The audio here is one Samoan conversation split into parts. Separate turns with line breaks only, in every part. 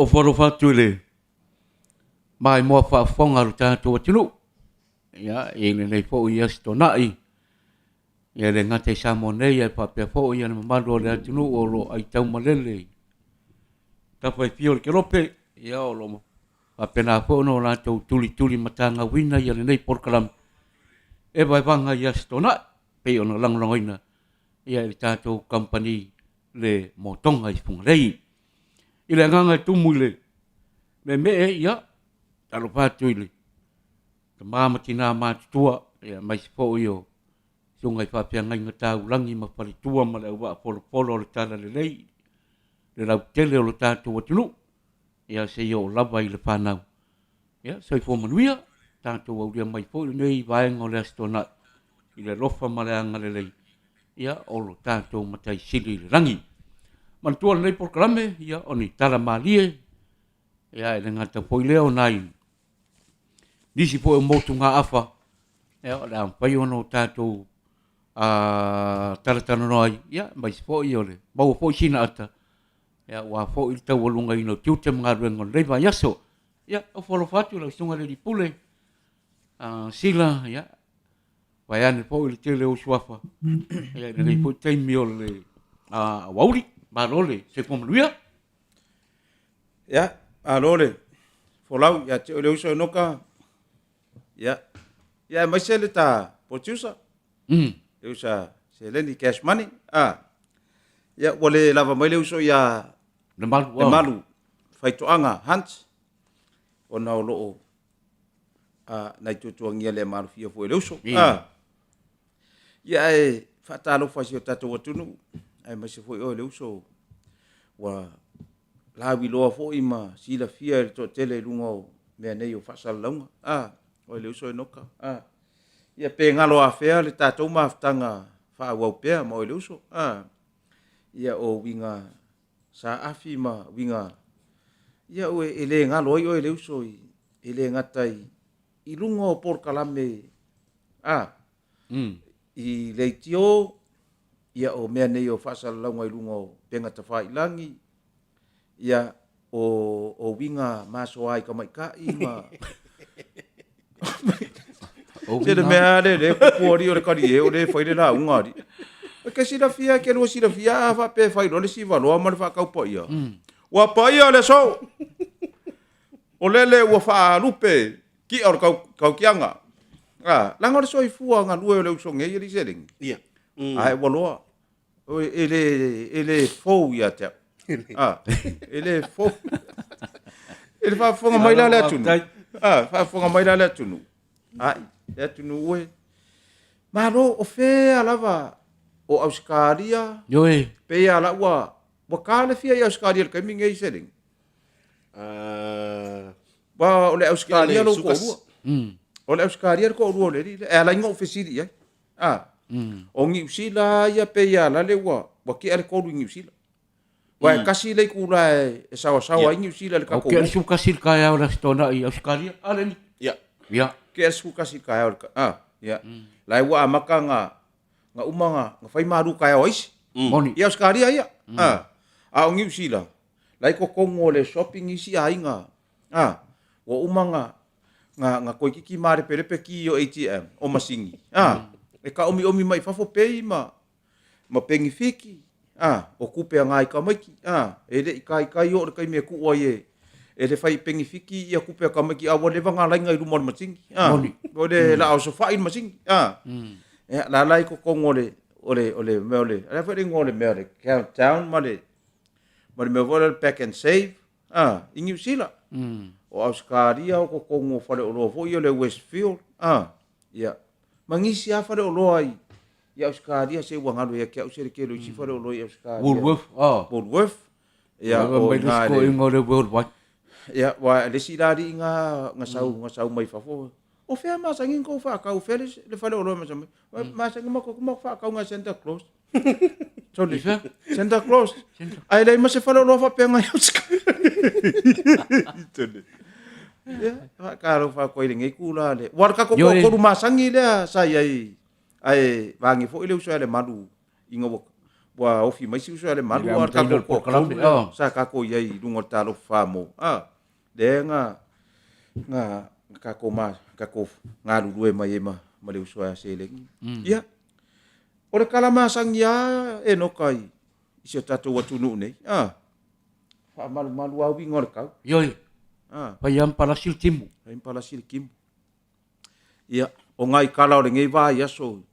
Ofo alofa atu i le maimoa faafofoga a lo tatou atunuu, ia, i lenei foi Aso Toonai, ia e le gata i Samoa nei ae faapea foi le mamalu o le atunuu o lo o aitaumalele i tafa e fia o le kelope, ia o lo o faapena foi ona latou tulitulimatagauina lenei polokalame e vaevaga i Aso Toonai e pei ona lagolagoina e le tatou kamupani le Motoga i Fugalei. I le agaga e tumu i le meemee, ia, talofa atu i le tama ma tina matutua, aemaise foi o susuga i faafeagaiga taulagi ma faletua ma le auvaa folopolo o le Talalelei, le lautele o lo tatou atunuu, ia seia oo lava i le fanau. Ia, soifua manuia, tatou aulia mai foi lenei vaega o le Aso Toonai i le alofa ma le agalelei ia, o lo tatou Matai Sili i le lagi. Manatua lenei polokalame, ia, o ni tala malie, ia, e le gata foi lea o nai nisi foi o motugaafa, ia, o le a mafai ona o tatou talatalanoa ai, ia, aemaise foi o le maua foi sina ata, ia, aua foi le taualugaina o tiute ma galuega o lenei vaiaso. Ia, ofo alofa atu i lau Susuga i le Alii Pule, Sila, ia, vaeane foi le tele o suafa, ia, i lenei foi taimi o le aoauli. Malo le soifua manuia.
Ia, malo le folau ia te oe le uso Enoka. Ia, ia aemaise le ta producer, le uso Seleni Cash Money. Ah. Ia, ua le lava mai le uso ia
Lemalu,
Lemalu Faitoaga Hunt, ona o lo o nai tuatuagia le malofia foi e le uso. Ah. Ia ae faatalofa i si o tatou atunuu, aemaise foi oe le uso ua lauiloa foi ma silafia e le toatele i luga o mea nei o faasalalauga. Ah, oe le uso Enoka. Ah. Ia pe galo afea le tatou mafutaga faaauau pea ma oe le uso. Ah. Ia o uiga saafi ma uiga ia ue e le galo ai oe le uso i, e le gata i, i luga o polokalame a i leitio, ia o mea nei o faasalalauga i luga o upega tafailagi, ia o, o uiga masoa i tamaitai ma Se le mea lea le kupu alii o le kalie o le fai le lauga alii. E ke silafia, e ke lua silafia a faapea e fai loa le sivaloa ma le faataupaia. Ua paia le aso. O lele ua faalupe kia o le kautiaga. A, leaga o le soifua galue o le uso nei alii seleni.
Ia.
Ae ua loa. E le, e le fou ia te au. Ah, e le fou. E le faafofoga mai la le atunuu. Ah, faafofoga mai la le atunuu. Ai, le atunuu e. Malo, o fea lava o Ausetalia.
Ioe.
Pei a la ua, ua ta le fia i Ausetalia i le taimi nei seleni. Wa o le Ausetalia lou toalua. O le Ausetalia le toalua o le alii lea. E ala ai ona ou fesili i ai. A, o Niu Sila ia pei a lale ua ua tea le 3 i Niu Sila. Ua e tasi le itula e saoasaoa ai Niu Sila i le
tatou. Tea le 11 i le taeao o le Aso Toonai i Ausetalia. A le alii?
Ia.
Ia.
Tea le 11 i le taeao a, ia. La e ua amata na na uma na na fai malu taeao a isi.
Moni.
I Ausetalia ia. A, a o Niu Sila, la e i totonu o le shopping isi aiga, a, ua uma na na, na toeitiiti malepelepe ki o ATM, o masini, a, e taomiomi mai fafo pei ma, ma penifiki, a, o tupe a nai tamaiti, a, e le i taitai oo le taimi e tuu ai e, e le fai penifiki ia tupe a tamaiti, a ua leva na laina i luma o le masini, a,
Moni.
o le laa osofai le masini, a, ia, la la i totonu o le, o le, o le mea o le, o le a foi le igoa o le mea o le countdown ma le, ma le mea foi lea o le pack and save, A, i Niu Sila. O Ausetalia o totonu o faleoloa foi ia o le Westfield, a, ia, ma nisi lava faleoloa i, i Ausetalia se ua galo ia te au se le tele o isi faleoloa i Ausetalia.
Woolworth, a.
Woolworth, ia,
o
i
ina
le...
Mai le Worldwide.
Ia, aua le isi la alii na, na sau, na sau mai fafo, o fea masani na tou faatau, o fea le faleoloa e masani mai? Masani matou faatau na Santa Claus. Sorry.
I fea?
Santa Claus. Ae leai ma se faleoloa faapea ngai Tele. Ia, faatalofa atu ai i lenei tula le. Ua o le tatou
Ioe.
toatolu masani lea sa i ai, ae vaeane foi le uso ia Lemalu ina ua Ua ofi mai si uso ia Lemalu, a o le tatou toatolu lea sa tatou i ai i luga o le Talofa Samoa, a, lea na, na tatou ma, tatou galulue mai ai ma, ma le uso ia Seleni. Ia, o le tala masani lava Enoka i, i si o tatou atunuu nei, a, faamalumalu lava uiga o le tau.
Ioe.
A.
Fai lava ma palasi le timu.
Fai ma palasi le timu. Ia, o nai tala o lenei vaiaso i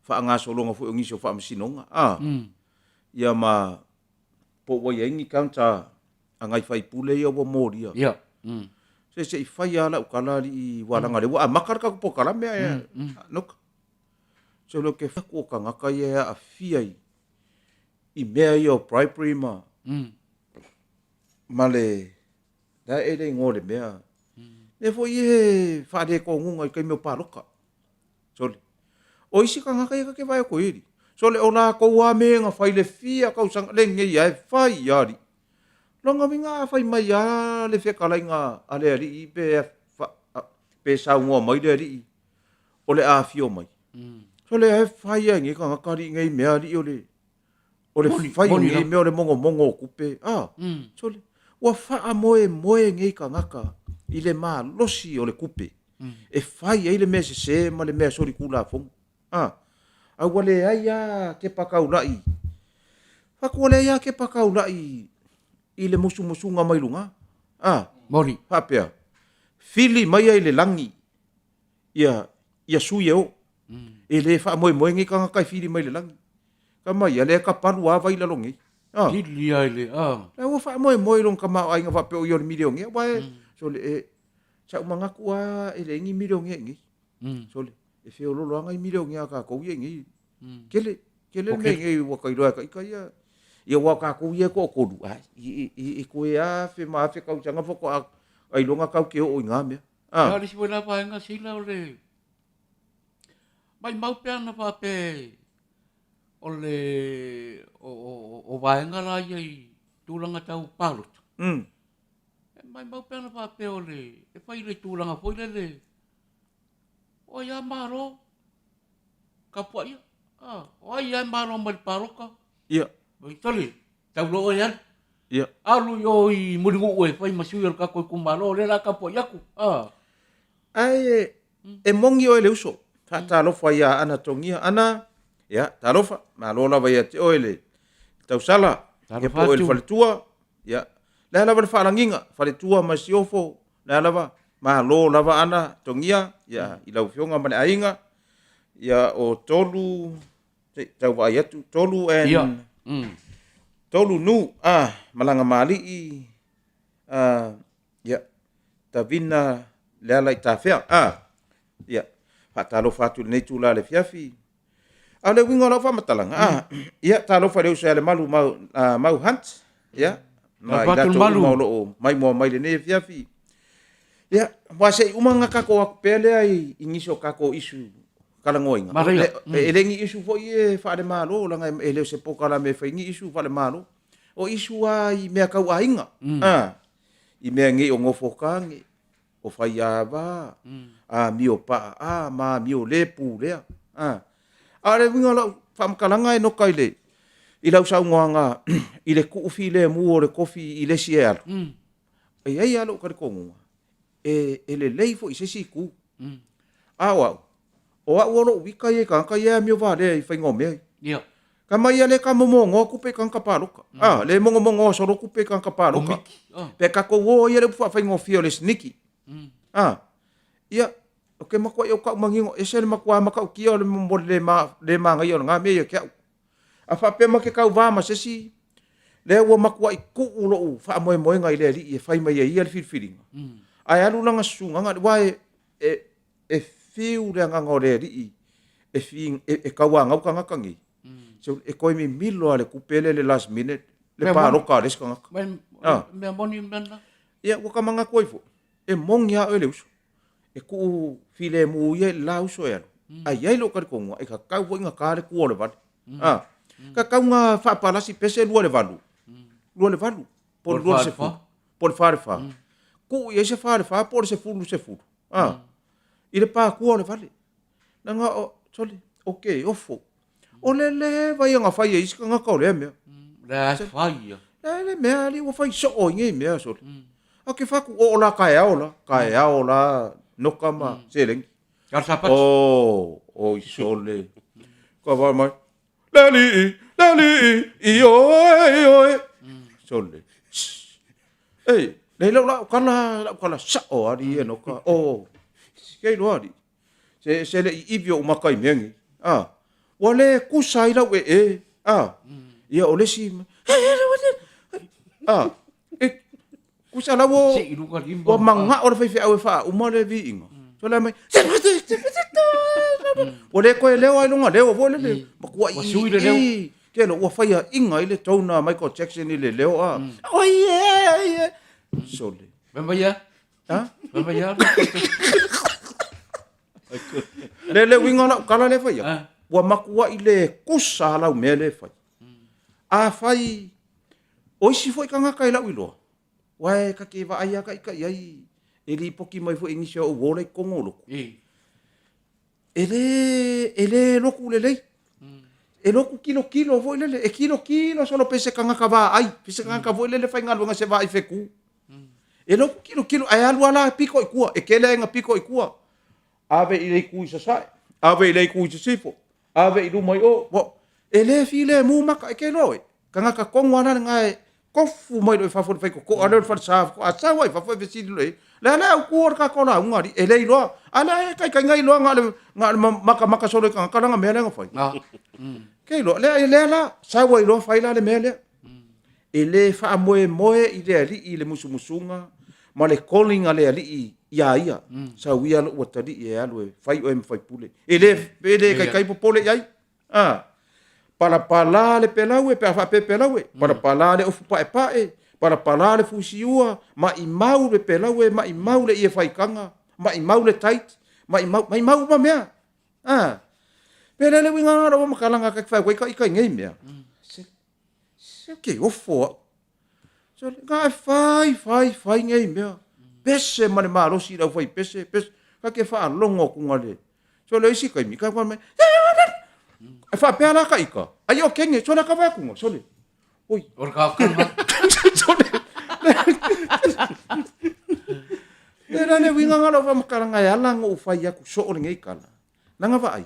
faagasologa foi o nisi o faamasinoga, a, ia ma po ua i ai ni counter a nai faipule ia ua molia.
Ia.
Se se i fai lava lau tala alii aua leaga o lea ua amata le tatou polokalame ae Noka. Se o lea ou te fai atu o tagata ia e aafia i mea ia o bribery ma ma le La e le igoa o le mea. Mea foi ia e faaletonuga i taimi o palota. Sole. O isi tagata ia ta te vaai atu i ai, sole, o latou lava mea na fai i le fia tausaga, lenei lava e fai lava alii. Lona uiga a fai mai lava le fetalaiga a le alii pe, pe saunoa mai le alii o le a afio mai, sole, e fai lava e nei tagata alii nei mea alii o le O le fai o nei mea o le mogomogo o tupe, a, sole, ua faamoemoe nei tagata i le malosi o le tupe e fai ai le mea sese ma le mea solitulafono, a. A ua leai lava kepa taulai, fatu ua leai lava kepa taulai i le musumusuga mai luga, a.
Moni.
Faapea, fili maia i le lagi ia, ia sui e o. E le faamoemoe nei tagata e fili mai le lagi. Tama ia, lea e tapalu lava vai i lalo nei.
Ah. Fili lava i le, ah.
La ua faamoemoe i lona tamaoaiga faapea o ia o le milionea. Aua e, sole, e, sa ou manatu lava e leai ni milionea i inei. Sole, e feololo lava nai milionea a tatou ia i inei. Tele, tele le mea i inei ua ta iloa e ita ia. Ia aua o tatou ia e toatolu, ai, e toe afe ma afe tausaga faatoa ailoga tatou te oo i na mea.
Ah. A o le isi foi la vaega seila o le maimau pe ana faapea o le o vaega la ia i tulaga tau palota. E maimau pe ana faapea o le e fai i le tulaga foi lele o ai lava malo tapuaia. Ah, o ai lava e malo mai le palota.
Ia.
Tole, tau loa oe e alu.
Ia.
Alu i o i Mulinuu e fai ma sui o le tatou itumalo, o lea o le a tapuai atu. Ah.
Ae e moni oe le uso. Faatalofa ia Ana Togia. Ana, ia, talofa. Malo lava ia te oe le tausala. Ia po o le faletua. Ia, le a lava le faalagiga, faletua ma siofo, le a lava, malo lava Ana Togia, ia, i lau afioga ma le aiga. Ia, o Tolu, se i tau vaai atu, Tolu and...
Ia.
Tolu Nu, ah, Malaga Malii, ah, ia, Tavina Leala i Tafea, ah, ia, faatalofa atu i lenei itula i le afiafi. A o le uiga o lau faamatalaga, ah, ia, talofa i le uso ia Lemalu Mau, ah, Mau Hunt, ia, ma i latou uma o lo o maimoa mai i lenei afiafi. Ia, aua se i uma ona tatou o atu pea lea i nisi o tatou issue talanoaina.
Manaia.
E le ni issue foi e faale-Malo, leaga e le o se polokalame e fai ni issue faale-Malo. O issue lava i mea tau aiga, a, i mea nei o nofo tane, o faiava, amio paa ma amio le pulea. A o le uiga o lau faamatalaga e noka i le i lau saunoaga i le tuufilemu o le tofi i le isi e alu, e i ai lava lou talitonuga, e, e lelei foi i se isi itu. A o au, o au o lou ita ia i tagata ia e amio valea i faiga o mea ia.
Ia.
Tama ia le ka momonoa tupe i tagata palota. A, le mogomogoa solo tupe i tagata palota. Pe tatou o ia le upu faafaigofie o le sneaky. A, ia, ou te matuai ou tau manino, ese le matua matautia o le mo le le manaia o lena mea ia te au. A faapea ma te tauva ma se isi, lea ua matuai tuu lou faamoemoega i le Alii e fai mai e ia le filifiliga, ae alu lana susugaga, aua e, e, e fiu le agaga o le Alii e, fi, e, e tauanau tagata nei, so, e toe mimilo lava le tupe lea i le last minute, le palota a le isi tagata.
Ah. Mea moni le mea lena.
Ia, ua ka manatu ai foi, e moni lava oe le uso. E tuu filemu ia i le la uso e alu, ae i ai lou talitonuga, e tatau foi ona ta le tua o le vale. A, tatau ona faapalasi pese lua i le valu, lua i le valu, po o le lua i le sefulu, po o le fa i le fa. Tuu i ai se fa i le fa po o le sefulu i le sefulu, a, i le pa tua o le vale. Leaga o, sole, ou te ofo. O le leva ia na fai e isi tagata o lea mea.
Le a fai ia.
Le le mea ali ua fai soo i nei mea sole. A ke faku o la kaeao la, kaeao la noka ma seleni.
Kalo sapati.
Oh, oi sole. Ka vai mai. Le alii, le alii, ioe, ioe. Sole. Ei, le lau lau kala, lau kala sao ali e noka. Oh, ke iloa ali. Se, se le iivi o maka i mea nei. Ah, ua le kusa ai lau ee. Ah, ia o le isi. Ah, e, kusa lau o,
Sei luga lima.
ua manao le faifeau e faauma le viiga. So le mai, ua le koe leo ai luga leo foi lele. Matua
Ua sui le leo.
i, ke lo, ua faiaʻiga ai le tone a Michael Jackson i le leo a. Oi e, oi e. Sole.
Fai mai ia.
Ha?
Fai mai ia.
Le le uiga o lau tala lea e fai atu,
Ah.
ua matuai le kusa lau mea lea e fai. Afai o isi foi tagata i lau iloa, aua e ta te vaai lava ta ita i ai, e lipoti mai foi i nisi o ou ola i totonu o lotu. E le, e le lotu lelei. E lotu tilotilo foi lele, e tilotilo solo pe se tagata vaai, pe se tagata foi lele faigaluega se vaai fetu. E lotu tilotilo, ae alu lava la pito i tua, e tele aiga pito i tua. Ave i le itu i sasae, ave i le itu i sisifo, ave i luma i o, ua, e le filemu maka, e ke iloa oe, tagata tonu lava la lena e tofu mai loa i fafo i le faitotoa lea o le falesa faatoa sau lava i fafo e fesili loa i ai, le a le autu o le tatou lauga alii, e le iloa, a o lea e taitaiga iloa na o le, na o le makamaka solo i tagata lana mea lea na fai. Ke iloa, lea, lea la, sau ai loa fai la le mea lea. E le faamoemoe i le Alii i le musumusuga ma le calling a le Alii iā ia, sau ia lou atalii e alu e fai oe ma faipule. E le, e le kaikai popole i ai. A, palapala le pelaue pe a faapea pelaue, palapala le ofu paepae, palapala le fusiua, maimau le pelaue, maimau le ie faitaga, maimau le tight, maimau, maimau uma mea. A, pe le le uiga lena o lau faamatalaga ta te fai atu ai ta ita i nei mea. Se, Se ke ofo au. So, na e fai, fai, fai nei mea. Pese ma le malosi i le aufai pese, pese. Ka ke faalogo atu nga le. So, le isi taimi, ka koe mai, e faapea la ka ika. Ai o kenge, so le ka vai atu nga, so le. Oi.
O le kakanga.
So le. Le la le uiga nga lau faamatalaga e ala ona ou fai atu soo lenei tala. Langa vaai,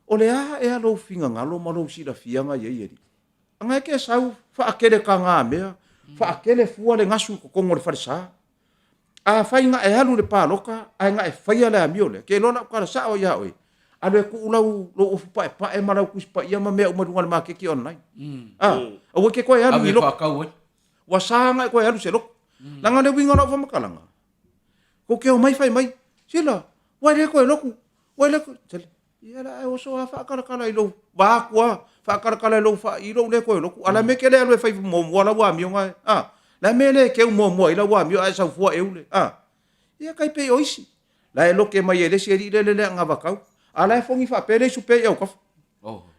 o le a ea lou finagalo ma lou silafiaga i ai alii? Aga e ke sau faakele ka mea, faakele fua le gasu i totonu o le falesa. Afai na e alu i le paloka ae na e faia le amio lea, ke iloa lau tala sao ia oe, alu e tuu lau lou ofu paepae ma lau Tusi Paia ma mea uma i luga o le maketi online. A, aua e ke toe alu i loko. Ua sa na e toe alu i se loko. Leaga le uiga o lau faamatalaga, kou te omai fai mai, Sila, ua le toe lotu, ua le toe, sole, ia la e oso lava faakalakala i lou, vaeatu lava, faakalakala i lou faa, i lou le toe lotu, a o le a mea e te le alu e fai muamua lau amioga e, a, le a mea e le keu muamua ai lau amio ae sau fua eu le, a, ia tai pei o isi, la e loke mai e le isi alii lele le anavatau, a la e fogi faapea le isu pea i autafa.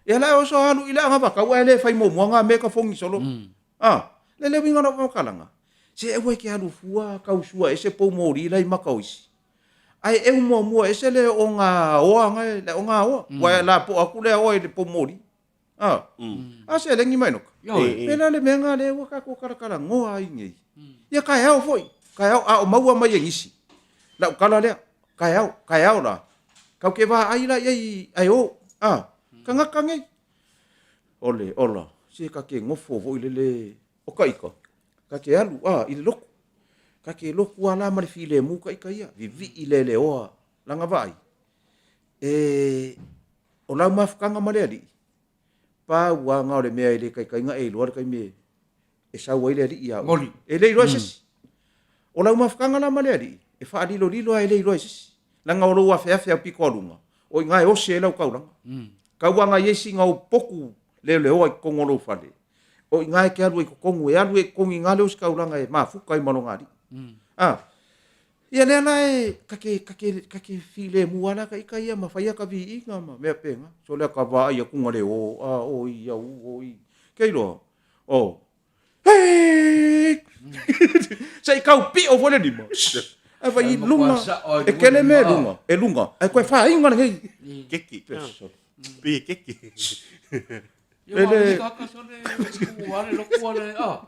Ia la e oso alu i le anavatau ae le fai muamua na mea ka fogi solo. A, le le uiga o lau faamatalaga, se aua e te alu fua tau sua ese pou moli la i maka o isi. Ae eu muamua ese le ogaoa na e, le ogaoa. Ua e lapoa atu le aoa i le pou moli. A, a seleni mai noka. Pe la le mea na lea ua tatou talatalanoa ai nei. Ia kaeao foi, kaeao a o maua mai e nisi. Lau tala lea, kaeao, kaeao la. Kau ke vaai la i ai ae o, a, tagata nei. Ole, ola, se ka ke nofo foi lele o ka ika, ka ke alu, a, i le lotu. Ka ke lotu a la ma le filemu ka ika ia, vivii leleoa lana vaai. E, o lau mafutaga ma le Alii, pau lava na o le mea e le taitai na e iloa le taimi e sau ai le Alii ia oe. E le iloa e se isi. O lau mafutaga la ma le Alii, e faalilolilo lava e le iloa e se isi. Leaga o lou afeafe au pito a luga, o i ina e osi ai lau taulaga. Tau aga i ai sina ou potu leoleoa i totonu o lou fale, o i ina e te alu ai i totonu, e alu ai i totonu i ina le ositaulaga e mafuta ai ma lona Alii. A, ia lea la e, ta te, ta te, ta te filemu lava la ta ita ia ma fai ata viiga ma mea pena. So lea ka vaai atu na le o, a, oi, au, oi. Ke iloa, oh, Hei! Se i kau pio foi le lima. Ae vai i luga, e kele me luga, e luga, ae koe fāinga lenei.
Keki. Pei e keke.
Ia
E
wa
le-
kaka sole ku ale loku ale a.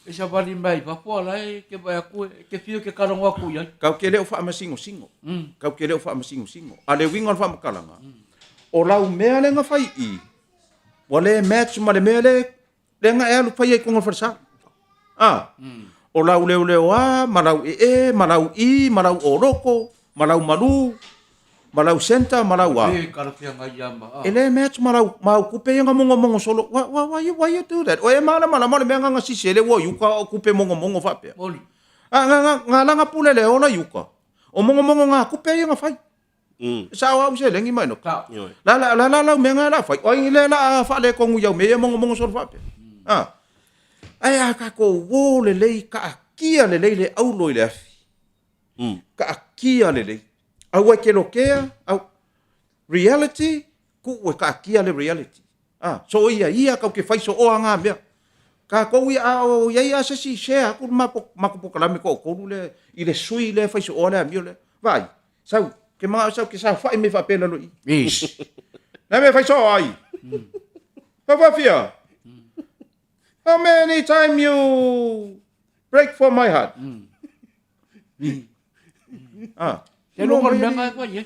E savali mai fafo ala e ke vai aku e ke fio ke kalogo aku iai.
Kau ke le o faamasingosingos. Kau ke le o faamasingosingos. A le uiga o le faamatalaga, o lau mea lea na fai i i, ua le match ma le mea lea lea na e alu faia i totonu o le falesa. A, o lau leoleoa ma lau ee ma lau i ma lau oloko ma lau malu ma lau centre ma lau a.
E kalafeagai ia ma a.
E le match ma lau ma au kupe ia na mogomogo solo. Why, why, why, you, why you do that? O e malamalama o le mea na na sisi ele ua i uka o kupe mogomogo faapea.
Moni.
A, na, na, na laga pule le ola i uka. O mogomogo ngā kupe ia na fai. Sao au seleni mai no.
Sao.
Ioe.
La la la la lau mea nga la fai. O ai le la faaletonu i au mea ia mogomogo solo faapea. A. Ae a tatou o lelei kaatia lelei le aulo i le afi. Kaatia lelei. Aua e ke lokea, au reality, tuu e kaatia le reality. A, so ia ia kau ke fai sooa ngā mea. Tatou ia a o iai a se isi share atu le matou polokalame toatolu lea i le sui lea e fai sooa le amio lea. Vaai, sau, ke manao sau ke saofai mai faapea i lalo i i. Le mea e fai soo ai. Faafafia. How many time you break for my heart? Ah.
Te loa o le mea nga e fai ai.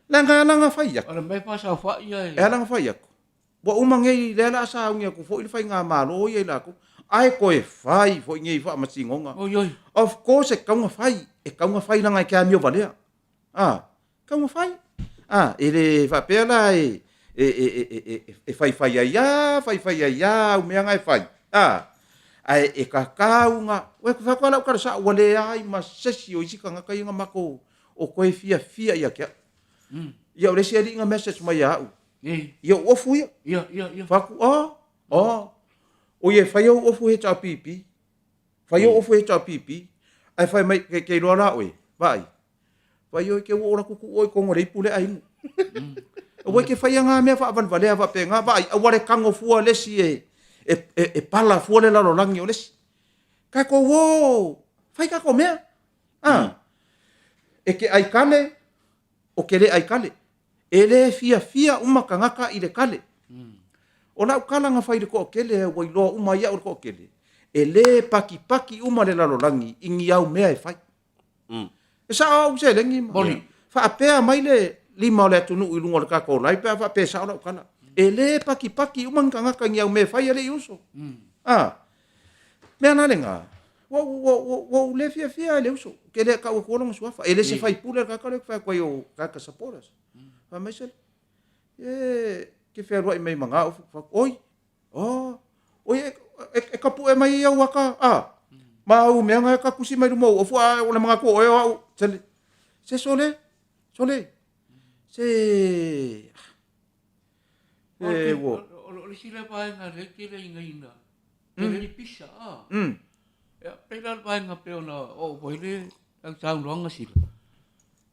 Leaga e ala ona fai atu.
O le mea e faasaofai ia e.
E ala ona fai atu. Ua uma nei, lea o le a sauni atu foi le faigamalo ia i latou, ae toe fai foi nei faamasinoga.
Oi oi.
Of course e tatau ona fai, e tatau ona fai leaga e te amio valea. A, e tatau ona fai. A, e le faapea la e, e, e, e, e, e, e faifai ai lava, faifai ai lava au mea na e fai. A, ae e tatau ona, ua fai atu lava lau tala sao, ua leai ma se isi o isi tagata ia na matou o toe fiafia ia te au. Ia o le isi alii na message mai ia au, Ia ou ofu ia.
Ia, ia, ia.
Fai atu, ah, ah. O ia e fai au ofu HRPP. Fai au ofu HRPP. Ae fai mai, ke, ke iloa la oe, vaai. Fai oe ke ua ola tutu'u oe i totonu o le ipu lea a inu. Aua e te faia ngā mea faavalevalea faapena, vaai, aua le tago fua le isi e, e, e, e pala fua le lalolagi o le isi. Tatou o, fai tatou mea. Ah. E te ai kale, o ke le ai kale. E le fiafia uma tagata i le kale. O lau kala na fai i le toatele ua iloa uma ai au e le toatele, e le pakipaki uma le lalolagi i ni au mea e fai. E sao au seleni ma faapea mai le lima o le atunuu i luga o le tatou live pe a faapea e sao lau tala. E le pakipaki uma ni tagata i ni au mea e fai alii uso. A, mea la lena, ua, ua, ua, ua ou le fiafia i le uso, ou te le tau atua lona suafa. E le se faipule le tagata lea ou te fai atu ai o tagata supporters. Fai mai sele, e ke fealuai mai ma ngā ofu, fai atu, oi, oh, oi, e, e, e kapuʻe mai ai au aka, a, ma au mea nga e ka kusi mai luma o ou ofu, a o le manatu o oe o au, sele, se sole, sole, se,
E ua. O le isi lea vaega lea e tele inaina, tele le pisa, a. Ia, pei la le vaega pei ona oo foi le au saunoaga sila,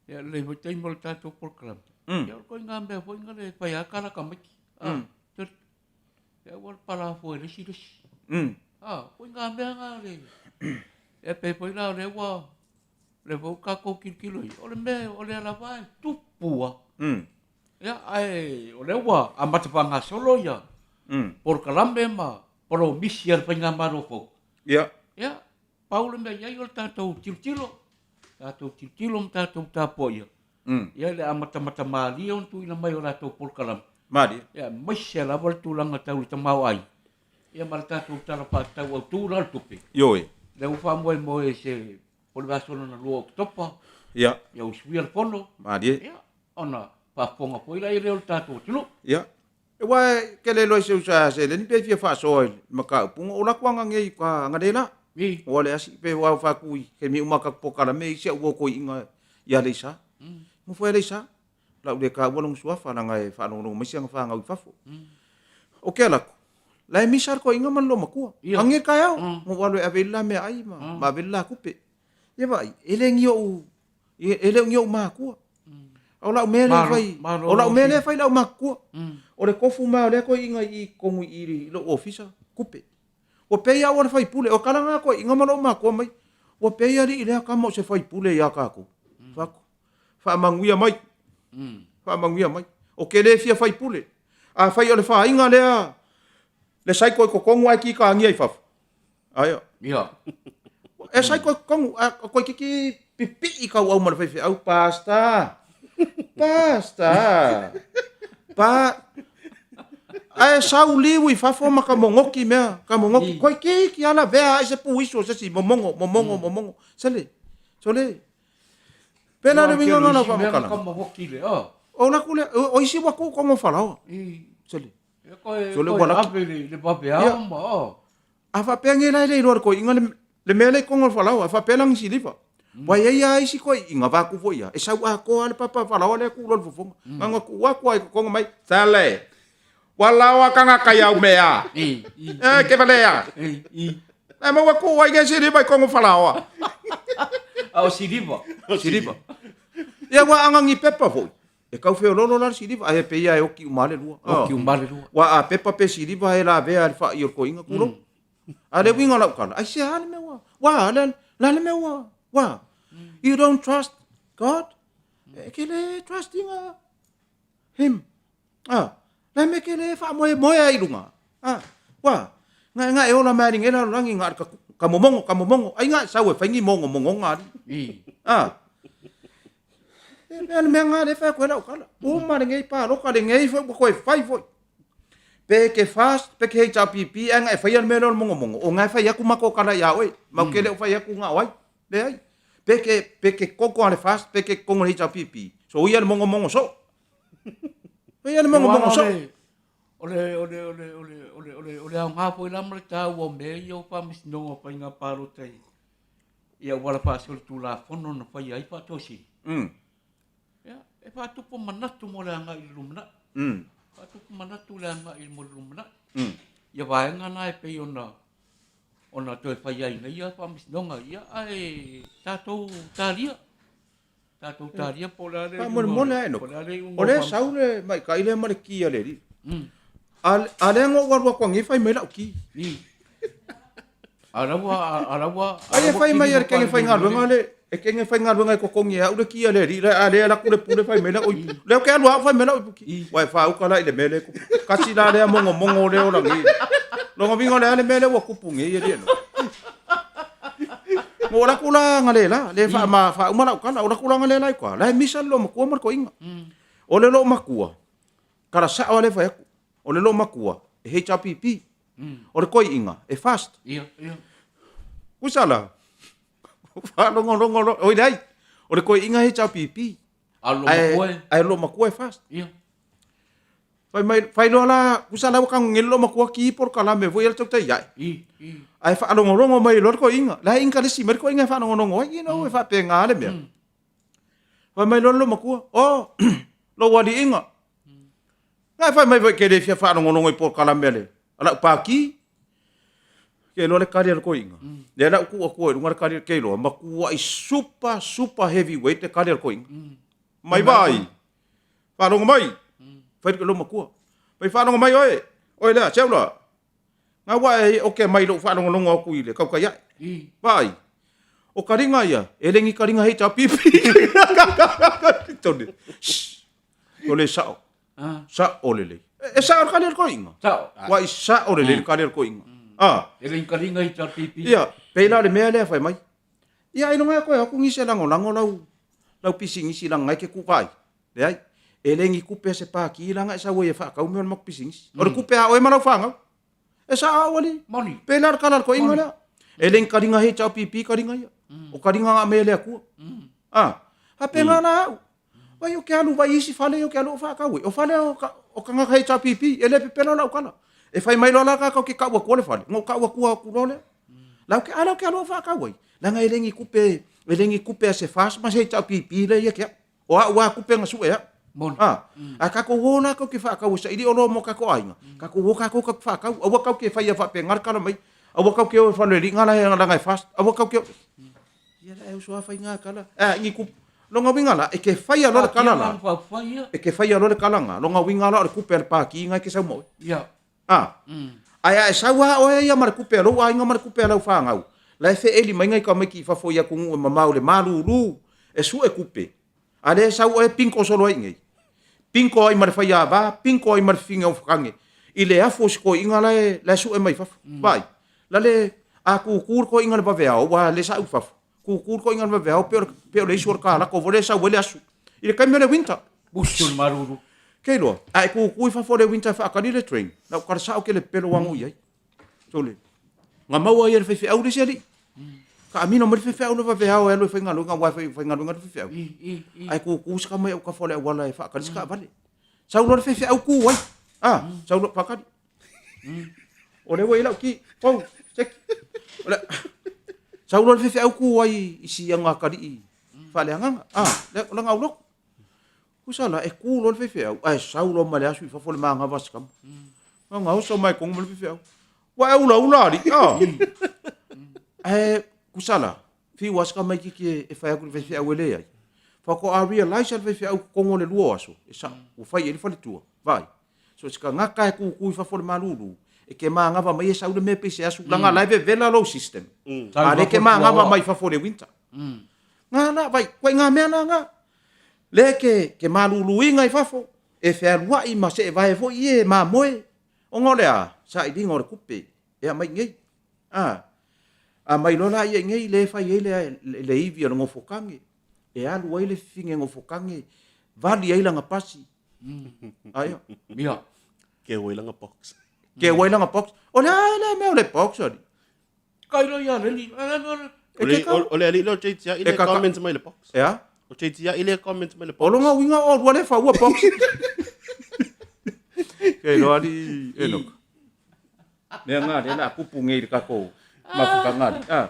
ia lelei foi taimi o le tatou polokalame, ia o le ituaiga mea foi lea e fai lava tala tamaiti, a, ia aua le pala fua i le isi le isi. A, o ituaiga mea na le, ia pei foi la o lea ua, lea foi ua tatou tilotilo i ai, o le mea o lea lava e tupu lava. Ia, ae o lea ua amata faagasolo ia polokalame ma polomisi a le Faigamalo fou.
Ia.
Ia, pau le mea i ai o le tatou tilotilo, tatou tilotilo ma tatou tapuaia, ia le amatamata malie ona tuuina mai o latou polokalame.
Malie.
Ia, aemaise lava le tulaga tau le tamaoaiga, ia ma le tatou Tala Faatatau Autu la o le Tupe.
Ioe.
Lea ua faamoemoe i se po o le vaiaso lona lua o Oketopa.
Ia.
Ia usuia le Fono.
Malie.
Ia, ona faafofoga foi la lea o le tatou atunuu.
Ia. Aua e ke le iloa i se uso a seleni pe fia faasoa i le mataupu, o latou aga nei i uka aga le la. Ua le asi pe ua faaku i taimi uma ka polokalame i si au uo toeaiina i Aleisa. Nofo i Aleisa. Lau le taua lona suafa leaga e faalogologo mai si ana fanau i fafo. O ke ala atu, la e misa le toeaina ma le loomatua. Agi le taeao, na ou alu e ave i le la meaai ma ave i le la tupe. Ia vaai, e le ni ou E le o ni ou matua. O lau mea lea e fai, o lau mea lea e fai lau matutua. O le tofu mai o lea toeaiina i totonu i i lou ofisa, tupe. Ua pei au o le faipule, o tala na toeaiina ma lou matua mai. Ua pei alii lea tama o se faipule ia tatou. Fai atu, faamanuia mai. Faamanuia mai. O ke le fia faipule. Afai o le fāiga lea le saiko i totonu ae kikagia i fafo. Aia.
Ia.
E saiko i totonu, a toeitiiti pipii tauau ma le faifeau, Pastor, Pastor, pa... Ae sau liu i fafo ma ka mogoki mea, ka mogoki. Toeitiiti lava lavea ai se puisu o se isi, momogo, momogo, momogo. Sole, sole. Pēlā le uiga o lau faamatalaga. O laku lea, o isi ua tuu tonu o falaoa. Sole. Sole ua laki. Ia. A faapea nei la e le iloa e le toeaina le mea lea i totonu o le falaoa, e faapea lana siliva. Ua i ai lava isi toeaiina vaeatu foi ia, e sau atoa lava le papa falaoa lea tuu loa i le fofoga. Na ona tuu atu lava i totonu mai, sole, ua laoa tagata i au mea. E ke valea. E maua tuu ai nei siliva i totonu o falaoa.
A o siliva.
Siliva. Ia ua aga ni pepa foi. E tau feololo la le siliva, ae pei lava e oti uma lava le lua.
Oti uma lava le lua.
Ua a pepa pe siliva e lavea e le fai o le toeaina, tulou. A o le uiga o lau tala, aisea le mea ua, ua, le a le mea ua, ua. You don't trust God? E ke le trust ina him. A, la mea ke le faamoemoe ai i luga. A, ua, nga, nga e ola mai ali nei lalolagi, nga ka, ka momogo, ka momogo. Ai nga e sau e fai ni mogomogoga ali. A, e mea le mea nga le fai atu ai lau tala. Uma lenei paloka, lenei foi ua toe fai foi. Pe ke fast, pe ke HRPP, ae nga e faia le mea lea o le mogomogo, o nga e fai atu matou tala ia oe. Matou te le o fai atu na o ai. Leai. Pe ke, pe ke koko a le fast, pe ke kogo le HRPP, so ia le mogomogo soo. Ia le mogomogo soo.
O le, o le, o le, o le, o le, o le, o le aoga foi la ma le taua o mea ia o faamasinoga o faiga palota i, i auala faasolitulafono na faia ai faatosina. Ia, e faatupu manatu mo le agai i le lumanai. Faatupu manatu le agai mo le lumanai. Ia vaega na e pei ona ona toe fai ai nei ia faamasinoga, ia ae tatou talia. Tatou talia po o le a le
Faamolemole ae Enoka. O lea e sau le maitai lea ma le ki a le alii. A lea na ou alu atu anei fai mai lau ki.
A la ua, a la ua.
Ai e fai mai e le kenge faigaluega le, e kenge faigaluega e totogi e au le ki a le alii, a lea e alu atu le pule fai mai lau ipu. Lea ou te alu lava au fai mai lau ipu ki. Ua e faauka la i le mea lea e tupu. Kasi la lea mogomogo lea o lagi. Lona uiga o le a le mea lea ua tupu nei alii Enoka. Na ou alu atu la analeila, le faa faauma lau tala, ou alu atu la analeila i uka, la e misa le loomatua ma le toeaina. O le loomatua, tala sao lava lea e fai atu, o le loomatua e HRPP, o le toeaina e fast. Usa la, faalogologo loa, oi leai, o le toeaina e HRPP, ae o le loomatua e fast. Fai mai, fai loa la, tusa la ua tago nei le loomatua ki polokalame foi ia le tautai ae. Ae faalogologo mai loa le toeaina. La e inkalesi mai le toeaina e faalogologo ai, you know, e faapena le mea. Fai mai loa le loomatua, oh, lou aliiga. Na e fai mai foi ke le fia faalogologo i polokalame a le a lau pākī. Ke iloa le kali a le toeaina. Lea la ua tuu atua i luga le kali, ke iloa, matuai super, super heavyweight le kali a le toeaina. Mai vaai. Faalogo mai. Fai atu i lou matua. Mai faalogo mai oe. Oe lea, Seula. Nga ua e oke mai lou faalogologo atu i le tautai ae. Vaai. O kaliga ia, e le ni kaliga hei tā pipi. Tone. Shh. Tole sao. Sao lelei. E sao le kali a le toeaina.
Sao.
Ua i sao lelei le kali a le toeaina. Ah.
E le ni kaliga hei tā pipi.
Ia, pei la o le mea lea fai mai. Ia ailoga e koe atu nisi e lagolago lau lau pisinisi leaga na e te kuka ai. Leai. E le ni kupe a se pākī leaga e sau ai e faatau mea o le matou pisinisi. O le kupe a oe ma lau fanau. E sao au alii.
Moni.
Pēlā le tala a le toeaina lea. E le ni kaliga HRPP kaliga ia. O kaliga na aumai e le Atua. A, faapena la au. Vai ou te alu vai i isi fale ia ou te alu ou faatau ai. O fale o, o tagata HRPP, e le pepelo lau tala. E fai mai loa la tatou ke kau atua le fale, na ou kau atua atu loa lea. Lau ke, a lau ke alu ou faatau ai. Leaga e le ni kupe, e le ni kupe a se FAST ma se HRPP lea ia te au. O au lava kupe na sue au.
Moni.
A, a tatou o la tatou te faatau e saili oloa mo tatou aiga. Tatou o tatou tatou faatau. Aua tatou te faia faapena le tala mai. Aua tatou te o e fale i le la e, leaga e FAST. Aua tatou te o. Ia la e uso a faiga kala. A ni ku longa winga la e ke faia loa le kala la. E ke faia loa le kala nga. Longa winga la o le kupe a le pākī nga e ke sau ma oe.
Ia.
A. Ae a e sau a oe ia ma le kupe a lou aiga ma le kupe a lau fanau. La e feeli mai ngai tamaiti i fafo i atunuu e mamao i le malūlū e sue kupe. A lea e sau oe pinko solo ai i nei. Pinko ai ma le faiava, pinko ai ma le fifine o fakage i le afu o si toeaina la e, la e sue mai fafo. Mm. Vaai, la le a kūkū le toeaina le vaveao, ua le sa'u i fafo. Kūkū le toeaina le vaveao pe o le, pe o le isu o le kalako foi lea e sau ai le asu. I le taimi o le winter.
Musu le malulu.
Ke iloa, a e kūkū i fafo o le winter e faatali le train, na o kalasao ke le pepelo ano i ai. Sole. Na maua ai e le faifeau le isi alii. Ka amino mai le faifeau le vaveao e alu e faigaluega aua e faigaluega le faifeau. Ae kūkū si tama i autafa o le auala e faatali se taavale. Sau loa le faifeau kū ai. Ah, sau loa faatali. O lea ua i ai lau ki. Pou, seki. O le Sau loa le faifeau kū ai i si agakalii faaleagaga. Ah, le o lana aulotu. Tusa la, e kū loa le faifeau, ae sau loa ma le asu i fafo le manava a si tama. Na oso mai totonu ma le faifeau. Ua e ulaula alii, a? Ae, tusa la, fiu lava si tamaitiiti e fai atu i le faifeau e leai. Faatoa realise le faifeau i totonu o le lua o aso, e sao, ua fai i ai le faletua. Vaai, so o se tagata e kūkū i fafo o le malulu, e te manava mai e sau le mea pei se asu, leaga o la e vevela lou system. A o lea e te manava mai fafo i le winter. Na la, vaai, ituaiga mea la na. Lea ke, ke maluluina i fafo, e fealuai ma seevae foi ie mamoe, ona o le a? Sailiga o le tupe e aumai i inei. A, aumai loa laia i inei, lea e fai ai le, le ivi o le nofotane, e alu ai le fifine nofotane, vali ai lana pasi. Aia.
Ia.
Keu ai lana box.
Keu ai lana box. O le a le mea o le box, alii?
Kai loa ia leli.
O le alii lea o JTI le comment mai le box.
E a?
O JTI le comment mai le box.
O lona uiga o lua le faua box. Kei loa alii Enoch. Mea ngā lea la pupu nei le kakou mafutaga alii. Ah.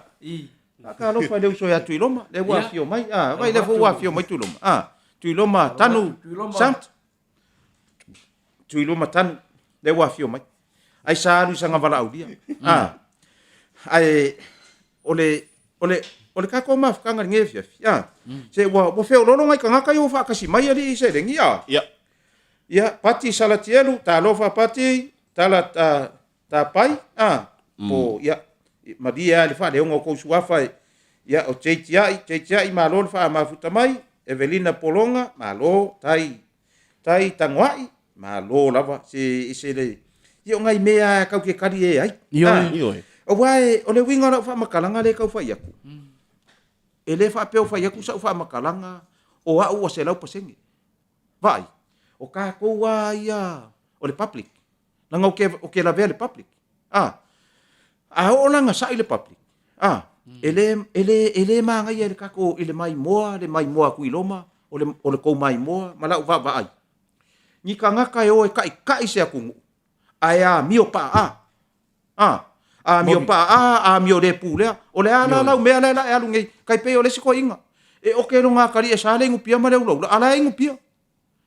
Faatalofa i le uso ia Tuiloma, lea ua afio mai. Ah, vai lea foi ua afio mai Tuiloma. Ah, Tuiloma Tanu Sant. Tuiloma Tanu, lea ua afio mai. Ai sa alu i sana valaaulia. Ah. Ae o le o le o le tatou mafutaga i lenei afiafi. Ah. Se ua ua feoloolo nai tagata ia ua faatasi mai alii i seleni ah.
Ia.
Ia, Pati Salatielu, talofa Pati, tala ta, tapai, ah, po, ia, malie lava i le faaleoga o kou suafa e, ia, o Jay Tiai, Jay Tiai, malo le faamafuta mai, Evelina Pologa, malo, Tai, Tai Tagoai, malo lava, se ese le, ia o nai mea lava tau te tali e ai.
Ioe.
Ah,
Ioe.
aua e, o le uiga o lau faamatalaga lea e tau fai atu, e le faapea o fai atu sau faamatalaga o au ua 100%. Vaai, o tatou lava ia o le public, leaga ou te, ou te lavea i le public. A, a oo la ina sa'i le public, a, e le, e le, e le manaia i le tatou, i le maimoa, le maimoa a Tuiloma, o le, o le tou maimoa ma lau vaavaai, ni tagata e o e taʻitaʻi se atunuu, ae amio paaa. A, amio paaa, amio le pulea. O le a la lau mea lea la e alu nei, tai pei o le isi toeaiina. E oke i lona atalii e sa le inupia ma le ulaula, a la e inupia.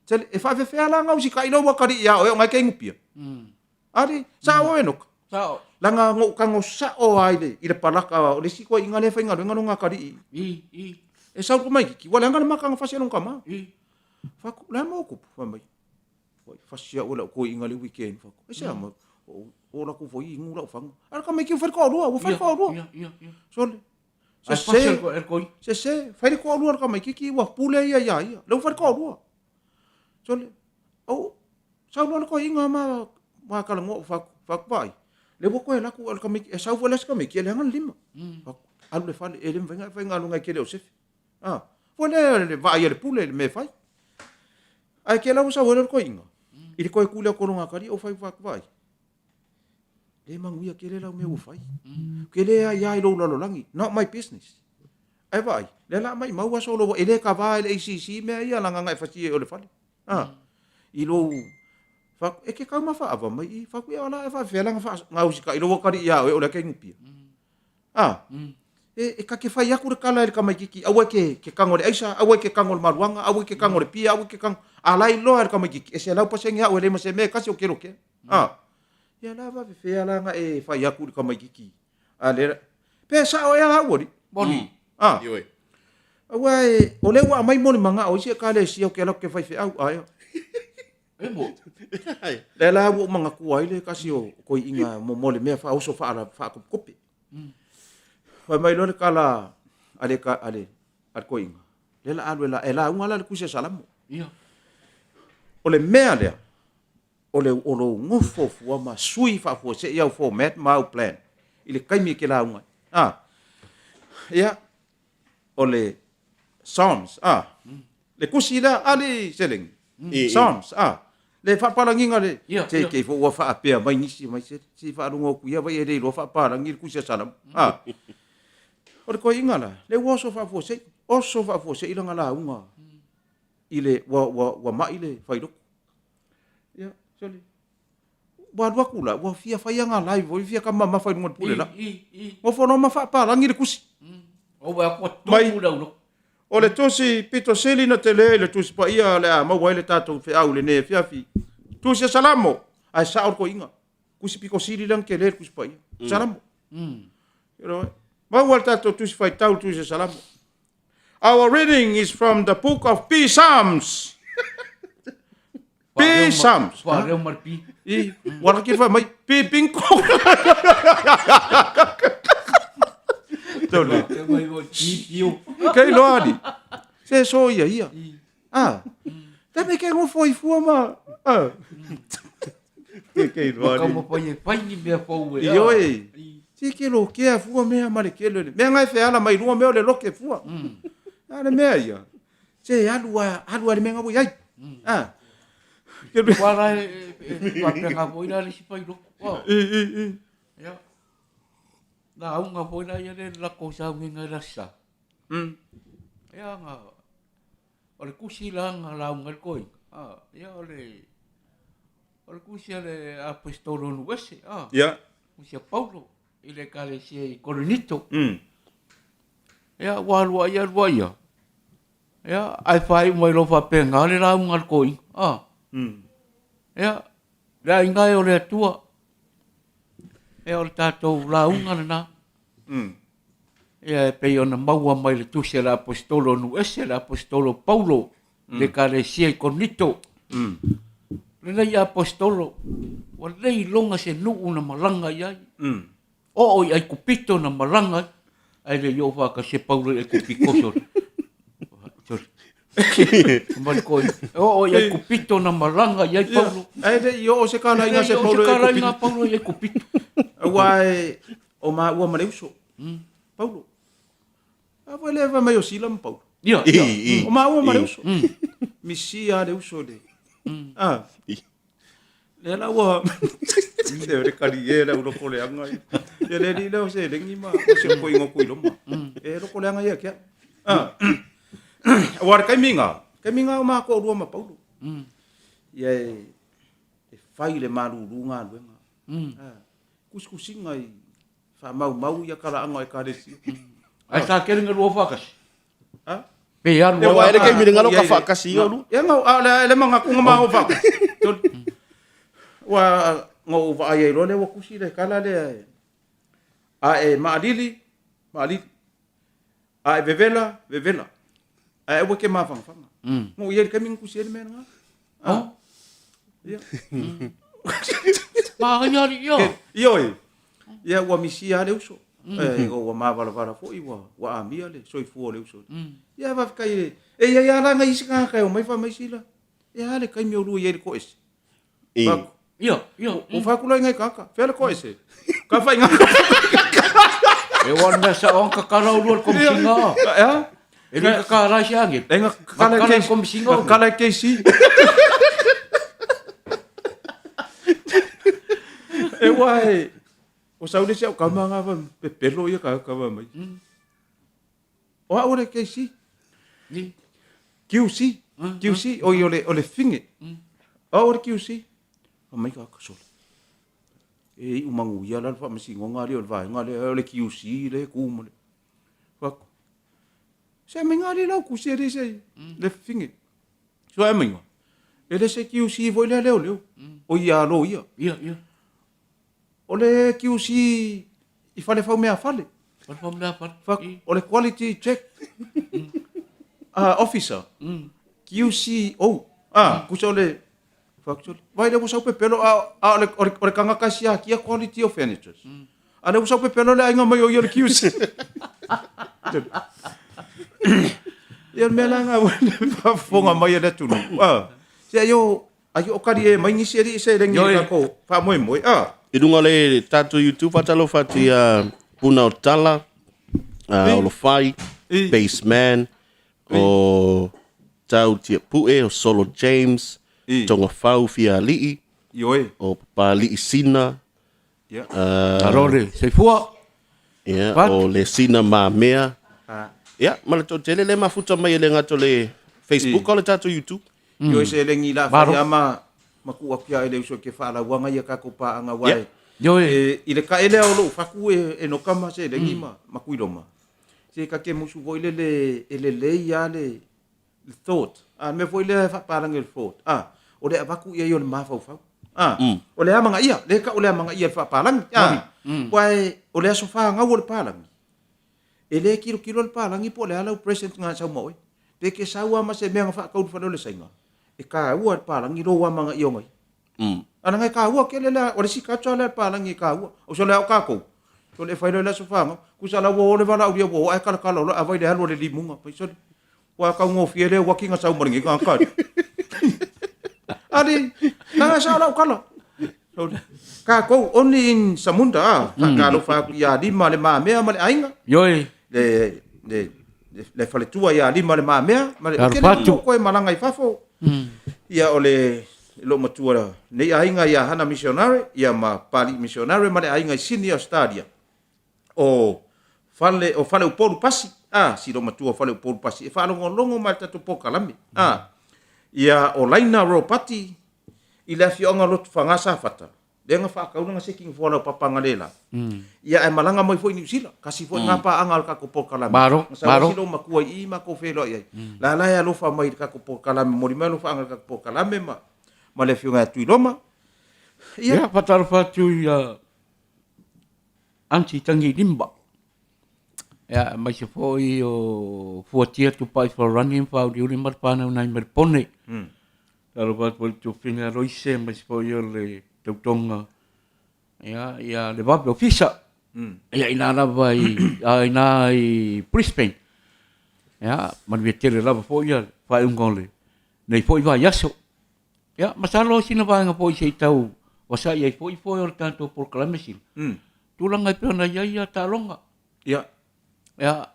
Sele, e faafefea la ona usitai lou atalii ia oe ona e te inupia? Ali, sao oe Enoka?
Sao.
Leaga na ou tago sao lava i le, i le palaka o le isi toeaiina lea e faigaluega lona atalii.
I, i.
E sau le tamaitiiti, ua leaga le mata na fasi e lona tama.
I.
Fai atu, o le a le mea ua tupu? Fai mai, Ua fasi au e lau toeaiina i le weekend. Fai atu, aisea mai? O latou foi inu lau faga. A o le tamaiti ua fai le toalua, ua fai le toalua. Sole. Sese, sese, fai le toalua o le tamaititi ua pule ia ia ia. Lea ua fai le toalua. Sole, au, sau loa le toeaina ma, ma talanoa, fai atu, fai atu, vaai, lea ua toe alu atu le tamaiti, e sau foi le isi tamaiti e leaga le lima. Fai atu, alu i le fale, e le mafai ona e faigaluega e te le o sefe. Ah, foi lea le vaai a le pule i le mea e fai. Ae kela ua sau ai le toeaina, i le toe tuli atu o lona atalii o fai vaai. Le manuia tele lau mea ua fai. Ke le aia i lou lalolagi, not my business. Ae vaai, lea la maimau aso o lou, e le kava e le ACC mea ia leaga na e fasia i o le fale. Ah, i lou, fa, e ke kau mafaava mai i, fa ia la e faafefea la na fa, na usitai lou atalii ia oe o lea ke inupia. A, e, e ta te fai atu le tala i le tamaitiiti, aua e te, te tago i le aisa, aua e te tago i le maluaga, aua e te tago i le pia, aua e te tago, a la e iloa e le tamaitiiti, e 100% au e leai ma se mea e tasi o kelokea. A, ia la faafefea la na e fai atu i le tamaitiiti, a lea, pe sao ea au alii?
Moni.
A,
Ioe.
aua e, o lea ua aumai molimagaʻa o isi ekalesia ou te alu atu ou te faifeau, a ea.
E mo.
Lea la ua ou manatua ai le tasi o toeaiina mo le mea faaoso faakopikopi. Fai mai loa le tala a le a le toeaina, lea la alu e lauga la le Tusi a Salamo.
Ia.
O le mea lea, o le o lou nofo fua ma sui faafuasei au format ma au plan i le taimi e te lauga ai. A, ia, o le Psalms, a, le tusi lea, alii seleni, Psalms, a, le faapalagiga le, se te i foi ua faapea mai nisi mai se, se i faalogo atu ia vai e le iloa faapalagi le tusi a Salamo. A, o le toeaina la, lea ua oso faafuasei, oso faafuasei lana lauga i le, ua, ua, ua mai le failotu. Ia, sole, ua alu atu la, ua fia fai ana live foi, fia taumamafa i luga o le pule laa. Nofo loa ma faapalagi le tusi. Mai, o le tusi pito sili na tele i le Tusi Paia o le a maua ai le tatou feau i lenei afiafi. Tusi a Salamo, ae sao le toeaina. Tusi pito sili lea na tele i le Tusi Paia. Salamo. Maua le tatou Tusi Faitau i le Tusi a Salamo. Our reading is from the book of P Psalms. P Psalms.
Wha reo mar P.
I, wala ki wha mai P Pinko. Tole. Kei loa ni. Se so ia ia. Ah. Te me ke ngofo i fua ma. Ah. Ke kei loa
ni. Ka mo pai e pai ni mea fou
e. Ioe. Si ke lo kea fua mea ma le kele le. Mea ngai fe ala mai lua mea o le loke fua. A le mea ia. Se alu a alu a le mea ngau ai. Ah.
Ke Wala e e faapena foi la le isi failoku.
I i i.
Ia. Lauga foi la ia le lako sauiga i le Aso Sa. Ia na o le tusi la na lauga ai le toeaina, a, ia o le o le tusi a le Aposetolo o Nuese, a.
Ia.
Tusi a Paulo i le Ekalesia i Korinito. Ia ua alu ai alu ai ia, ia ae faaiu mai loa faapena le lauga a le toeaina, a. Ia, le aiga e o le Atua, ia o le tatou lauga lena. Ia e pei ona maua mai le tusi a le Aposetolo o Nuese, le Aposetolo o Paulo, le Ekalesia i Korinito. Lenei Aposetolo, ua le iloga se nuu na malaga i ai. Oo i Aikupito na malaga ai, ae le i oo faatasi e Paulo i Aikupito, sorry. Sorry. Oo i Aikupito na malaga i ai Paulo.
Ae le i oo se kalaiga se Paulo i
Aikupito. Paulo i Aikupito.
Aua e o maua ma le uso. Paulo. A foi le mai o Sila ma Paulo.
Ia,
ia. O maua ma le uso. Misia le uso le. Ah. Lea la ua se o le kali e la loko leaga ia. Ia le alii lea o seleni ma se o koinga ku i loma. E loko leaga ia kia. Ah. Aua le taimi nga, taimi nga o matou lua ma Paulo. Ia e e fai le malulu galuega. Ah. Kusikusiga i faamaumau ia kalaaga o ekalesia.
Ae sa kele nga lua faatasi.
Ha?
Pe alu
Ia, ua ele taimi le galo ka faakasi ia olu.
Ia ngau a le le manga ku ngama o fa. Ua ngau va ai lo le ua kusi le kala le a e maalili maalili a e vevela vevela a e ua ke mafangafanga. Ngau ia le taimi kusi ele mea nga.
Oh.
Ia.
Māia ali ia.
Ioe. Ia ua misia le uso. Eh, ua mavalavala foi ua ua amia le soifua o le uso. Ia faafetai e e ia ia la ngai isi tagata e omai fai mai sila. E a le taimi o lua i ai le toese.
I.
Faku.
Ia, ia.
O faku la i ngai kaka. Fea le toese. Ka fai ngā.
E ua le mea sao ang kakala o lua le komisinga.
Ea?
E le kakala i se ange.
E nga kakala
i le komisinga.
Kakala i KC. E ua e, o sau le si au kama nga fa pepelo ia ka kama mai. O au le KC.
Ni.
QC. QC o i o le o le finge. O au le QC. O mai ka ka sole. E iu manuia la le faamasinoga alii o le vaega lea o le QC lea e tu ma le Fako. Se maiga alii lau kusi e le se le fafine. So e maiga. E le se QC foi lea leoleo. O ia loia.
Ia, ia.
O le QC i fale fau mea fale.
Fale fau mea fale.
Fako. O le quality check officer. QCO. Ah, kusa o le Factually. Vai le ua sau pepelo a, a o le, o le, o le kangaka e siakia quality of furnitures. A le ua sau pepelo le aiga mai o ia le QC. Ia le mea la nga ua le faafofoga mai a le atunuu. Ah, se ai o. Ai o kali e mai nisi alii seleni i le tatou faamoemoe a.
I luga o le tatou YouTube faatalofa atu ia Puna o Tala, Olofai, Baseman, o Tau Tiapue, o Solo James, Togafau Fiaalii, o Papalii Sina,
Malo le soifua.
Ia, o Lesina Mamea. Ia, ma le toatele lea e mafuta mai e le gata o le Facebook, a o le tatou YouTube.
Ioe seleni la fai lava ma ma tuu atu ia i le uso e ke faalauaga ia tatou paaga aua e e i le tae lea o lou fatu e e noka ma seleni ma ma Tuiloma se ta te musu foi lele e lelei lava le le thought a le mea foi lea e faapalagi o le thought a o le avatu i ai o le mafaufau a o le amanaia lea e tau o le amanaia o le faapalagi a aua e o le aso fanau o le palagi E le tilotilo le palagi po o le a lau present na sau ma oe. Pe e te sau lava ma se mea na faatau i le fale o le Saina, e taua e le palagi lou amanaia ona ia. A leaga e taua tele le, o le isi culture lea a le palagi e taua. O sole a o tatou, sole e fai loa i le aso fanau, tusa la ua o le valaaulia ua o ae talatala loa ava i le alu a le limuga. Fai sole, ua taugofie le uaki na sau ma lenei tagata. Ali, leaga e sao lau tala. Tatou only in Samunda a, faatalofa atu ia Lima Le Mamea ma le aiga.
Ioe.
Le le le faletua ia Lima Le Mamea ma le tele o koe malaga i fafo. Ia o le loo matua nei aiga ia Hana Missionary ia ma Pali Missionary ma le aiga i Sydney Australia. O fale o Faleupolu Pasi a si loo matua Faleupolu Pasi e faalogologo mai le tatou polokalame a. Ia o Laina Ropati i le afioaga o Lotofaga Safata, lea na faatau lana second floor laupapa analeila. Ia ae malaga mai foi i Niu Sila, tasi foi lena paaga a le tatou polokalame.
Malo,
Na sau ai
malo.
si loomatua i i matou feiloai ai. La la e alofa mai i le tatou polokalame, momoli mai alofaaga i le tatou polokalame ma ma le afioga ia Tuiloma. Ia,
Ia, faatalofa atu ia Aunty Tagilima. Ia, aemaise foi o Fuatia Tupai Farani ma Faauriuri ma le fanau nai Melipone. Talofa atu foi i le Tufiga Aloise aemaise foi o le tautoga ia, ia le vave ofisa. Ia ina lava i, a ina i Brisbane. Ia, manuia tele lava foi ia faaiuga o lenei foi vaiaso. Ia, masalo o sina vaega foi se i tau vasai ai foi foi o le tatou polokalame sina. Tulaga e pei ona i ai ia taaloga.
Ia.
Ia,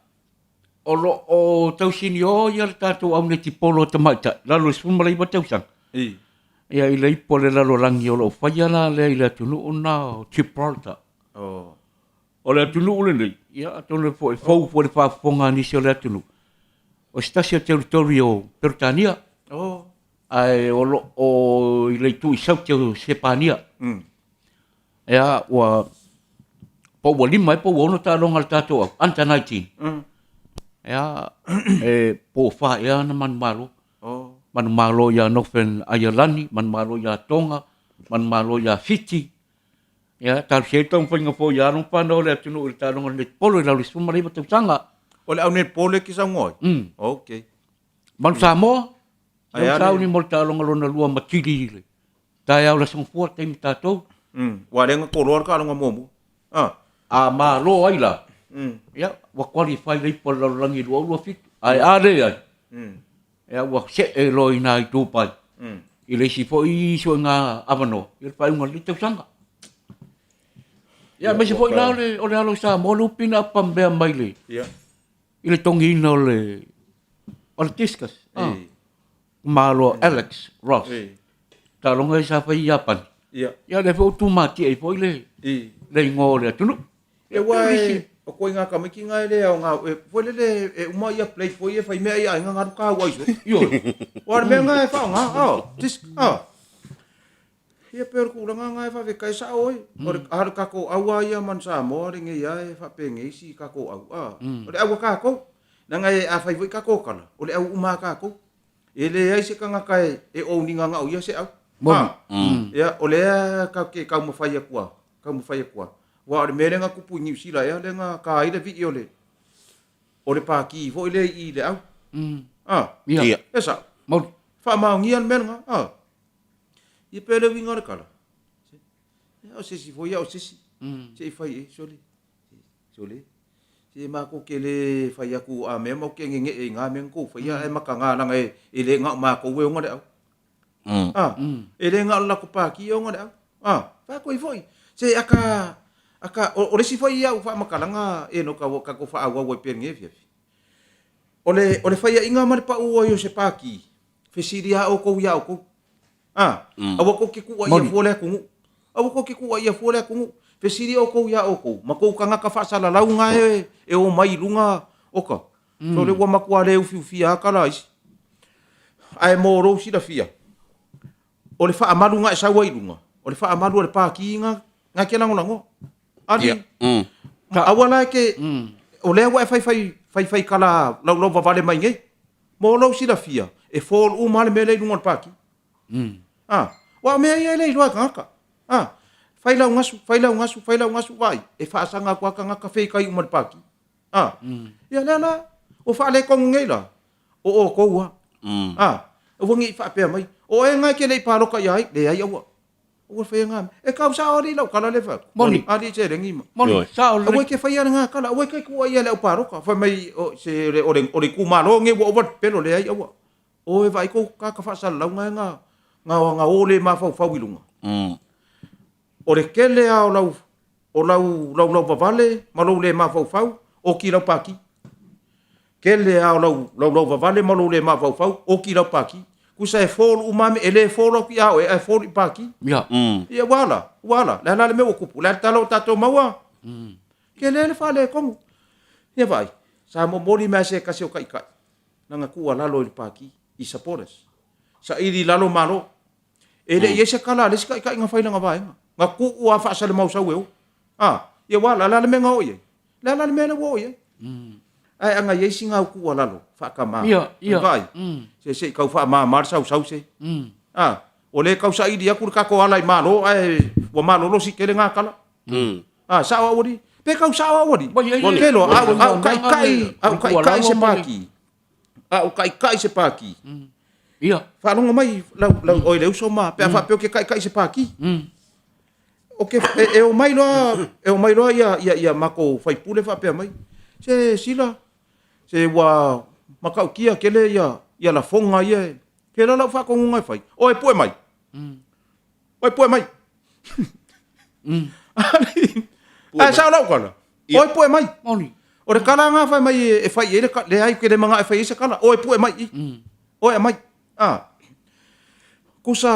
o lo o tausinio ia le tatou au netipolo a tamaitai, lalo i le 19 tausaga.
I.
Ia, i le ipu a le lalolagi o lo o faia la lea i le atunuu lena o Gibraltar.
Oh.
O le atunuu lenei, ia atonu foi e fou foi le faafofoga a nisi o le atunuu, o se tasi o territory o Peretania.
Oh.
Ae o lo o i le itu i saute o Sepania. Ea, ua, po ua lima ea po ua ono taaloga a le tatou au, under 19. Ea, e po ua fa ea ana manumalo.
Oh.
Manumalo ia Northern Ireland, manumalo ia Tonga, manumalo ia Fiti. Ea, talosia ai le taumafaiga foi ia alo ma fanau o le atunuu i le taaloga o le netball i lalo i le 19 tausaga.
O le au netball e ke saunoa ai? Okay.
Manu Samoa,
Ae
lea ua
a le-
sauni mo le taaloga lona lua ma Chile i le taeao le Aso Gafua, taimi tatou.
Ua le na toloa le taaloga muamua. Ah.
A malo ai la, ia, ua qualify le ipu a le lalolagi i 2027. Ae a leai, ia, ua see loa i ina i Dubai, i le isi foi isuiga avanoa i le faaiuga o lenei tausaga. Ia, aemaise foi la o le, o le alo o Samoa le upi na apamea mai le,
Ia.
i le togiina o le o le discus ah. Malo Alex Ross. Taaloga ia sa fai i Iapani.
Ia.
Ia lea foi ua tumatie ai foi le le igoa o le atunuu.
E ua e o koe ngā tamaiti ngā e lea o ngā, e, foi lele e uma ia plate foi e whai mea ia ai ngā ngaru kāu ai so.
Ioe.
Ua le mea ngā e whao ngā, oh, disc, oh. Ia pei o le tulaga lena e vave kai sao ai. O le a le tatou au a ia man Samoa le nei a e faapengei si tatou au a. O le au a tatou. Leaga e afai foi tatou tala, o le au uma a tatou. E leai se tagata e e own ina na o ia se au.
Moni.
Ia o lea tatou te taumafai atu a, taumafai atu a. Aua o le mea lea na tupu i Niu Sila ea lea na ta ai le vii o le o le pati foi lea i i le au. A.
Ia.
E sao.
Moni.
Faamaonia le mea lena. A. Ia pea le uiga o le kala. Ia, o se isi foi ia o se isi. Se i fai e, sole. Sole. Se makou ke le fai atu a mea matou te ngege'e i ngā mea na tou faia ae mataga leaga e le na o makou e ona le au. A, e le na o le latou Pati e ona le au. A, fai atu ai foi, se aka, aka, o, o le isi foi au faamatalaga Enoka ua tatou faaauau ai pea i lenei afiafi, o le, o le faiaina ma le pau ai o se Pati, fesili lava outou ia outou. A, aua tou te tuuaia fua le atunuu. Aua tou te tuuaia fua le atunuu. Fesili outou ia outou, ma tou tagata faasalalau na e, e omai i luga o ka, Sole ua matua le ufiufia lava tala a isi. Ae mo lou silafia, o le faamalu na e sau ai i luga, o le faamalu a le Pati na, na e te lagolagoa. Ali, yeah. Aua la e te, o lea ua e faifai, faifai tala laulauvavale mai nei. Mo lou silafia, e fall uma lava le mea lea i luga o le Pati. Ah, aua o mea ia e le iloa e tagata. Ah, fai lau gasu, fai lau gasu, fai lau gasu, vaai, e faasaga atu lava tagata feitai uma i le Pati. A, ia lea la, ua faaletonu nei la, o outou lava. A, aua ne i faapea mai, o oe lena e te le i palota ia ai, leai aua. Aua le faia lena mea. E tau sao alii lau tala lea e fai atu.
Moni.
Alii seleni ma.
Moni, sao lelei.
Aua e te faia lena tala, aua e te tuuaia i le aupalota. Fai mai, o, se, o le, o le itumalo lenei ua ova le pepelo, leai aua. O e vaai kou tagata faasalalauga e na, na, na o le mafaufau i luga. O le tele lava o lau, o lau laulauvavale ma lou le mafaufau, oki i lau Pati. Tele lava o lau laulauvavale ma lou le mafaufau, oki i lau Pati. Tusa e fall uma lava mea, e le fall atu ia oe, ae fall i Pati.
Ia.
Ia ua ala, ua ala. Le a la le mea ua tupu? Le a le tala ua tatou maua? Tele le faaletonu. Ia vaai, sa momoli mai lava se tasi o taitai lana tuualalo i le Pati, i supporters. Saili i lalo Malo. E le i i ai se kala a le isi taitai na fai i lana vaega. Na tuu lava faasalemausau e o. A, ia ua ala, o le a le mea na oo i ai? O le a la le mea lea ua oo i ai? Ae a na i ai sina au tuualalo faatama,
Ia, ia.
vaai, se se i tau faamama le sausau se. A, ua le tau saili atu le tatou ala i Malo ae ua malolosi tele na tala. A, sao au alii? Pe tau sao au alii? Ke loa, a ou, a ou taitai, a ou taitai se Pati, a ou taitai se Pati,
Ia.
Faalogo mai lau, lau, oe le uso ma, pe a faapea ou te taitai se Pati. O ke, e, e omai loa, e omai loa ia, ia, ia matou faipule faapea mai, se Sila, se ua matautia tele ia, ia lafoga ia e, pela lau faatonuga e fai, oe pue mai. Oe pue mai. Ae sao lau tala. Oe pue mai.
Moni.
O le kala nga fai mai e fai i ai le leai ke le manga e fai ai se kala. Oe pue mai i. Oe amai. Ah. Kusa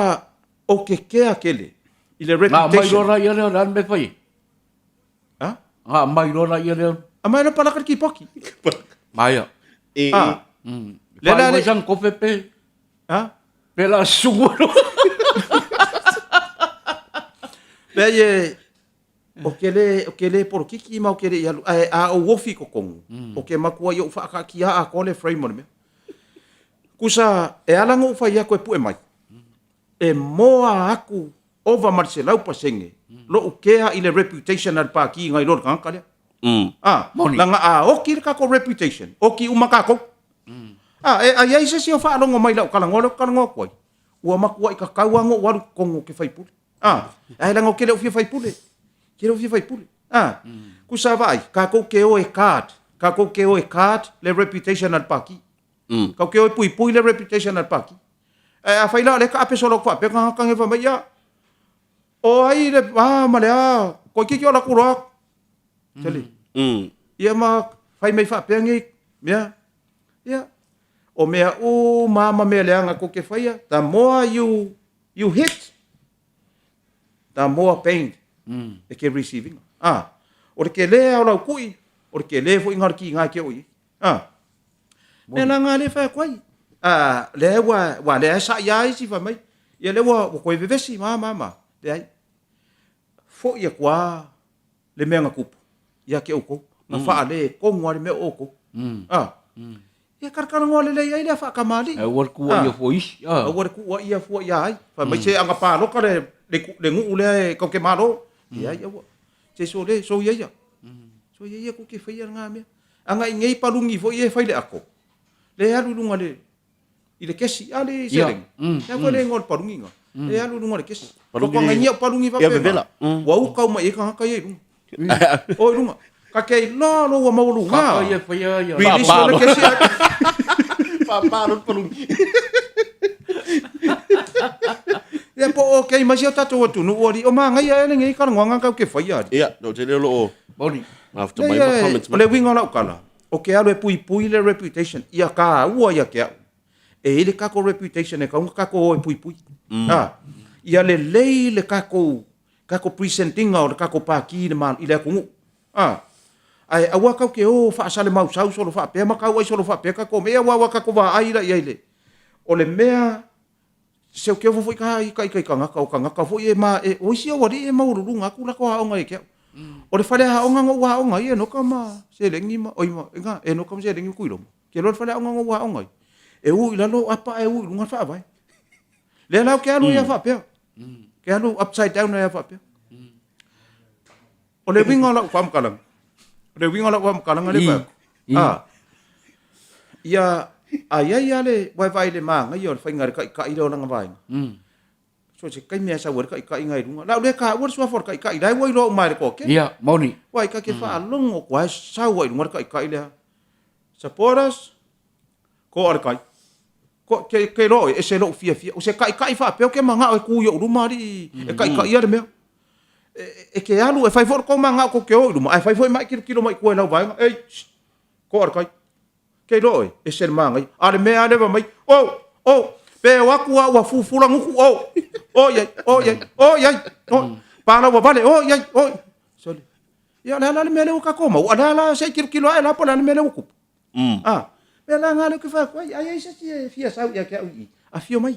o ke kea kele i le
Nga mai
reputation.
loa la ia lea, o le a le mea e fai ai?
Ha?
Nga mai loa la ia lea.
Amai loa palaka le kipoki.
Maia.
I,
Ah.
Le
la
le sang kofe pe.
Ha?
Pe la sugu loa.
Leai e, o ke le, o ke le polokiki ma o ke le i alu, ae a ou ofi i totonu, o ke matua i ou whaakaakia atoa le frame o le mea. Kusa, e ala ona ou fai atu e pue mai, e moa aku ova ma le 100% lou kea i le reputation a le Pāti nai lo le tagata lea. Ah,
Moni.
leaga a oki le tatou reputation, oki uma tatou. Ah, e a i ai se isi o faalogo mai i lau talanoa lea ou te talanoa atu ai, ua matuai tatau lava ona ou alu i totonu ou te faipule. Ah, ae leaga ou te le o fia faipule. Ke le o fia faipule. Ah, kusa vaai, tatou te o e card, tatou te o e card le reputation a le Pāti. Tatou te o e puipui le reputation a le Pāti. Ae afai la o lea e taape solo atu faapea tagata nei fai mai, ia, o ai le a ma le a, toeitiiti o alu atu loa. Tele. Ia ma fai mai faapea nei mea. Ia, o mea uma lava ma mea leaga tou te faia, the more you, you hit, the more pain e ke receive ina. Ah, o le tele lava o lau kui, o le tele foi lena o le kiga e te oo i ai. Ah, mea la lena lea e fai atu ai. Ah, lea ua, ua lea e sa'i lava isi fai mai, ia lea ua, ua toe vevesi ma, ma, ma. Leai. Foi atu lava le mea na tupu ia te outou, na faaletonu lava le mea o outou. Ah, ia talatalanoa lelei ai lea faatamalii.
Aua le tuuaia fua isi.
Ah. Aua le tuuaia fua ia ai. Fai mai se aga paloka le, le, le nuu lea e kau ke malo. Leai aua. Se so le, so ia ia. So ia ia kou ke faia lena mea. Aga i nei palungi foi ia e fai le ako. Le alu i luga le, i le kesi. A le seleni. Lea foi le igoa o le palungi na. E alu i luga o le kesi.
Palungi
Totoga ia o palungi
ia
faapena.
vevela.
Ua uka uma i ai tagata ia i luga. O i luga. Ka te ai loa lo ua maualuga.
Kaka ia faia ia.
Release o le kesi.
Pāpā lo palungi.
Ia po o okay mai si o tatou atunuu alii. O magaia ea lenei talanoaga kau ke faia alii.
Ia, no te leo loo.
Moni.
Mafuta mai ma comments
mai. O le uiga o lau tala, o ke alu e puipui le reputation, ia taua ia te au. E i ai le tatou reputation e tatau ona tatou o e puipui. A, ia lelei le tatou tatou present-ina o le tatou Pati i le i le atunuu. A, ae aua tatou te o faasalemausau solo faapea ma tau ai solo faapea tatou mea, aua ua tatou vaai la i ai i le, o le mea seokeofo foi ka i ita i tagata, o tagata foi e ma, e, o isi aualii e maualuluga atu latou aoga ia te au. O le faleaoga na ou aoga ai e Enoka ma Seleni ma, oi ma, ina, Enoka ma Seleni ma Tuiloma. Ke loa le faleaoga na ou aoga ai, e u i lalo apa ae u i luga le faavae. Lea la ou te alu ai lava faapea. Ke alu upside down ai lava faapea. O le uiga o lau faamatalaga, o le uiga o lau faamatalaga lea e fai atu, a, ia, a i ai lava le, ua e vaai i le manaia o le faiga e le taitai lea o lana vaega. So se taimi lava e sau ai le taitaiga i luga. O le a ou le taua le suafa o le taitai, la e ua iloa uma e le toatele.
Ia, moni.
Uai, ta te faalogo atu lava e sau lava i luga le taitai lea. Supporters, toa le tai. Ko, ke, ke iloa oe, ese lou fiafia. O se taitai faapea ou te manao e tu i ou luma alii e taitaia le mea. E, e te alu, e fai foi le tou manao tou te o i luma, ae fai foi ma e tilotilo mai i tua i lau vaega. Ei, shh, toa le tai. Ke iloa oe, ese le manaia. A o le mea lava lea fai mai, oh, oh, pe o atu lava ua fufula gutu, oh, oh iai, oh iai, oh iai, oh, palaua vale, oh iai, oh. Sole. Ia, o le a la le mea lea ua tatou maua? O le a la, se i tilotilo ae la po o le a le mea lea ua tupu. A, mea la na lea ou te fai atu ai, a i ai se isi e fia sau ia te au i i, afio mai,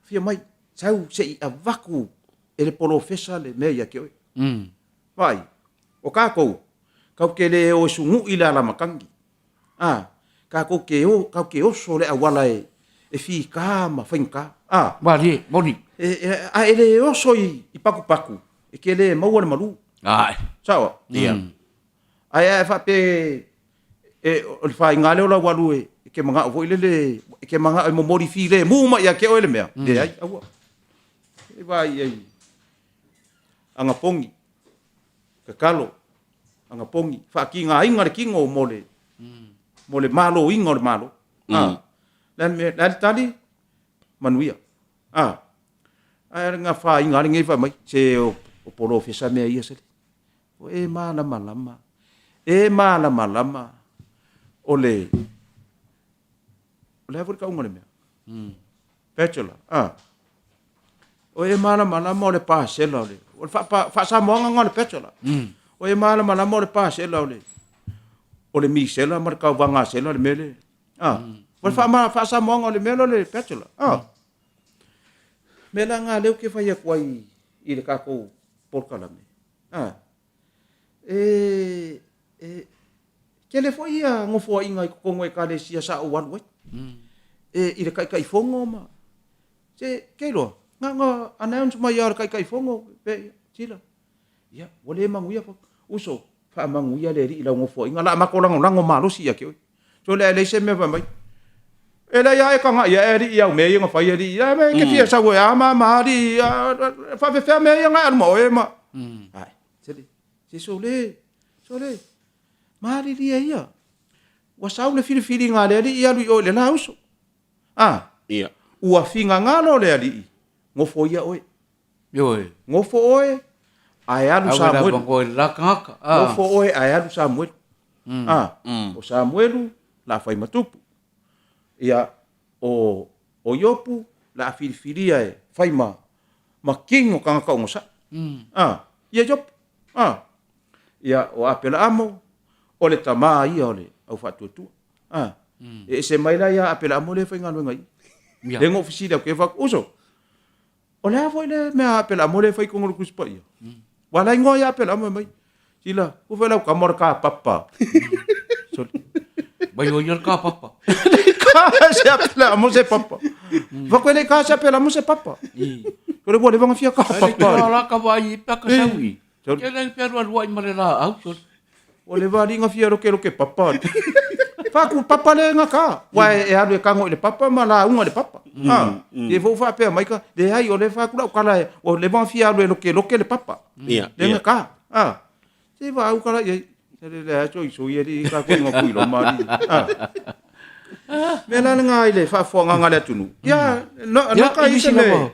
afio mai, sau se i avatu e le polofesa le mea ia te oe. Vaai, o tatou, tatou te le o e sunu'i le alamatagi, a, tatou te o, tatou te oso le auala e, e fita ma faigata, a.
Malie, moni.
E, e, a e le oso i, i patupatu, e te le maua le malu.
Ae.
Sao?
Ia.
Ae a e faapea e, o le faiga lea o lau alu e, e ke manao foi lele, e ke manao e momoli filemu mai ia te oe le mea, leai, aua. E vaai i ai, agapogi, tatalo, agapogi, faatigaina le tino mo le, mo le maloina o le Malo. A, le a le mea, le a le tali? Manuia. A, ae na faiga lava lenei fai mai, se o, o polofesa mea ia sele. O e malamalama, e malamalama o le, o le a foi le tauga o le mea? Bachelor, a. O e malamalama o le pasela o le, o le faa-Samoaga lena o le bachelor. O e malamalama o le pasela o le, o le misela ma le tauvagasela le mea lea. A. O le faa-Samoaga o le mea lea o le bachelor. A. Mea la lena lea ou te fai atu ai i le tatou polokalame. A. E, e, tele foi ia nofoaiga i totonu o Ekalesia sa ou alu ai. E, i le Taitaifono ma, se, ke iloa, na ona announce mai lava o le Taitaifono, pe, sila, ia, ua le manuia foi. Uso, faamanuia le Alii i lau nofoaiga, o le a matou lagolago malosi ia te oe. Sole ae leai se mea fai mai. E leai lava e tagai ae alii i au mea ia na fai alii. Ai e te fia sau e a ma ma alii faafefea mea ia na e alu ma oe ma. Ai, sele, se sole, sole, malilie ia. Ua sau le filifiliga a le alii alu i o i le la uso. A,
Ia.
Ua finagalo le alii, nofo ia oe.
Ioe.
Nofo oe ae alu Samuelu.
Nofo
oe ae alu Samuelu. A, o Samuelu la fai ma tupu. Ia, o, o Iopu la filifilia e fai ma, ma king o tagata onosai. A, ia Iopu. A, ia, o Apelaamo, o le tama ia o le au faatuatua. A, e ese mai la ia Apelaamo lea e faigaluega i i. Lea na ou fesili atu ai, fai atu, uso, O le a foi le mea a Apelamo lea e fai i totonu o le Tusi Paia? Ua la igoa ia Apelamo e mai. Sila, ku foi lau kama o le kapapa. Sorry.
Mai o ia le kapapa.
Ka se Apelamo se papa. Fa koe le ka se Apelamo se papa. Ko le ua leva na fia kapapa.
Ai la ka vai pa ka saui. Ke le pe rua rua i mare la au.
Ua leva alii na fia lokeloke papa. Faaku papa le na ka. Ua e alu e kago i le papa ma lauga i le papa. Ha. Te fou faapea mai ka, leai o le faaku lau kala e, ua leva na fia alu e lokeloke le papa.
Le
na ka. Ha. Se vaau kala i ai. Se le lea soi soi alii ka koe nga kui loma alii. Ha. Mea la lena i le faafofogaaga a le atunuu, ia, no,
Ia,
no ka
i
i se
nisi
mea.
lava,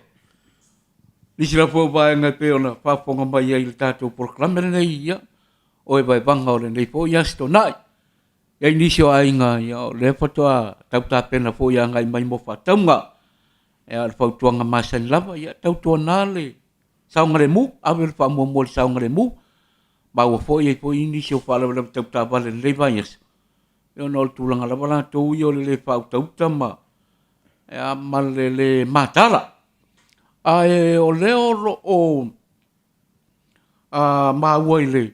nisi lava foi o vaega e pei ona faafofoga mai ai i le tatou polokalame lenei, ia, o evaevaga o lenei foi Aso Toonai. E i ai nisi o aiga, ia, o lea faatoa tau tapena foi e agai mai mo faatauga. Ia, o le fautuaga masani lava, ia tautuana le saogalemu, ave le faamuamua i le saogalemu. Maua foi e i ai foi nisi o faalavelave tau taavale i lenei vaiaso, ia ona o le tulaga lava latou ia o le le faautauta ma, ia, ma le le mataala. Ae o lea o lo o maua i le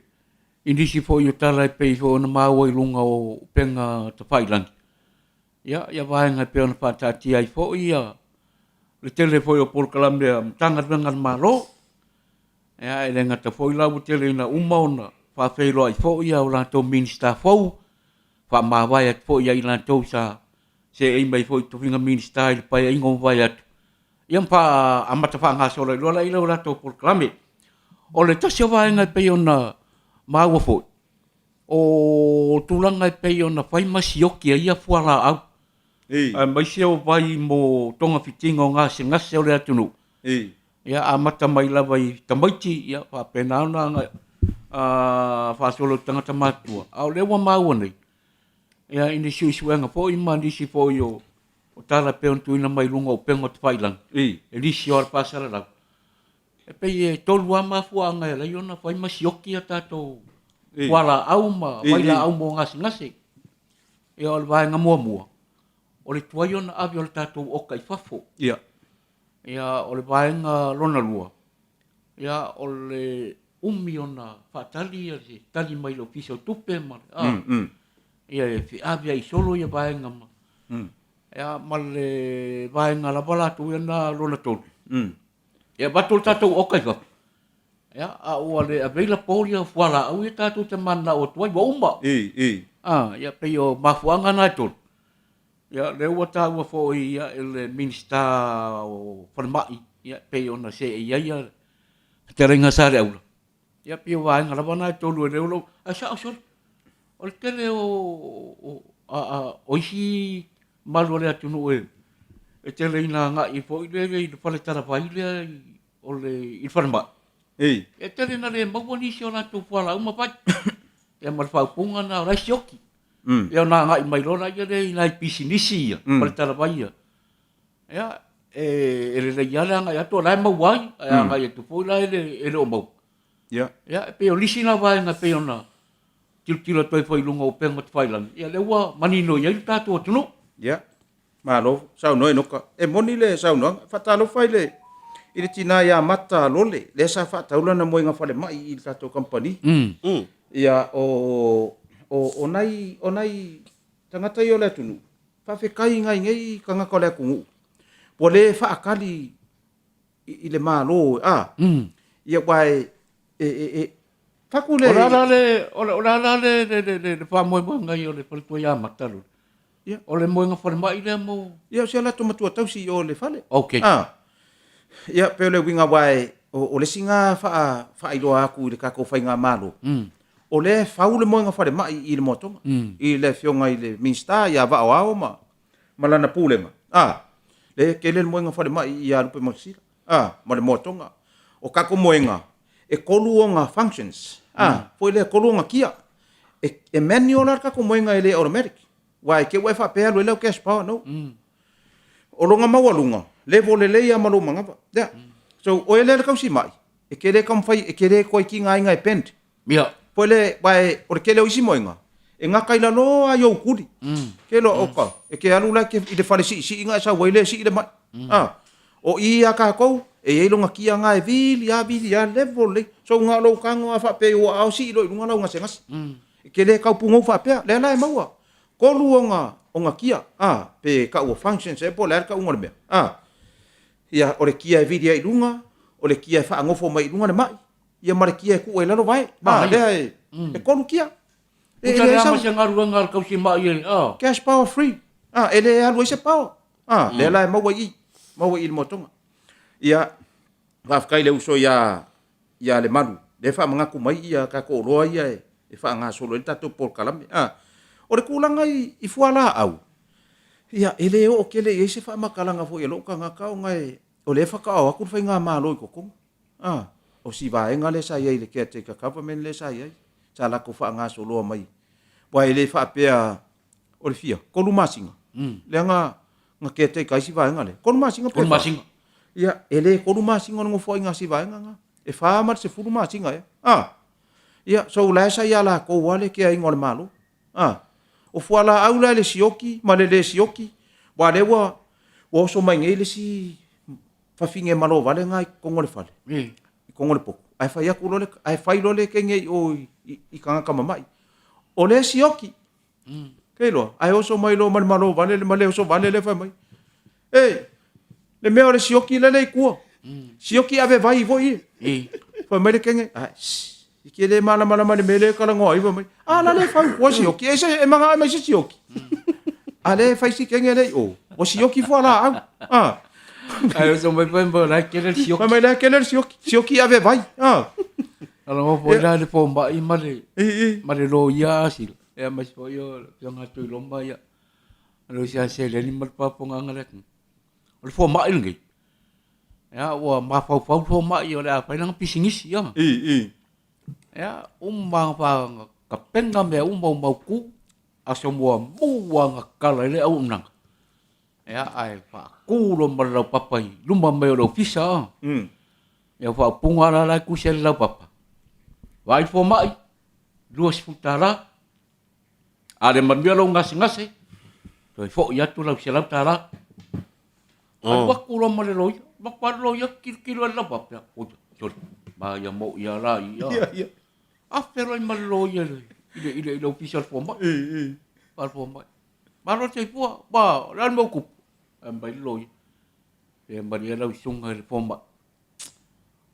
i nisi foi o tala e pei foi ona maua i luga o upega tafailagi, ia, ia vaega e pei ona faataatia ai foi ia le tele foi o polokalame a Matagaluega a le Malo. Ia, e le gata foi la ua tele ina uma ona faafeiloai foi a latou Minisita fou, faamavae atu foi ia i latou sa seei mai foi i tofiga Minisita i le Paeaiga ua mavae atu, ia ma amata faagasolo ai loa lea o latou polokalame. O le tasi o vaega e pei ona maua foi, o tulaga e pei ona fai ma sioki ai ia fualaau, aemaise o vai mo togafitiga o gasegase o le atunuu. Ia amata mai lava i tamaiti, ia faapena ona agai faasolo i tagata matutua. A o lea ua maua nei, ia i ni suesuega foi ma nisi foi o tala e pei ona tuuina mai i luga o upega tafailagi, e nisi o ala faasalalau, e pei e tolu lava mafuaaga e ala ai ona fai ma sioki a tatou fualaau ma vailaau mo gasegase. Ia o le vaega muamua, o le tuai ona ave o le tatou oka i fafo. Ia o le vaega lona lua, ia o le umi ona faatali ia se tali mai le Ofisa o Tupe ma ia e feaveai solo ia vaega ma ia ma le vaega lava latou ia na lona tolu. E avatu le tatou oka i fafo, ia a ua le available ia fualaau ia tatou te mananao atu ai ua uma. Ia pei o mafuaaga na e tolu. Ia lea ua taua foi ia e le Minisita o Falemai ia pei ona seei ai ia le fetalaiga a Saleaula, ia pei o vaega lava na e tolu e leo lou, ae sao sole, o le tele o isi malu o le atunuu e tele ina agai foi lele i le fale talavai lea o le i le falemai. E tele ina le maua nisi o latou fualaau ma vai. Ia ma le faaupuga lena o la e sioki. Ia ona agai mai loa lea i nai pisinisi ia, faletalavai ia. Ia, e lelei lava le agai atu o la e maua ai, ae agai atu foi la e le o maua. Ia, e pei o nisi na vaega e pei ona tilotilo atu ai foi i luga o upega tafailagi, ia lea ua manino i ai le tatou atunuu.
Ia, malo saunoa Enoka. E moni le saunoaga. E faatalofa i le i le tina ia Mata Lole, lea sa faatau lana moega falemai i le tatou kamupani. Ia, o o o nai o nai tagata ia o le atunuu, faafetai i nai nei tagata o le atunuu ua le faatali i le Malo, a, ia aua e e e fatu le
O le a la le o le a la le le faamoemoega ia o le faletua ia Mata Lole?
Ia.
O le moega falemai lea mo
Ia o si a latou matua tausi i o i le fale.
Okay.
A. Ia pei o le uiga aua e o le isi na faailoa atu i le tatou faigamalo, o lea e fau le moega falemai i le Moatoga, i le afioga i le Minisita ia Vaaoao ma ma lana pulega, a, lea e tele le moega falemai ia Lupematasila, a, ma le Moatoga. O tatou moega, e tolu ona functions, a, foi lea e tolu ona kia. E, e manual la le tatou moega e le automatic. Aua e te i ua e faapea e alu ai lau cash power, no. O lona maualuga, level lelei lava ma lou manava. Yeah. So, o oe lea le tausimai, e te le taumafai, e te le toe tigaina e bend.
Ia.
Foi le, aua e, o le tele o isi moega, e gata i lalo lava i ou tuli. Ke loa, oka, e te alu la e te, i le fale siisii na e sau ai lea e sii le mai. A, o i ia tatou, e i ai lona kia na e vili lava vili lava, level lelei. So, na o lou tago lava faapea i ou aao sii loa i luga lau gasegase. E te le tau pugou faapea, lea la e maua. Tolu ona, ona kia, a, pe tau o functions ea po o le a le tauga o le mea, a. Ia, o le kia e vili ai i luga, o le kia e faanofo mai i luga le mai, ia ma le kia e tuu ai i lalo vae. A, lea e, e tolu kia.
E
E
leai
leai
sa... ma se galuega a le tausimai e, a.
Cash power free. A, e le alu ai se power. A, lea la e maua i i, maua i i le motoga. Ia, faafetai i le uso ia, ia Lemalu, lea e faamanatu mai ia tatou oloa ia e faagasolo ai le tatou polokalame. A, o le tulaga i, i fualaau, Ia, e le oo tele i ai se faamatalaga foi a lou tagata ona e, o lea e faatoa o atu le faigamalo i totonu. A, o si vaega lea sa i ai i le caretaker government lea sa i ai, sa latou faagasoloa mai. Aua e le faapea o le fia, 3 masina, lea na, na caretaker ai si vaega lea. 3 masina pe 4?
Masina.
Ia, e le 3 masina o le nofoaiga a si vaega lena. E 4 ma le 10 masina ea. A, ia, so o la e sa ia latou lava le keaina o le Malo. A, o fualaau la i le sioki ma le le sioki, aua o lea ua, ua oso mai nei le isi fafine malovale lena i totonu o le fale, i totonu o le potu, ae fai atu loa le, ae fai loa le kenge i o i, i tagata mamai. O lea e sioki. Ke iloa, ae oso mai loa ma le malovale ma le osovale lea fai mai, E, le mea o le sioki lele i tua. Sioki ave vai foi e. Fai mai le kenge, ai, shh, i ke le malamalama i le mea lea e talanoa ai fai mai. A la le fau tua sioki, e se e mangaʻe mai se sioki. A le fai si kenge le i o, ua sioki fualaau. Ah.
Ae oso mai foi ma la e tele le sioki.
Fai mai la e tele le sioki, sioki ave vai. Ah.
Talanoa foi la le fomai ma le ma le loia asila. Ia aemaise foi o le Afioga ia Tuiloma ia. Alu ese a seleni ma le faafofogaaga le atunuu. O le fomai lenei, ia ua mafaufau le fomai o le a fai lana pisinisi ia. Ia, uma ona tapena mea uma o mautu, aso muamua na tatala ai le auaunaga, ia ae faatu loa ma le laupapa i luma mai o le ofisa. Ia o faaupuga la la e tusi ai le laupapa, vaai le fomai, $20. A le manuia lou gasegase, toe foi atu lau $100. Alu atu loa ma le loia, alu atu lava le loia tilotilo i le laupapa, oi, sole, ma ia moʻi lava la i i. Afe loa ma le loia i le, i le, i le ofisa o le fomai. Fai le fomai, malo le soifua, ua, o le a le mea ua tupu? Fai mai le loia, se malie lau susuga i le fomai,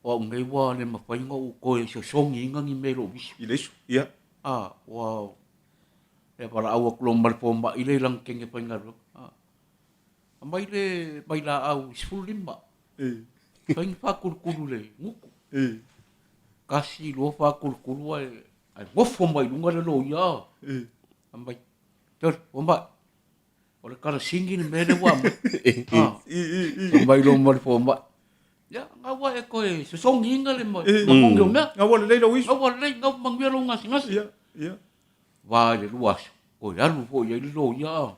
O au nei ua le mafai ona ou toe sosogiina ni mea i lou viso.
I le isu, ia.
A, ua e valaau atu loa ma le fomai lea i lana kene faigaluega. A, aumai le vailaau 15. Fai ni faakulukulu i le gutu. Tasi, lua faakulukulu ae, ae nofo mai i luga le loia. Aumai, sole, fomai. O le kalasini le mea lea ua aumai. Fai mai loa ma le fomai, ia, na ua e toe sosogiina le mamoe o mea.
Na ua lelei lou isu.
Na ua lelei, na ua manuia lou gasegase.
Ia, ia.
Va i le 2 aso, toe alu foi i ai le loia.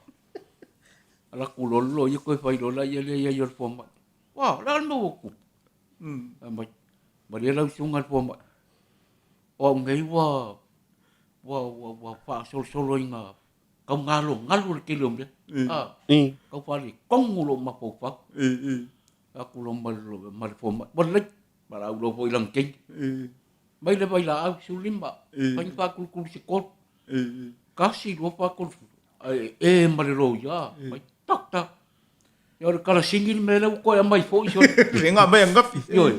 Alu atu loa le loia toe fai loa laia lea i ai o le fomai. Ua, o le a le mea ua tupu? Fai mai, malie lau susuga i le fomai, o au nei ua, ua, ua, ua faasolosolo ina Tau galogalu le tele o mea. A, tau faaletonu lou mafaufau. Atu loa ma le, ma le fomai, ua lelei, valaau loa foi i lana teine. Mai le vailaau 15, fai ni faakulukulu se tolu. Tasi, lua faakulukulu, ae e ma le loia, mai doctor. Ia o le kalasini le mea lea ua toe aumai foi sole.
Le nga mai angafi.
Ioe,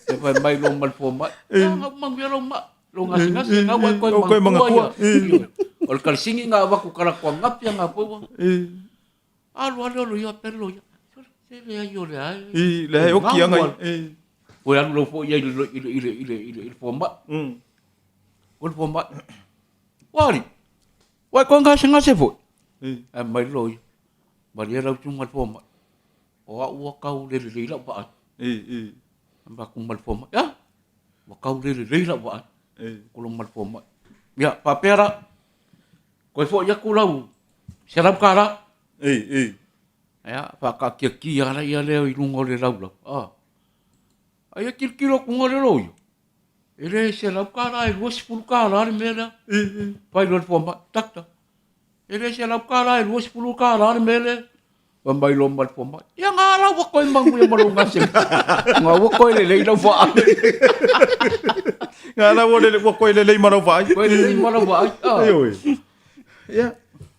e fai mai loa ma le fomai. Ia, na manuia lou mai. Lou gasegase, na ua e toe
Koe
mangatua ia. Ioe. O le kalasini na avatu kalato angafi anga foi ua. Alu alu alu ia pele loia. Sole, se leai o le a e.
I, le ai oki anga i.
Koe alu lau foi ia i le i le i le i le i le i le fomai. O le fomai. Ua alii, ua e toe gasegase foi. Ae mai le loia. Malie lau susuga i le fomai, o au ua tau le lelei lau vaai. Fai atu ma le fomai, a, ua tau le lelei lau vaai. Kolo ma le fomai. Ia, faapea la, toe foi atu lau $100. Ia, faataatiatia lava ia lea i luga o le laulau. A, ai e tilotilo atu i le loia, e le $100, e $20 le mea lea. Fai loa le fomai, doctor, E le $100 e $20 le mea lea. Fai mai loa ma le fomai, ia nga la ua toe manuia ma lou gasegase. Nga ua toe lelei lau vaai.
Nga la ua lelei, ua toe lelei ma lau vaai.
Toe lelei ma lau vaai. Ah.
Ioe. Ia,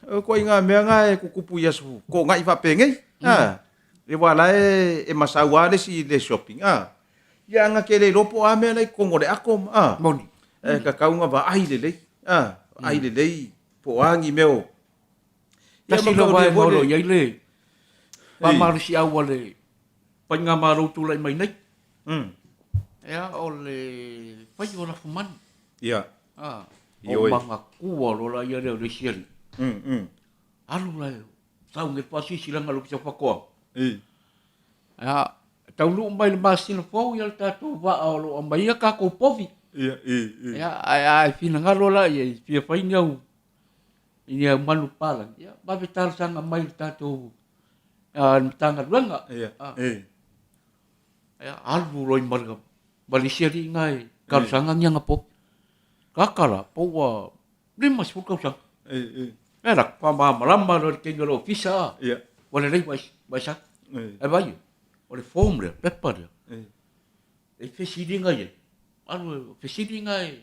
o ituaiga mea na e tutupu i aso toonai faapenei. Ah. E aua la e, e masau lava le isi i le shopping. Ah. Ia aga ke le iloa po o a mea la i totonu o le ato. Ah.
Moni.
E tatau ona vaai lelei. Ah. Vaai lelei Po o a ni mea o...
Tasi lea vaega o lo o i ai le faamalosiau a le Faigamalo o tulai mai nei. Ia, o le fai o lafumanu.
Ia.
O manatua loa la ia lea o le isi alii. Alu la Sau nge faasilasilaga a le Ofisa o Faatoaga. Ia, e taunuu mai le masina fou ia le tatou vaa o lo o aumaia tatou povi. Ia, ae a e finagalo la i ai e fia fai ni au i ni au manupapalagi, ia vave talosaga mai i le tatou le Matagaluega. Ia, alu loa i ma le ma le isi alii na e talosaga ni ana povi. Kaka la, po ua 50 tausaga. E la, faamalamalama loa i le teine o le ofisa, a. Ua lelei ua e sau. Ae vaai, o le form lea, pepa lea, e fesiliga i ai. Alu e fesiliga e,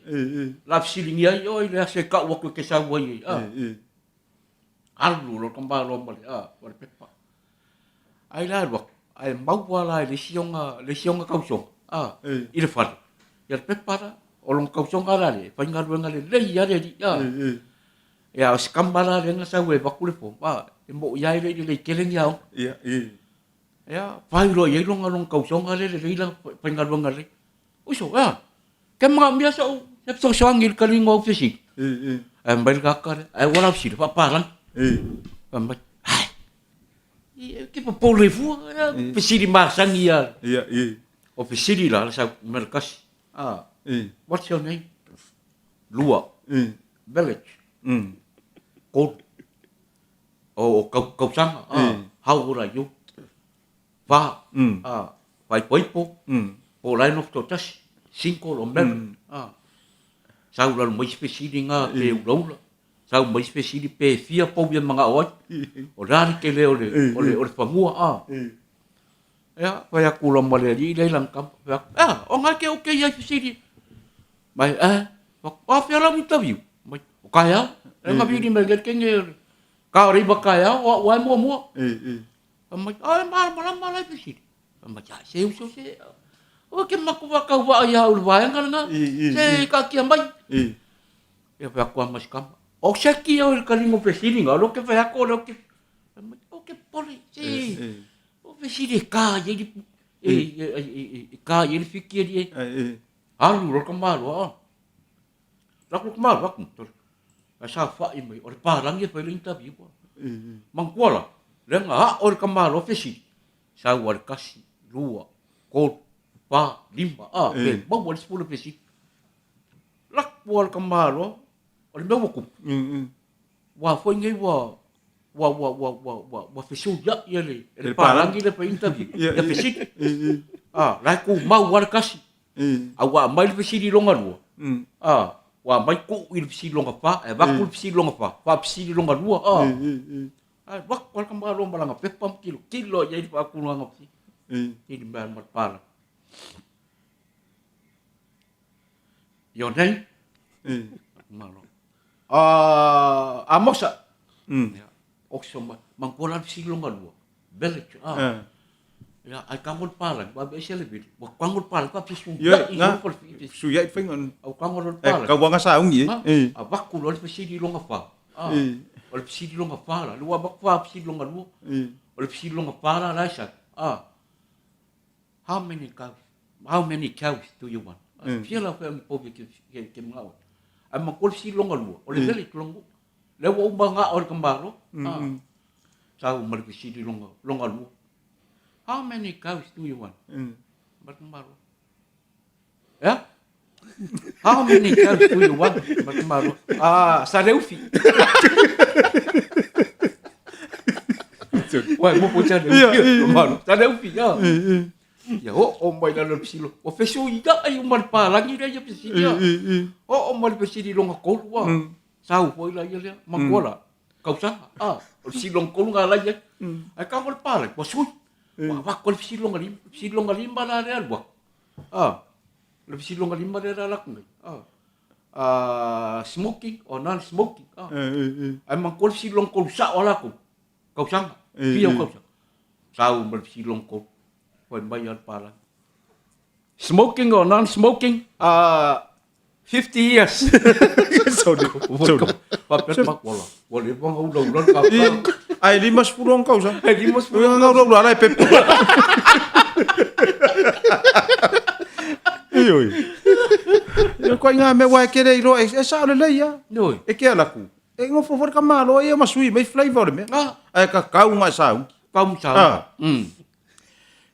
la fesiligia ai oe i le aso e tau atu e te sau ai, a. Alu loa le tamaloa ma le, a, ma le pepa. Ai la alu atu, ae maua la e le isi ona, le isi ona tausoga, a, i le fale. Ia le pepa la, o lona tausoga la lea, e faigaluega lelei lava le alii, a. Ia, o si tama la lea na sau e avatu le form, a, e moni lava e le i lelei tele ni aoga. Ia, fai loa i ai lona, lona tausoga lea e lelei lana faigaluega lelei. Uso, e a? Ke manaomia so'u se fesoasoani i le taliga o au fesili. Ae fai mai le tagata lea, ae ua la fesili, faapalagi. Fai mai, ai, e te popole fua, fesili masani lava. O fesili la, le sau numera tasi. Ah, what's your name? Lua. Village. Tolu. O tausaga. Ah, how old are you? Fa, ā, faaipoipo, po o la e nofo toatasi, single or married, ā. Sau i lalo mai isi fesili na pe ulaula, sau mai isi fesili pe fia pou e manao ai, o le a le tele o le, o le, o le fanua, ā. Ia, fai atu loa ma le alii lea i lana tama, fai atu, ea, o na ke okay ai fesili. Mai, eh, o afea lau interview? Mai, o taeao, e na vili mai le kenge, ka o reiwa taeao, o au ai muamua. Fai mai, ai malamalama la e fesili. Fai mai, ai se uso se, o ke maku whakau waa ia au le vaenga lena, se kaatia mai. Ia fai atu a ma si kama, o se ki au i le kalinga o fesili nga, o ke fai atu o le o ke, fai mai, o ke pole, se, o fesili e kā i ai e kā i ai le fiki e li e. Alu loa le tamaloa, a. Lako le tamaloa atu, tole. Ae saofai mai, o le palagi e fai le interview. Manatua la, lea na ao e le tamaloa fesili, sau a le tasi, lua, tolu, fa, lima, a, pe maua le isi pule fesili. Lako a le tamaloa, o le mea ua tupu, ua foi nei ua ua ua ua ua ua ua fesuiai e le e le palagi le fai interview ia fesili. A, la e tumau lava le tasi. A ua aumai le fesili lona lua, a, ua aumai tuu i le fesili lona fa, e avatu le fesili lona fa, faafesili lona lua, a. Ae alu atu lava le tamaloa ma lana pepa ma tilotilo i ai le faatulaga o fesili. Fesili mai ma le palagi. Your name? Malo. Amosa. Ia, oso mai. Manatua la le fesili lona lua. Village, ah. Ia, ai tago le palagi, ua aveese le vili. Ua tago le palagi, faafesuiai
Ia, na. Fesuiai le faiga.
Au tago loa le palagi.
Tauaga sauni e.
Eh. Avatu loa le fesili lona fa. Ah. O le fesili lona fa la. Ua avatu fa fesili lona lua. O le fesili lona fa la la e sau. Ah. How many cows? How many cows do you want? Fia la fea ni povi ke ke ke mangao. Ai ma ko le fesili lona lua. O le village lona lua. Lea ua uma ngao le tamaloa. Ah. Sau ma le fesili lona, lona lua. How many cows do you want? Ma le tamaloa. Ea? How many cows do you want? Ma le tamaloa. Ah, sa leufi. Uai, mo po sa leufi. Tamaloa. Sa leufi, ah. Ia oo mai lalo le fesili. Ua fesuiai uma le palagi lea ia fesili. Oo mai le fesili lona tolu, ah. Sau foi la ia lea, matua la, kausaga, a, o le silonga tolu na la i ai. Ae tago le palagi, ua sui. Ua avatu ai le fesilonga lima, fesilonga lima la lea alu atu. A, o le fesilonga lima lea la alu atu nei. A, a, smoking or non-smoking. A, ae manatua le fesilonga tolu sao a latou, kausaga, fia o kausaga. Sau ma le fesilonga tolu, fai mai a le palagi. Smoking or non-smoking? 50 years.
Sorry.
Faapea ma wala. Ua leva ona ulaula le papa.
Ai 50 ona tausaga.
Ai 50
ona ulaula ala e pepe. Ioe. Ia koe ngā mea wae kere i roa e, e sao lelei ia.
Ioe.
E ke ala ku. E ngofo fo le kamalo ia ma sui mai flavor o le mea.
Ah.
Ae kakau nga e sauni.
Kau ma sauni.
Ah.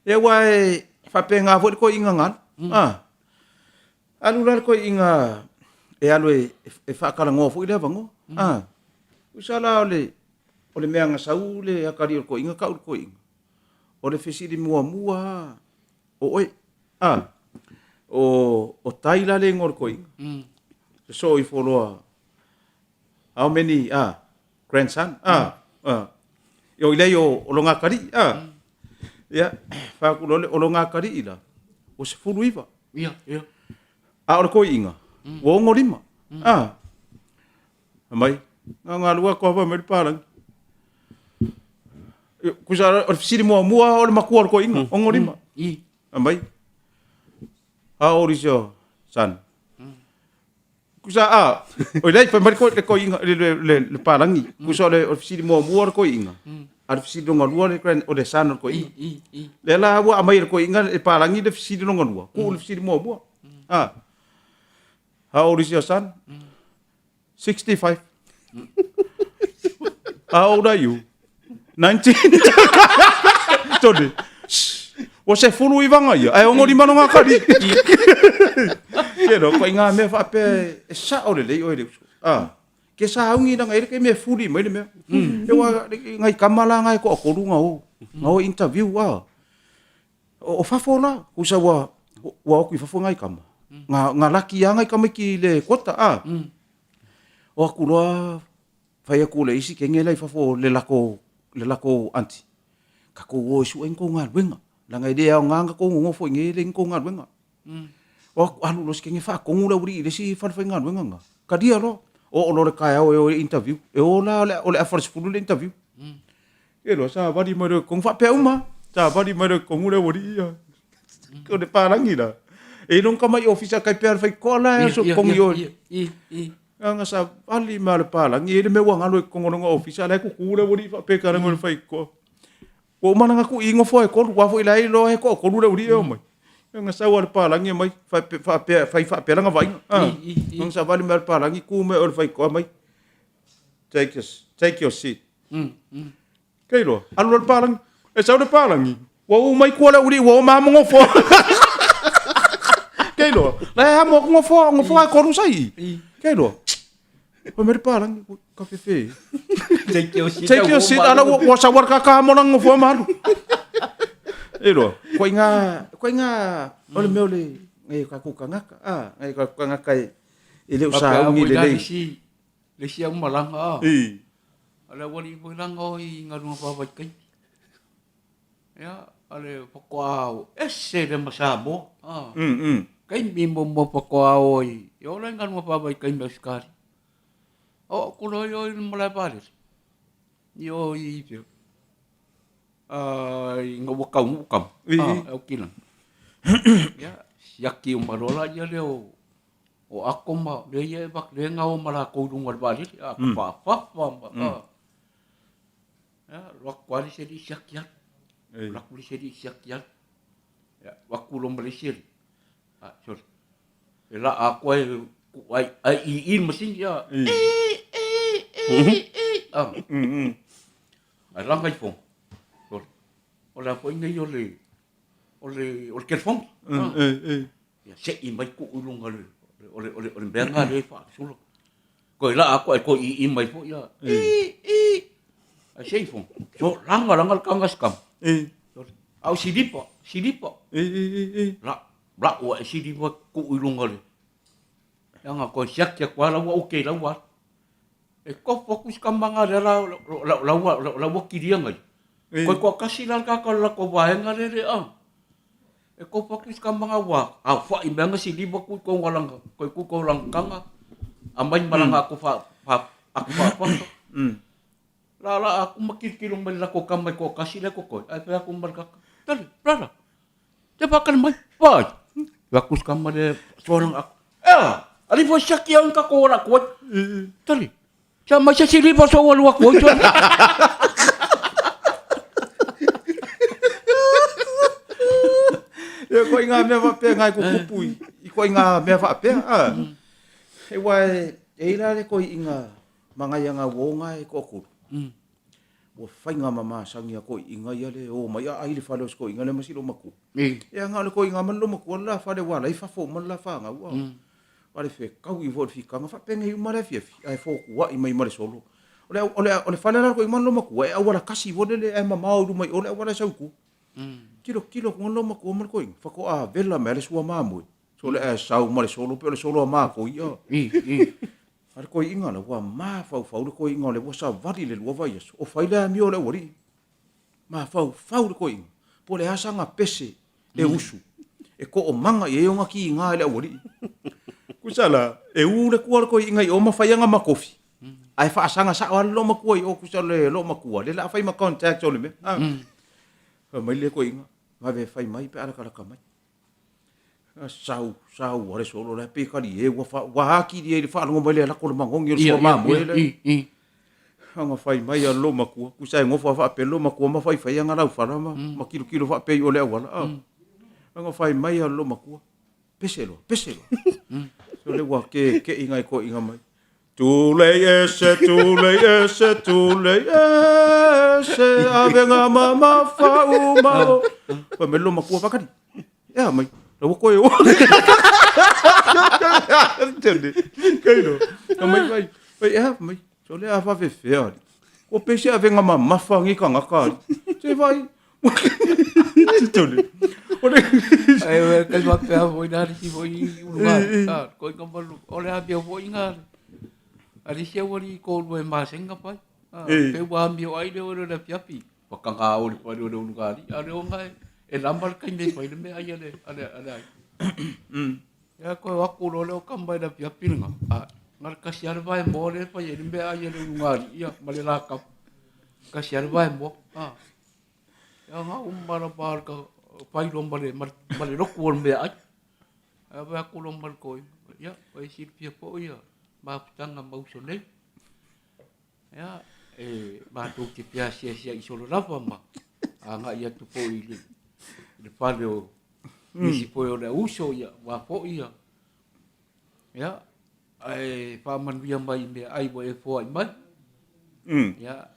Ia aua e faapena foi le toeaina na alu. Ah. Alu la le toeaina e alu e, e faatalanoa foi le avanoa. Ah. Tusa la o le, o le mea na sau le atalii o le toeaina tau i le toeaina, o le fesili muamua lava o oe. Ah. O, o Tai la le igoa o le toeaina. Sosoo ifo loa, how many, ah, grandson, ah, ah. O i lea o, o lona atalii, ah. Ia, fai atu loa le, o lona atalii la, ua 19.
Ia, ia.
A o le toeaina, ua 65. Ah. Fai mai, na ona alu atu lava fai mai le palagi. Tusa o le fesili muamua o le matua o le toeaina, 65. Fai mai, how old is your son? Tusa a, oi lei, fai mai le toeaina, le palagi, tusa o le fesili muamua o le toeaina, a o le fesili lona lua o le son o le toeaina. Lea la ua aumai e le toeaina, e palagi le fesili lona lua, tuu le fesili muamua. A, how old is your son? 65. How old are you? 19. Tony. Ua 19 nga ia, ae 65 lona atalii. Ke loa, koe ngā mea faapea e sao lelei oe le uso. Ah, ke sauni langa e le ke mea fuli mai le mea. E wa ngai kama la ngai ko akolu nga o. Nga o interview ah. O fafo la, kusa ua ua oku i fafo ngai kama. Nga nga laki a ngai kama iki le kota ah. O aku loa fai aku le isi kenge la i fafo le lako le lako aunty. Ka kou o e sue ni kou galuega. Leaga e le aoga na kou nonofo i nei e le ni kou galuega. O aku alu loa si kenge faatonu le aualii i le isi fale faigaluega na. Kalia loa. Oo loa le taeao e o e interview. E o la o le afa i le 10 le interview. E loa savali mai loa i totonu faapea uma. Savali mai loa i totonu le aualii ia. O le palagi la. E i lona tamai ofisa kai pea le faitotoa la e aso totogi i o. Leaga savali mai le palagi, e i ai le mea ua galo i totonu o lona ofisa, la e tutu le aualii faapea e talaga i le faitotoa. Ua uma ona tuu i nofoa e tolu, aua foi la e iloa e toatolu le aualii e omai. Leaga sau lava le palagi aumai, faapea, fai faapea lana vaaiga. Leaga savali mai le palagi, tu mai o le faitotoa mai, take your, take your seat. Kei loa, alu loa le palagi. E sau le palagi, ua uu mai tua le aualii, ua oma lava ma nofoa. Kei loa, la e amo atu nofoa, nofoa e tolu sa i i. Kei loa, fai mai le palagi, ka fefe.
Take your seat.
Take your seat, ala ua, ua sau le kaka mo lana nofoa ma alu. E loa, koe ngā, koe ngā, o le mea o le, ngai o tatou tagata, ah, ngai o tatou tagata e, e le o sauni lelei.
Le isi au malaga a.
I.
A le aualii foi la nga o i galuega faavaitaimi. Ia, a le faatoa o ese le ma Samoa. A. Taimi muamua faatoa o i, i o la i galuega faavaitaimi Ausetalia. O aku loa i o i le malae vaalele. I o i fea. Ina ua taunuu tama, a, Aukilani. Ia, siaki uma loa laia lea o o ako ma lea ia e lea na o ma lakou i luga o le vaalele, a faafafa ma a. Ia, alu atu lava le isi alii siaki alu. Alu atu le isi alii siaki alu. Ia, alu atu loa ma le isi alii. A, sole. E laa atu ai, ai, ai i i le masini, a. E, e, e, e, a. Ae laga ifoga. Sole. O le a foi nei o le, o le, o le telefoni. Ia se'i mai tuu i luga o le, o le, o le, o le mea lena lea e faasolo. Toe laa atu ae toe ii mai foi ia, ii, ii. Ae se ifo, so laga laga le taga si tama. A o silipa, silipa. La, lau ae silipa tuu i luga o le, leaga toe siaki atu lava la ua okay la ua alu. E tofu atu si tama lena lea la, la ua, la ua kilia nei. Toe toatasi la le tagata o le latou vaega lea le a. E tofu atu si tama lena ua aofai mai ana siliva tu i totonu o lana, toe tu i totonu o lana taga, aumai ma lana ato fa, fa, ato faafafa. Laalaa atu ma tilotilo mai i le latou tama e toatasi lea e totoe, ae fai atu ma le tagata, Tali, brother, Te whakana mai, wai. Wa kus ka mare soa langa aku. Ea, ali fo siaki au ka ko la ko. Tali. Sa mai se siliva so wa lua ko.
Ia koe ngā mea whapea ngai ko kupu i, i koe ngā mea whapea. Ah. E wai, e ira le koe i ngā mangai a ngā wō ngā e ko akuru. Ua faiga mamasagi a toeaiina ia le o mai aai le fale o si toeaina lea ma si loomatua. Ia na o le toeaina ma le loomatua le la fale ua ala ai fafo uma le la fanau a. A le fetaui foi o le fitaga faapenei uma le afiafi ae fotuai mai ma le solo. O le o le o le fale la o le toeaina ma le loomatua e auala tasi foi lele ae mamao i luma i o le auala e sau i tua. Tilotilo atu le loomatua ma le toeaina faatoa vela mai lava le sua mamoe. Sole ae sau ma le solo pei o le solo a matou ia. A le toeaina la, ua mafaufau le toeaina o lea ua savali le 2 vaiaso, o fai le amio a le aualii. Mafaufau le toeaina, po o le a sana pese e usu, e toomaga i ai ona tiga i le aualii. Tusa la, e u le tua o le toeaina i o ma fai ana matofi, ae faasaga sao lava le loomatua i o, tusa o le loomatua lea o le a fai ma contact o le mea. Fai mai le toeaina, vave fai mai pe a latalata mai. Sau, sau a le solo la e pei talie ua fa, ua atili ai le faalogo mai lea lako le magogi o le sua mamoe lea. Aga fai mai a lo matua, tusa e nofo a faapea lo matua ma faifai ana laufala ma, ma kilokilo faapea i o le auala. Ah. Aga fai mai a lo matua, pese loa, pese loa. So le ua ke ke inga i ko inga mai. Tulei ese, tulei ese, tulei ese, avega mamafa uma o. Fai mai lo matua whakari. Ea mai, la ua koe o. Tene, kaino. Ka mai mai, mai ea mai. So le a whawhewhea ali. Ko pese avega mamafa ngi kangaka ali. Se vai. Tene. Ore.
Ai we kai whapea foi nā risi foi i ulu ngā. Ko inga malu, o le amio foi ngā. A risi au ari kōrua e māsenga pai. Pe ua amio ai le ore le afiafi. Whakangā o le whare o le ulu ngā ri. A le o ngā e lama le kai nei whai le mea ai a le, a le, a le ai. Ea koe o aku lo le o kama i le afiafi le ngā. A, ngā le kasi a le vae moa le whai e le mea ai a le ulu ngā ri. Ia, ma le lākau. Kasi a le vae moa. A. Ia ngā uma la pa ka whai ma le, ma le roku o le mea ai. A wea aku lo ma le koi. Ia, koe silafia foi ia mafutaga ma uso nei. Ia, e matou te feasiasia'i solo lava ma agai atu foi i le, i le fale o nisi foi o le auuso, ia, aua foi ia, ia, ae faamanuia mai i meaai ua e foai mai. Ia,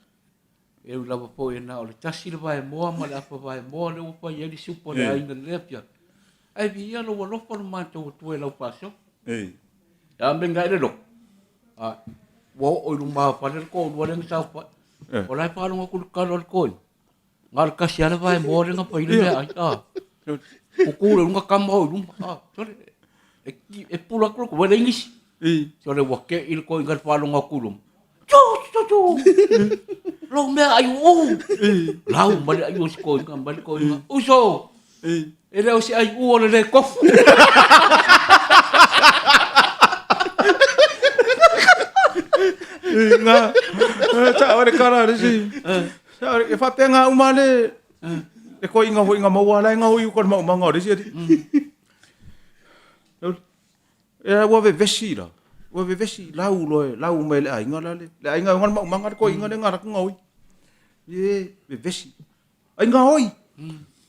E ui lava foi na o le tasi le vaemoa ma le afa vaemoa lea ua fai ai le supa o le aiga i lea afiafi, ae viia lou alofa lo matou Atua i lau faasoa. A mea i le loto, a, ua oo i luma o fale le toalua lea na saofai. O la e faalogo atu i le tala o le toeaina, na o le tasi lava le vaemoa lea na fai ai le meaai, a. Tutu le luga tama o i luma, a, sole, e pula atu le ua leai nisi. Sole ua te i le toeaina i le faalogo atu i luma, Tū, tū, tū. Lou mea ai uu. Lau ma le ai o si koinga, ma le koinga. Uso, e le o se ai uu o le le tofu.
Nga, sa o le kala le si. Sa o le faapea ngā uma le le koinga hoi ngā maua lai ngā hoi uka le maumanga o le si ati. Ea ua vevesi la, ua vevesi lau loa e lau mai le aiga la le, le aiga e ona le maumaga le toeaina lea na alu atu gaoi. E vevesi. Ai gaoi!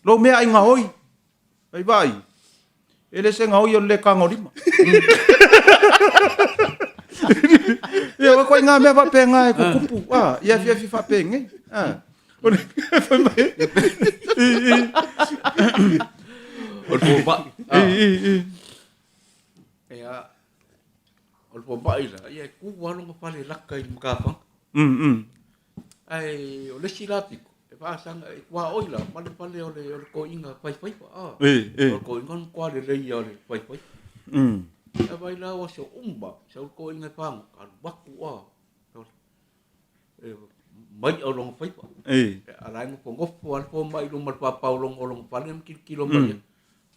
Lou mea ai gaoi. Ai vaai, e le se gaoi o le le tagolima. Ia, ua koe ngā mea faapena e kukupu, a, i afiafi faapenei. A, o le fai mai. I, i.
O le fomai.
I, i, i.
Ia, o le fomai la, ia e ku lava lona fale laka i le matafaga. Ae o le isi la pito, e faasaga, e tuaoi la ma le fale o le, o le toeaina faifaifa. Ah, o le toeaina o le matua lelei ia o le faifaifa. Ae vaai la o aso uma, sau le toeaina e fagota, alu atu ah, mai'a o lona faiva. A la e nofonofo lava le fomai i luma o le papaologa o lona fale ma tilotilo mai ai.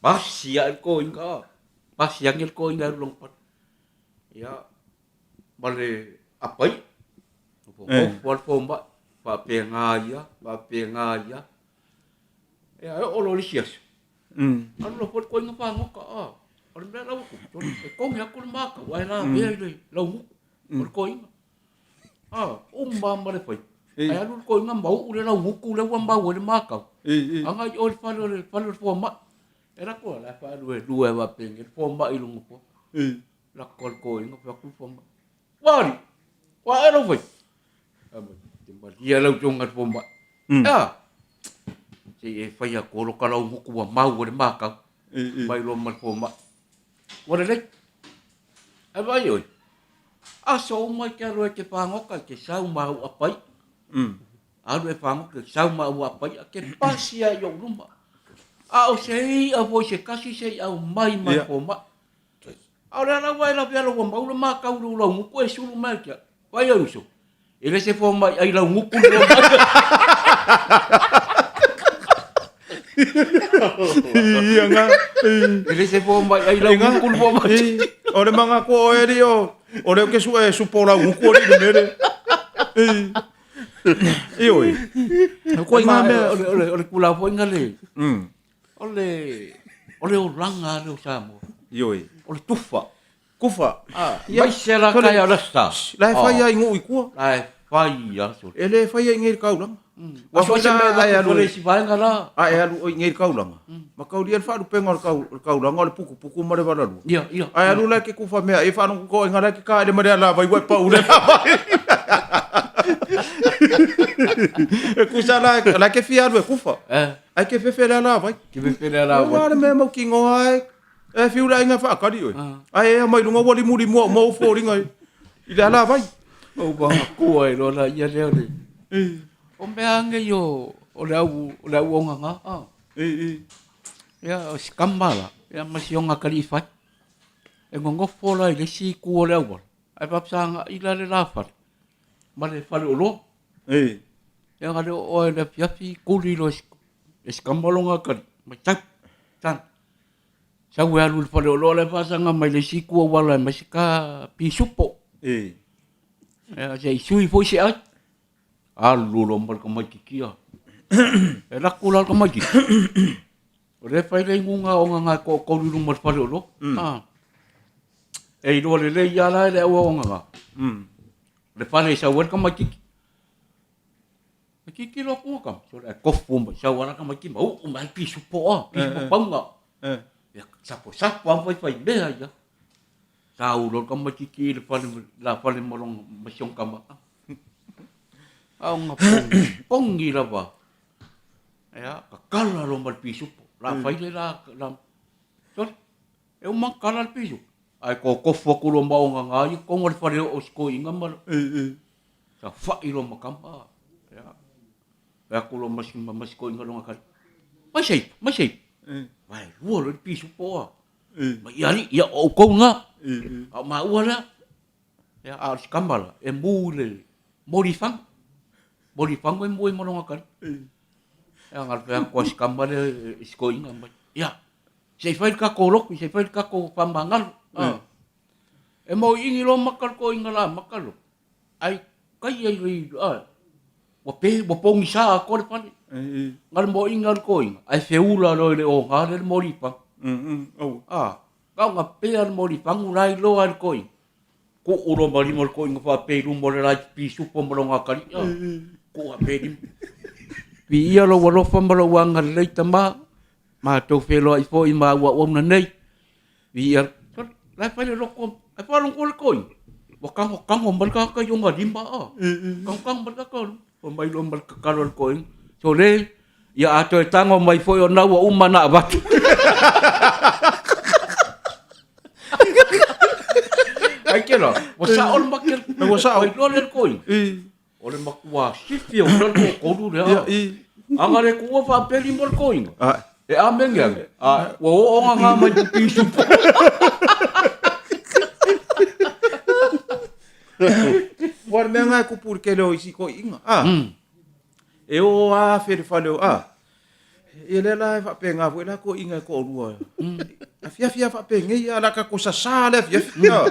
Pasi ae le toeaina, pasi ane le toeaina e alu i lona fale. Ia, ma le apai'a, nofonofo lava le fomai, faapena ia, faapena ia. Ia, e oo loa i le isi aso, alu loa foi le toeaina fagota, o le mea la ua tupu, e togi atu le makau ae lavea i le laugutu o le toeaina. Ah, uma ma le fai. Ai alu le toeaina ma uu le laugutu lea ua mau ai le makau. Agai i o i le fale o le fale o le fomai. E lako la e faaluelue faapena le fomai i luga po. Lako le toeaina fai atu le fomai. Ua alii, ua ae lou fai. Fai mai, te Malia lau afioga i le fomai. Ea, se i e fai atu o lo ta laugutu ua mau e le makau. Mai loa ma le fomai. Ua lelei. Ae vaai oe, aso uma e te alu ai e te fagota e te sau ma au apai. Alu e fagota e te sau ma au apai, a te pasi lava i ou luma. A o se i'a foi se tasi se i aumai ma le fomai. A o le ala ua e lavea ua mau le makau i lou laugutu e sulu mai ia te au. Vaai oi uso, e le se fomai ai laugutu le fomai.
Ia nga.
E le se fomai ai laugutu le fomai.
O le manga ko o eri o o le ke su e su po laugutu o le mele. I oi. Ko inga mea
o le kula foi nga le. O le o le olaga lea o Samoa.
Ioe.
O le tufa.
Kufa.
Ah, mai se la kai o le sa.
La e fai ai nguu i kua.
La e fai a so.
E le fai ai ngei kaulanga.
Ua foi se mea la alu le si vaenga la.
A e alu oi ngei kaulanga. Ma kaulia le faalupenga o le kaulanga o le pukupuku ma le valalua.
Ia, ia.
Ae alu la ke kufa mea e faalogo ko inga la ke ka ele ma le ala vai ua pau le vai. E kusa la la ke fia alu e kufa.
Eh.
Ai ke fefe le ala vai.
Ke fefe le ala
vai. Ua le mea mau kingo ai. E fiu le aiga whaakari oi. Ai e mai lunga ua limu limu au mau fōringa i. I le ala vai.
O wanga kua e lola ia leo le. O mea ange i o o le au o le au onga ngā. Ah. Ia o si kama la. Ia ma si onga kali i whai. E ngongofo la i le si ku o le auala. Ai papsanga i la le la whare. Ma le whare o loa. Ia nga leo oe le afiafi kuli loa e si kama longa kali. Mai tau. Tana. Sau e alu i le faleoloa la e faasaga mai le isi itu auala e mai se ka pisupo. Ia se i sui foi se ai. Alu loa ma le tamaitiiti a. E alu atu la le tamaitiiti. O lea e fai le inuga o ogaga e toatolu i luma o le faleoloa. E iloa lelei lava la e le au aogaga le fale e sau ai le tamaitiiti. E tilotilo atu na tama, sole ae tofu mai sau lava tamaiti ma uu mai le pisupo a, pisupo pauga. Ia saposapo lava ma faifai mea ia. Sau loa le tamaititi i le fale la fale ma lona ma si ona tama. A o na pogi lava. Ia, tatala loa ma le pisupo. La fai le la, la, sole, e uma ona tala le pisupo. Ae totofu atu loa ma ogaga ia i totonu o le fale o si toeaina ma saofai loa ma tama. Ia, fai atu loa ma si, ma si toeaina lona tali, mai se ipu, mai se ipu. Vaelua loa le pisupo a. Mai ia alii, ia o outou na, a o maua lea. Ia, a o si tama la, e mu i le molifaga. Molifaga e mu ai ma lona tali. Ia, na fai atu a si tama lea i si toeaina mai, ia, Se i fai le tatou lotu, se i fai le tatou faamagalo. Mm. E mau ingi loa maka le toeaina la maka lo. Ai kai ai le a ua pe ua pogisa atoa le fale. Na le moiga le toeaina ae feula loa i le oga lea le molifaga.
Oh.
A na ona pea le molifagu la iloa e le toeaina. Tuu loa ma lima le toeaina faapea i luma o le la pisupo ma lona atalii. Tuu faapea i lima. Viia lou alofa ma lou agalelei Tama. Matou feiloai foi ma au auauna nei. Viia, la e fai le loto, ai faalogo le toeaina, ua tagotago mai le tagata i ona lima a. Tagotago mai le tagata, fai mai loa ma le tatalo a le toeaina, sole, ia a toe tago mai foi ona ua uma ona avatu. Ai ke la, ua sao le make,
Ua sao.
Ua iloa lea le toeaina. O le matua sifi o le toatolu lea.
Ia, i.
A na le tuua faapeli mo le toeaina.
Ae.
E amene ane. A ua oo ngā mai te pisupo.
Ua le mea ngā e kupu i le kele o isi toeaiina. A. E oo lava afe i le fale o, a. Ia lea la e faapena foi la toeaiina e toalua. Afiafi lava faapenei a o le a tatou sasa le afiafi. A.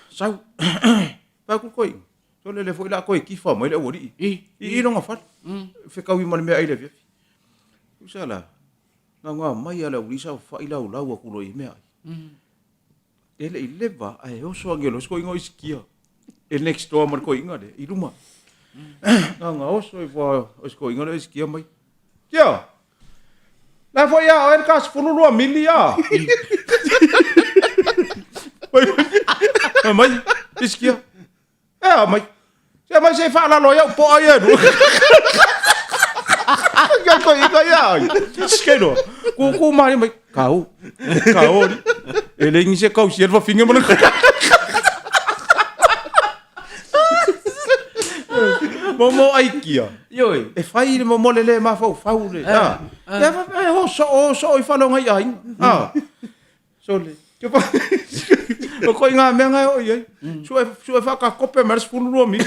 Sau. Fai atu le toeaina, sole lea foi o le a toe kifa mai le aualii
I.
i lona fale. Fetaui ma le meaai i le afiafi. Tusa la, gaga mai lava le aualii saofafai laulau atu loa i meaai. E le i leva ae oso ane loa si toeaina o isikia e next door ma le toeaina lea i luma. Gaga oso ifo lava o si toeaina lea o isikia mai. Kia! La foi ia oe le ka 12 mili a. Fai mai, isikia. E a mai. Se mai se faalalo ai au poa ia e lua. Ia ko ia ia. Skelo. Ku ku mai mai kau. Kau. E le ngi se kau si elfa finge mana. Mo mo ai kia.
Ioi.
E fai le mo le le ma fau fau le. Ah. Ya fa e ho so o so i whalonga i ai. Ah. Sole. Kia wha... O koe ngā mea ngai o i ai. Sue, sue whakakope mai le 12 mili.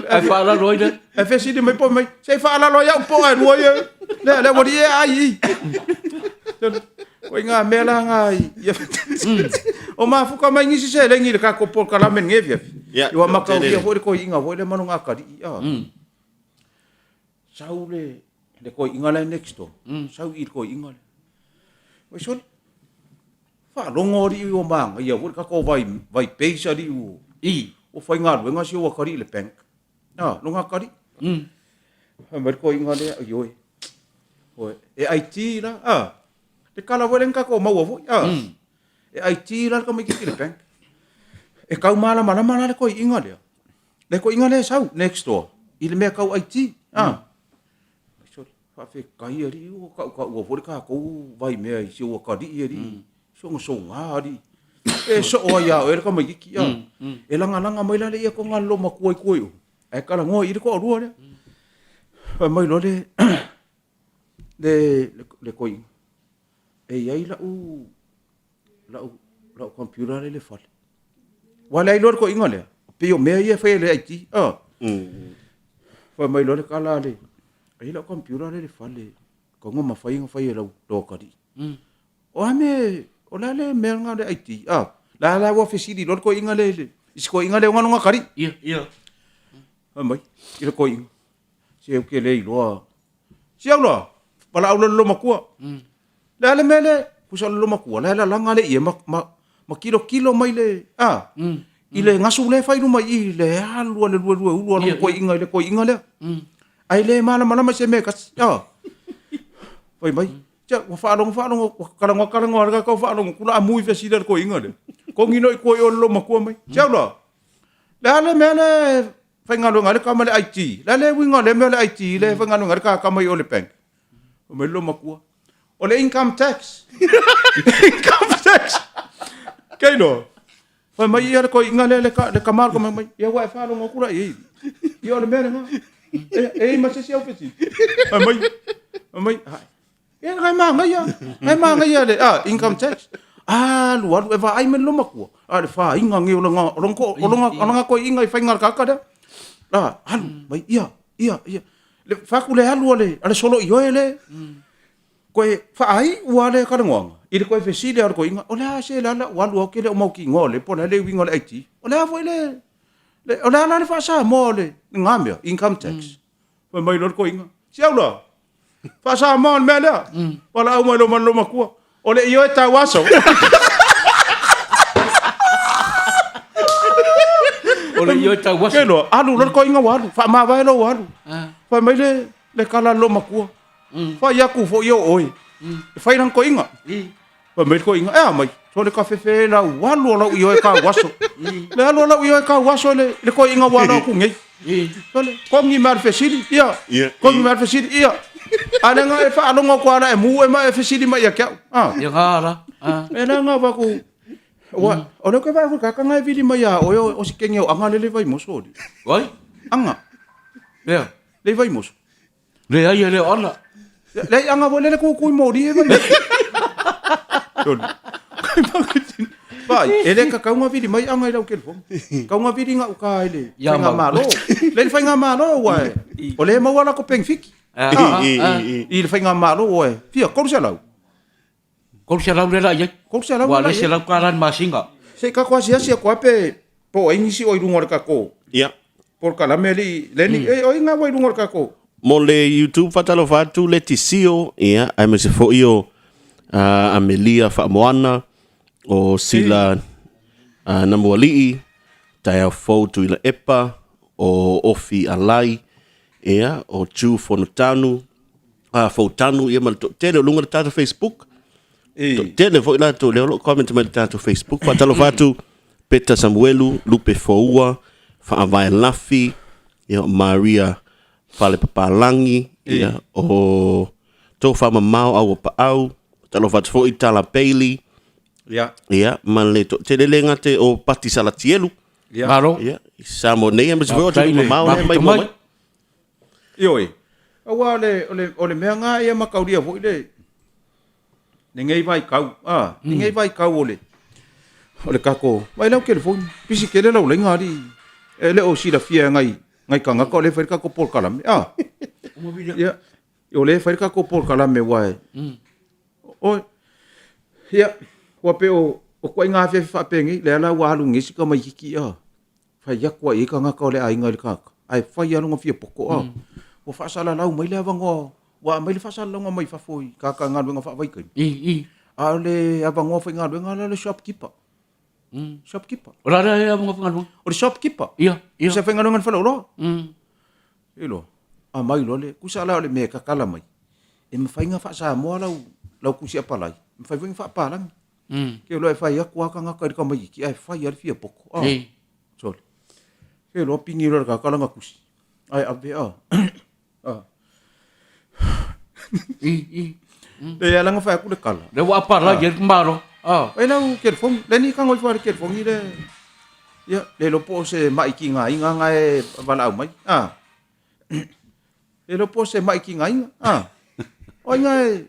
Ai whaalalo ai le.
E whesiri mai po mai. Se whaalalo ai au po ai rua ia. Le, le wari e ai i. Koe ngā mea la ngā i. O mafuka mai ngisi se lengi le kako por kalamen nge fia.
Yeah,
Iwa makau
tele.
ia foi le koi inga foi le manu ngā kari. Sau le le koi'iga la e next door, sau i le koi'iga lea. Oi sole, faalogo alii ua magaia foi le tatou vai, vai base alii ua,
I.
ua faigaluega si ou atalii i le bank. A, loga atalii. Fai mai le koi'iga lea, ioe, oi, e IT la, a, le kala foi lea na tatou maua foi, a. E IT la le tamaitiiti i le bank. E tau malamalama la le toeaina lea. Le toeaina lea e sau next door i le mea tau IT. Ah. Sole, faafetai alii ua tautaua foi le tatou vaimea i si ou atalii alii. Si ona soga alii. E soo ai ia oe le tamaitiiti. Ah. E lagalaga mai la le ia toga lolo matua i tua i o. Ae talanoa i le toalua lea. Fai mai loa le le le toeaina. E i ai lau lau lau computer lea i le fale. Ua leai loa le toeaina lea, pei o mea ia e fai e le IT. Ah. Fai mai loa le tala a le, e i ai lau computer lea i le fale, tatau ona mafai ona fai e lau lau atalii. O a mea, o le a le mea lena o le IT? Ah, la la ua fesili loa le toeaina lea i le, i si toeaina lea ona lona atalii.
Ia, ia.
Fai mai i le toeaina, se ou te le iloa. Si au loa, valaau loa le loomatua. Le a le mea le, pusa le loomatua, la e lalaga le ie ma, ma, ma kilokilo mai le, a, i le gasu lea e fai i luma i i, le alu a le luelue ulu a lona koiiga i le koiiga lea. Ae le malamalama i se mea e tasi, a. Fai mai, tia, ua faalogo faalogo, ua talanoa talanoa lava le kau faalogo, kula a mui fesili a le koiiga lea. Kogi no i kua i o le loomatua mai. Si au loa, le a le mea le faigaluega ai le tama i le IT. Le a le uiga o lea mea o le IT le faigaluega ai le tama i o le bank. Fai mai le loomatua, o le income tax. Income tax. Kei loa. Fai mai ia le koiiga lea le, ka, le tama le mai, ia ua e faalogo atu la i ai. Ia o le mea lena. E, e i ma se isi au fesili. Fai mai, fai mai, hai. Ia ngai magaia, ngai magaia le, ah, income tax. Alu, alu, e vaai mai le loomatua. A le fāiga nei o lona, o lona, o lona, o lona koiiga i faiga le kaka lea. Ah, alu, mai, ia, ia, ia. Le fatu le alu a le, a le solo i oe le. Koe faaiu lava le talanoaga i le koe fesili a le toeaina, o le a se le a lau alu au ke le o mautinoa o le po o le a le uiga o le IT. O le a foi le, le o le a la le faa-Samoa o le lena mea, income tax. Fai mai loa le toeaina, si au la, faa-Samoa o le mea lea. Valaau mai loa ma le loomatua, o le ioe tauaso.
O le ioe tauaso.
Ke loa, alu loa le toeaina ua alu, faamavae loa ua alu. Fai mai le, le tala a le loomatua, Fai atu foi o oe, e fai lana toeaina. Fai mai le toeaina, e a mai, sole kafefe lau alu o lau ioe tauaso. Le alu o lau ioe tauaso le, le toeaina ua alo atu nei. Sole, kogi mai le fesili, ia, kogi mai le fesili, ia. A le nga e faalogo atu ala e mu e ma e fesili mai ia ke au. Ah.
Ia ngā la. Ah.
E la nga vaku, Ua, o lea ke vai ka kanga e vili mai a oe o si kenge o anga lele vai moso oli.
Vai?
Anga.
Lea.
Le vai moso.
Leai e le o ana.
Leai anga foi lele kukui mori e vai. Vai, e le ka kaunga vili mai anga i lau telefoni. Kaunga vili nga uka i le
Ia
whainga
mau.
malo. Le le whainga malo ua e. O le maua la ko pengfiki.
Ah, ah.
I le whainga malo ua e. Fia, 300.
300 le la i ai.
300
Ua
le la
le
i ai.
100 tala le masina.
Se i kako asiasi aku a pe po o ai nisi o i luga o le kako.
Ia.
Polokalame alii Lenny. E o ai ngā ua i luga o le kako.
Mo le YouTube faatalofa atu Letisio, ia, aemaise foi o uh, Amelia Faamoana, o Sila uh, Namualii, Taeao Fou Tuila Epa, o Ofi Alai, ia, o Ju Fonotanu, a Foutanu, ia ma le toatele o luga o le tatou Facebook. Toatele foi latou lea o lo o comment mai le tatou Facebook. Faatalofa atu Peta Samuelu, Lupe Foua, Faavae Lafi, ia, o Maria Falepapalangi, ia, o Tofa Mamao Auapaau, talofa atu foi Tala Bailey, ia, ma le toatele le gata o Pati Salatielu,
Malo.
ia, i Samoa nei, aemaise foi o
Faafetai
atunuu
le
mamao lea mai
mafuta mai.
mai.
Ioe, aua o le, o le, o le mea na ia mataulia foi le, lenei vaitau, a, lenei vaitau o le, o le tatou, vaai lau telefoni, pisi tele lau laina alii, e le o silafia e nai, nai tagata o lea e fai le tatou polokalame, a. Ia, o lea e fai le tatou polokalame aua e, oi, ia, ua pei o, o ituaiga afiafi faapenei, lea la ua alu nei si tamaitiiti, a. Fai atu lava i ai tagata o le aiga i le tagata, ae fai lava lona fia poto. A ua faasalalau mai le avanoa, ua aumai le faasalalauga mai fafo i tagata galuega faavaitaimi. A o le avanoa faigaluega la o le shopkeeper. Shopkeeper.
O le a lea avanoa faigaluega?
O le shopkeeper.
Ia, ia.
Se faigaluega i le faleoloa. Iloa. Aumai loa le, tusa la o le mea e tatala mai, e mafai ona faa-Samoa lau, lau tusi apalai, e mafai foi ona faapalagi. Ke loa e fai atu lava tagata i le tamaitiiti ae fai lava le fia poto. Ah. Sorry. Ke loa pigi loa le tagata lana tusi. Ae ave ah. Ah.
I, i.
Le ala na fai atu le kala.
Le ua apala i le malo. Ah.
Ai lau telefoni, le ni kango ifo le telefoni le. Ia, le lo po se mai ki ngā inga nga e valaau mai. Ah. E iloa po o se mai kigaina, a. O ai na e...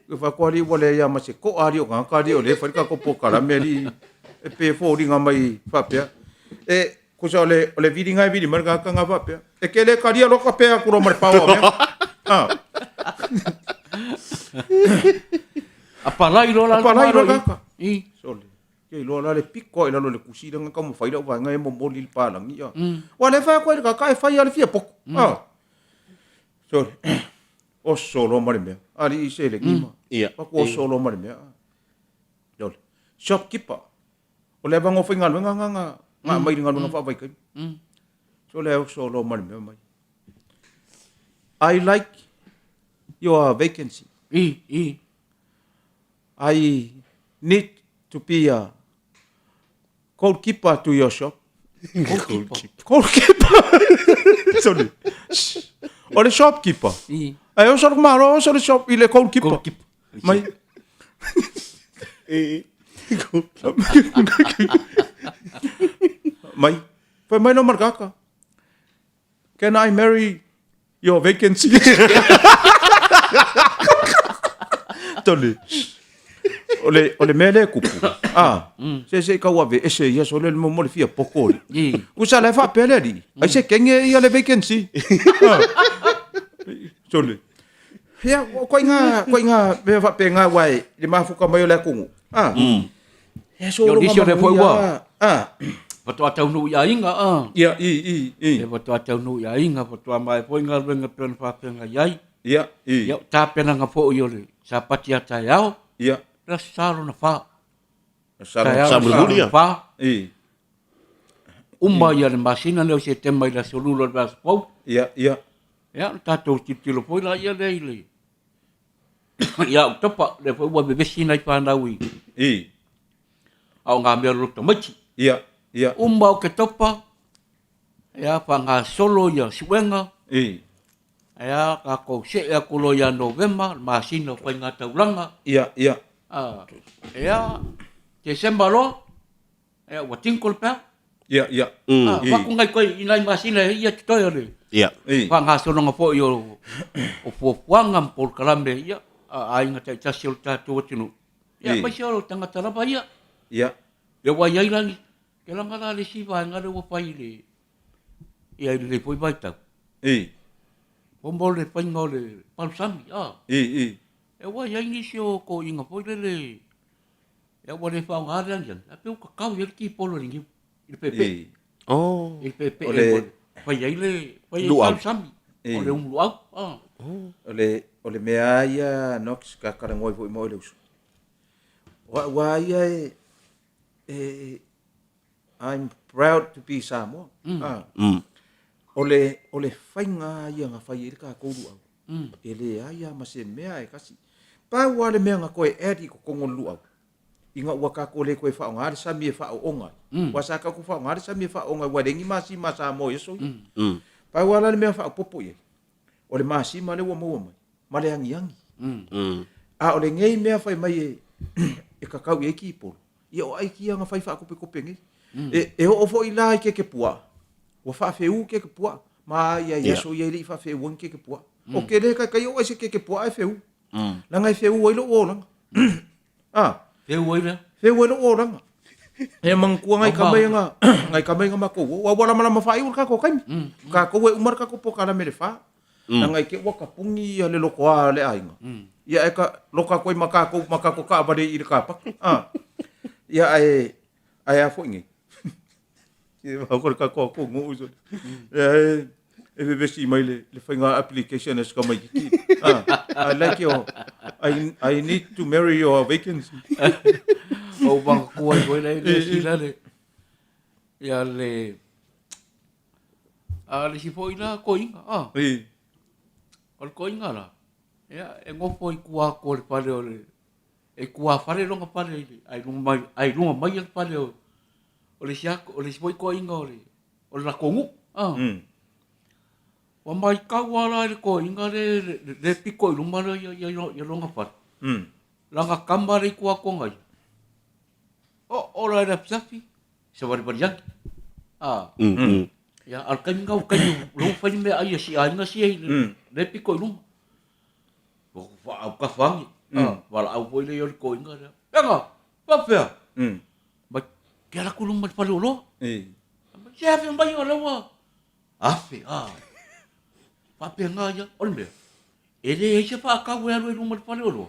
E whakoa alii ua leai lava ma se koa alii o tagata alii o lea e fai le tatou polokalame alii e pei e foliga mai faapea. E, tusa o le, o le viliga e vili mai le tagata na faapea. E te le talia loa ka pea atu loa ma le pao o mea. A.
Apalai loa la le
Apalai loa le tagata.
I.
Sole. Ke iloa la le piko i lalo o le kusi lea na taumafai lau vaega e momoli i le palagi. Ah. Ua le fai atu ai le kaka e fai lava le fia poko. Ah. Sorry. Oso loa ma le mea. Alii se le kima.
Ia.
Paku oso loa ma le mea. Yole. Shopkeeper. O le avanoa faigaluega nga nga nga aumai i le galuega faavaitaimi. So le oso loa ma le mea mai. I like your vacancy.
I, i.
I need to be a goalkeeper to your shop.
Goalkeeper.
Goalkeeper. Sorry. O le shopkeeper.
I.
Ai oso le malo, oso le shop i le goalkeeper.
Goalkeeper.
Mai. Mai. Fai mai no markaka. Can I marry your vacancy? Tole. O le, o le mea lea e kupu. Ah, se se i kau ave ese ia sole le mo le fia poko le. Kusa le faapea le alii. Ai se kenge ia le vacancy. Ah. Sole. Ia, ko inga, ko inga mea faapena aua e le mafuka mai o le atunuu. Ah. Ia, so
Ia, o nisi o lea foi ua-
Ah.
Faatoa taunuu i aiga, a.
Ia, i, i, i.
Ia faatoa taunuu i aiga, faatoa maea foi galuega e pei ona faafeagai ai.
Ia, i.
Ia, o tapenaga foi o le Sapati a taeao,
Ia.
le Aso Sa lona fa.
Sa
Taeao
Sa
le Aso
mulimuli
lona
ia.
fa.
I.
Uma ia le masina lea o Setema i le aso lua o le vaiaso fou.
Ia, ia.
Ia, ona tatou tilotilo foi laia lea i le ia Oketopa, lea foi ua vevesi nai fanau i
I.
a o ngā mea loloto tamaiti.
Ia, ia.
Uma Oketopa, ia faagasolo ia suega,
I.
ia tatou see atu loa ia Novema, le masina o faigataulaga.
Ia, ia.
A, ia, Tesema loa, Ia, ua tinko le peau.
Ia, ia.
Ah, avatu nai koe i nai masina e ia totoe o le
Ia.
I.
faagasologa foi o, o fuafuaga ma polokalame ia, a aiga taitasi o le tatou atunuu. Ia,
I.
aemaise o tagata lava ia.
Ia.
Lea ua i ai la ni, ke laga la le isi vaega lea ua fai i le, ia i lenei foi vaitau.
I.
Po mo le faiga o le palusami, ah.
I, i.
E ua i ai nisi o toeaiina foi lele, Ia ua le faaaoga le agiagi, ae pei ua kakau i ai le tipolo i le niu, i le peepee.
I.
Oh.
I le peepee
O le-
ua fai ai le, fai ai
Luau.
salusami.
I.
O le uluau. Ah.
O le, o le mea lava ia Knox ka talanoa ai foi ma oe le uso. O au lava ia e, e, I'm proud to be Samoa. Ah. O le, o le faiga lava ia na fai ai le tatou luau, e leai lava ma se mea e kasi. Pau lava le mea na toe add i totonu o le luau, Ina ua tatou le toe faaaoga le sami e faaooga ai, aua sa tatou faaaoga le sami e faaooga ai, ua leai ni masima a Samoa i aso ia. Pau lava la le mea faaopoopo i ai, o le masima lea ua maua mai, ma le agiagi. A o lenei mea fai mai e kakau i ai kipolo, ia o aikia na fai faatopetope nei. E oo foi la i kekepuaa, ua faafeu kekepuaa, ma ia i aso ia e le i faafeua ni kekepuaa. Ou te le taitai oo ai se kekepuaa ae feu. Leaga e feu ai lou olaga. A.
Feu ai lea.
Feu ai lou olaga. E manatua nai tama ia na, nai tama ia na matou o, aua ua lamalama faaiu le tatou taimi. Tatou e uma le tatou polokalame i le fa. Leaga i te i ua tapuni ia le lotoa o le aiga, ia e ta loka atu ai ma tatou ma tatou taavale i le car park. A. Ia ae, ae a foi nei? Ko le tatou atunuu e e vevesi mai le le faiga application a si tamaititi. Ah, I like your I need to marry your vacancy.
Ou manatua ai foi lea i le isi la le ia le a le isi foi la toeaina ah. O le toeaina la ia e nofo i tua atu o le fale o le E tuafale lona fale i le, ae luga mai, ae luga mai le fale o, o le isi atu, o le isi foi toeaina o le, o le latou nuu. Ah. Ua maitau lava la i le toeaina le, le, le pito i luma lea ia, ia, ia lona fale. Lana tama le i tua atu ona ia. Oo la i le afiafi, savalivali ane. Ah. Ia, a o le taimi lena ua taimi lea ua fai le meaai a si aiga sia i le, le pito i luma. Autafa ane, valaau foi lea o le toeaina lea. Pega, faapefea? Mai, ke alu atu i luma i le fale oloa. Se afe mai o lea ua afe, a. Faapena ia, o le mea, e leai se faatau e alu ai i luma i le fale oloa.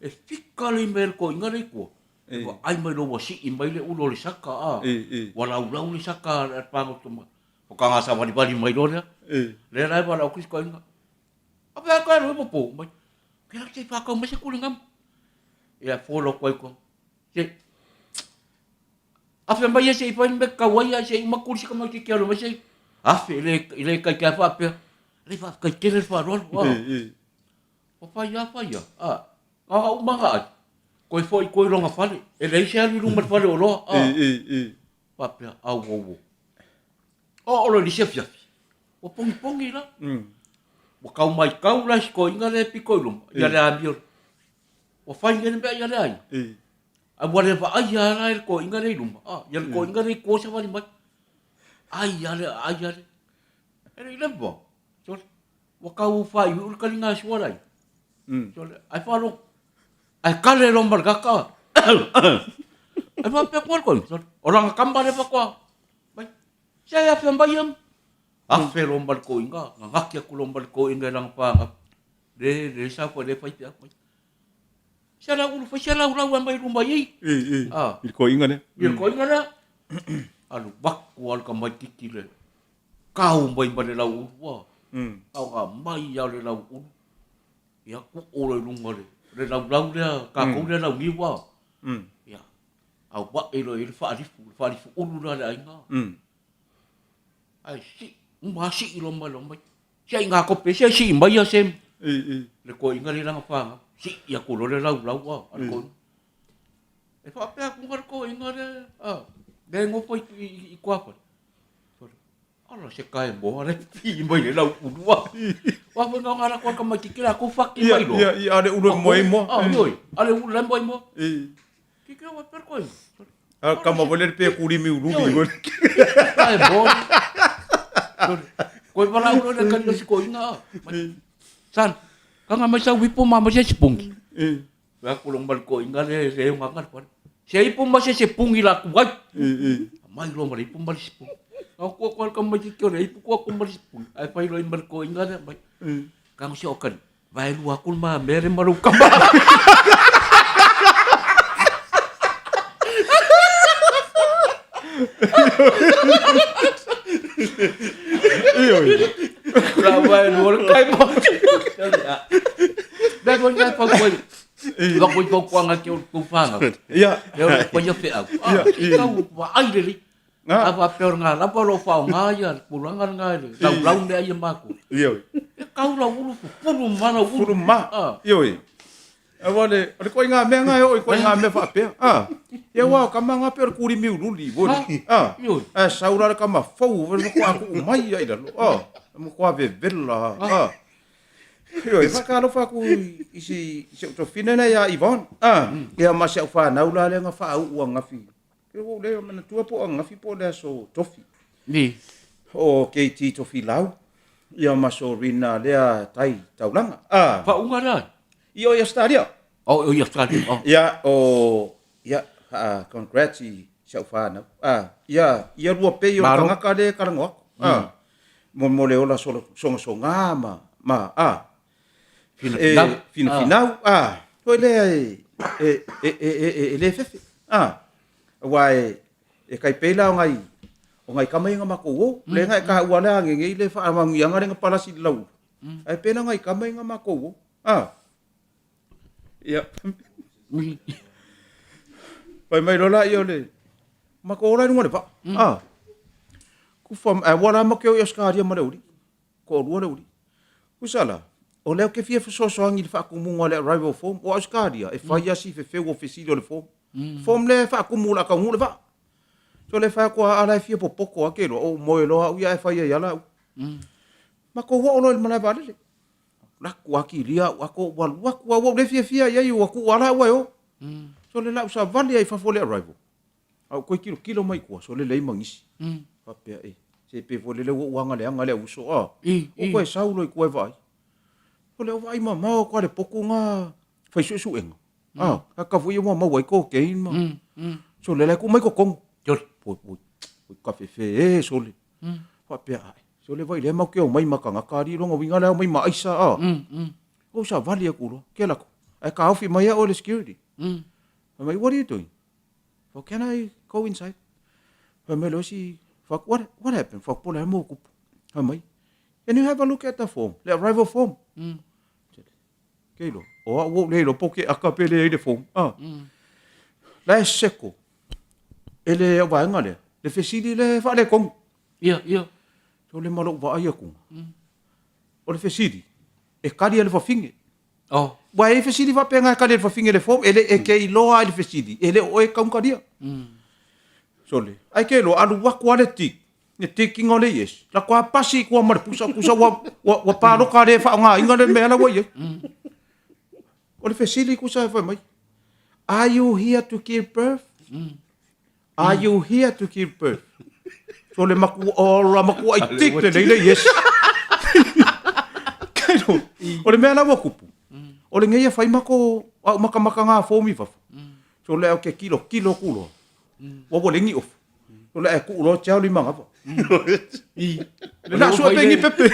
E fika le mea i le toeaina lea i tua, e vaai mai loa ua sii mai le ulu o le saka, a. Ua laulau le saka a le pagota mai. Faatoa savalivali mai loa lea. Lea la e valaau atu isi toeaina. A pea ka roi po mai. Ke la te whakau mai se kule ngam. Ia folo koe ko. Se Afe mai e se i whai me kau ai se i makuri se kamau te kia mai se. Afe le i le kai kia wha pea. Le wha kai tele wha roa. O whai a whai a. A nga uma nga ai. Koe foi koe longa whale. E lei se alu i luma le whale o loa. Wha pea au au. O o lo lisi afiafi. Ua pongipongi la. Ua kau mai kau la si toeaina lea e pito i luma, ia le amio. Ua fai nei le mea ia le aiga. Ae ua le vaaia la e le toeaina lea i luma, a, ia le toeaina lea i tua savali mai. Ai a le, ai a le. E le i leva, sole, ua tau faaiuiu le taliga e sua le aiga. Sole, ae faalogo, ae kale loa ma le kaka. Ae faapea atu ai le toeaina, sole, o lana tama lea faatoa mai. Se afe mai ia. Afe loa ma le toeaina, gagati atu loa ma le toeaina i lana pāgau. Le, le saofai le faifeau mai. Se la ulu fai se laulau e mai luma i i.
I, i, ah. I le toeaina lea.
I le toeaina lea. Alu atu a le tamaititi le kau mai ma le lau ulu. Ua. Kau nga mai a le lau ulu. Ia kuu loa i luga le, le laulau lea, kākou lea lau niu a. Ia, auae loa i ai le faalifu, le faalifu ulu lea a le aiga. Ae sii, uma lava sii loa mai loa mai. Se i ngā kope, se i sii mai ia se le toeaina lea i lana fanau. Sii atu loa le laulau a, a le toeaina. E faapea atu le toeaina lea, a, lea e nofo i, i, i tuafale. Ala se kae moa le pī mai le lau ulua. Wa foi ngā rako ka mai ki la ko whaki mai loa.
Ia, ia, ale ulu e moe moa.
Ah, oi, ale ulu le moe moa. Ki ki wa per koi.
A kama wale le pe kuri mi ulu mi wale.
Kae moa. Koe wala ulu le kani si ko inga. San, kanga mai sa wipo ma mai se sipungi. Wea ko long mal ko inga le le nga nga pa. Se ipo ma se se pungi la ku ai. Mai lo ma le ipo ma le sipungi. Au ko ko ka mai ki le ipo ko ko ma le sipungi. Ai fai lo ma ko inga le mai. Ka ngo se o kan. Vai lua ku ma mere ma lu ka ma. La vai lua le kai mo. Nei ko ngai pau koe. Wa koe pau kuanga ki o kou whānau.
Ia.
E o koe ia wheau.
Ia.
I kau wa ai rere.
Ngā.
A wha peo ngā lapa lo whao ngā ia, pulanga ngā ia, lau lau mea ia mākou.
Ia.
E kau lau ulu pupuru mana ulu.
Pupuru ma.
Ah.
Ia. Aua o le, o le koiga mea nga e oo i koiga mea faapea. Ah. Ia aua o kama nga pei o le kulimi ululi foi le. Ah. Ae sau la le kama fou foi le matua tuu mai ia i lalo. Ah. E matua vevela. Ah. Ioe, faatalofa atu i si, si ou tofine lea ia Yvonne. Ah. Ia ma si au fanau la lea na faauu ananafi. Ua ou le manatua po o ananafi po o le aso tofi.
Ni.
O KT Tofilau, ia ma Sorina lea tai taulaga. Ah.
Faauuga lea.
Ia o i Australia.
Oh, o i Australia. Oh.
Ia o ia congrats i si au fanau. Ah, ia ia lua pei o le tagata lea e talanoa atu. Ah. Mo mo le ola sogasoga ma ma ah.
Finafinau.
E, finafinau. Ah. Foi lea e e e e e, e le fefe. Ah. Aua e e kai pei la o ngai o ngai kama ia na makou o. Le nga e taua lea agege i le faamanuiaga lea na palasi i le lauulu. Ae pei la ngai kama ia na makou o. Ah. Ia. Fai mai loa laia o le matou ola i luga o le vaa. Ah. Kufa, ae ua la matou o i Ausetalia ma le aualii. Toalua le aualii. Tusa la, o lea ou te fia fesoasoani i le faatumuga o le arrival form. O Ausetalia, e fai lava si fefeu o fesili o le form. Form lea e faatumu o le a taunuu le vaa. So o lea e fai atu lava, a la e fia popoto lava ke iloa, ou moe loa au ia ae fai ai lava la au. Matou oo loa i le malae vaalele. Alu atu lava kilia au ato, ua alu atu lava, ua ou le fiafia i ai, ua tuu lava la au e o. Sole la au savali lava i fafo o le arrival. A ou toe tilotilo mai i tua, sole leai ma nisi. Faapea, e, se pei foi lele ua ou aga leaga le au uso, a. Ua toe sau loa i tua e vaai. Sole o vaai mamao atu lava i le potu na fai suesuega. A, tagata foi ia ua maua ai cocaine ma. Sole la e tuu mai i totonu. Sole, oi, oi, oi, kafefe e, sole. Faapea, ae, sole vaai lea matou te omai ma tagata alii, lona uiga la e omai ma aisa, a. Ou savali atu loa, kela atu, ae taofi mai au e le security. Fai mai, what are you doing? Well, can I go inside? Fai mai le isi, fuck, what, what happened? Fuck, po o le a le mea ua tupu? Fai mai, can you have a look at the form, le arrival form? Ke iloa, o au ua ou le iloa po o ke aka pe leai le form. Ah. La e seko e le au vaega lea, le fesili lea e faaletonu.
Ia, ia.
So le ma lou vaai atu. O le fesili, e kali e le fafine.
Oh.
Ua e i ai fesili faapena e kali e le fafine le form, e le, e te iloa lava i le fesili, e le o oe e tatau ona talia. Sole, ae ke iloa, alu atu lava le tick, le ticking o le yes, la atu lava pasi i tua ma le pusa, tusa ua, ua, ua paloka le faaaogaina le mea la ua i ai. O le fesili tusa e fai mai, Are you here to give birth? Are you here to give birth? So le maku, o la makuai tick le lei le yes. Kai lo, o le mea la ua kupu, o lenei e fai mako, au makamaka ngā form i fafo. So le au ke kilo, kilo ku loa. Ua ua lengi ofu. So le ku loa tiao lima ngava. Le la sua pengi pepe.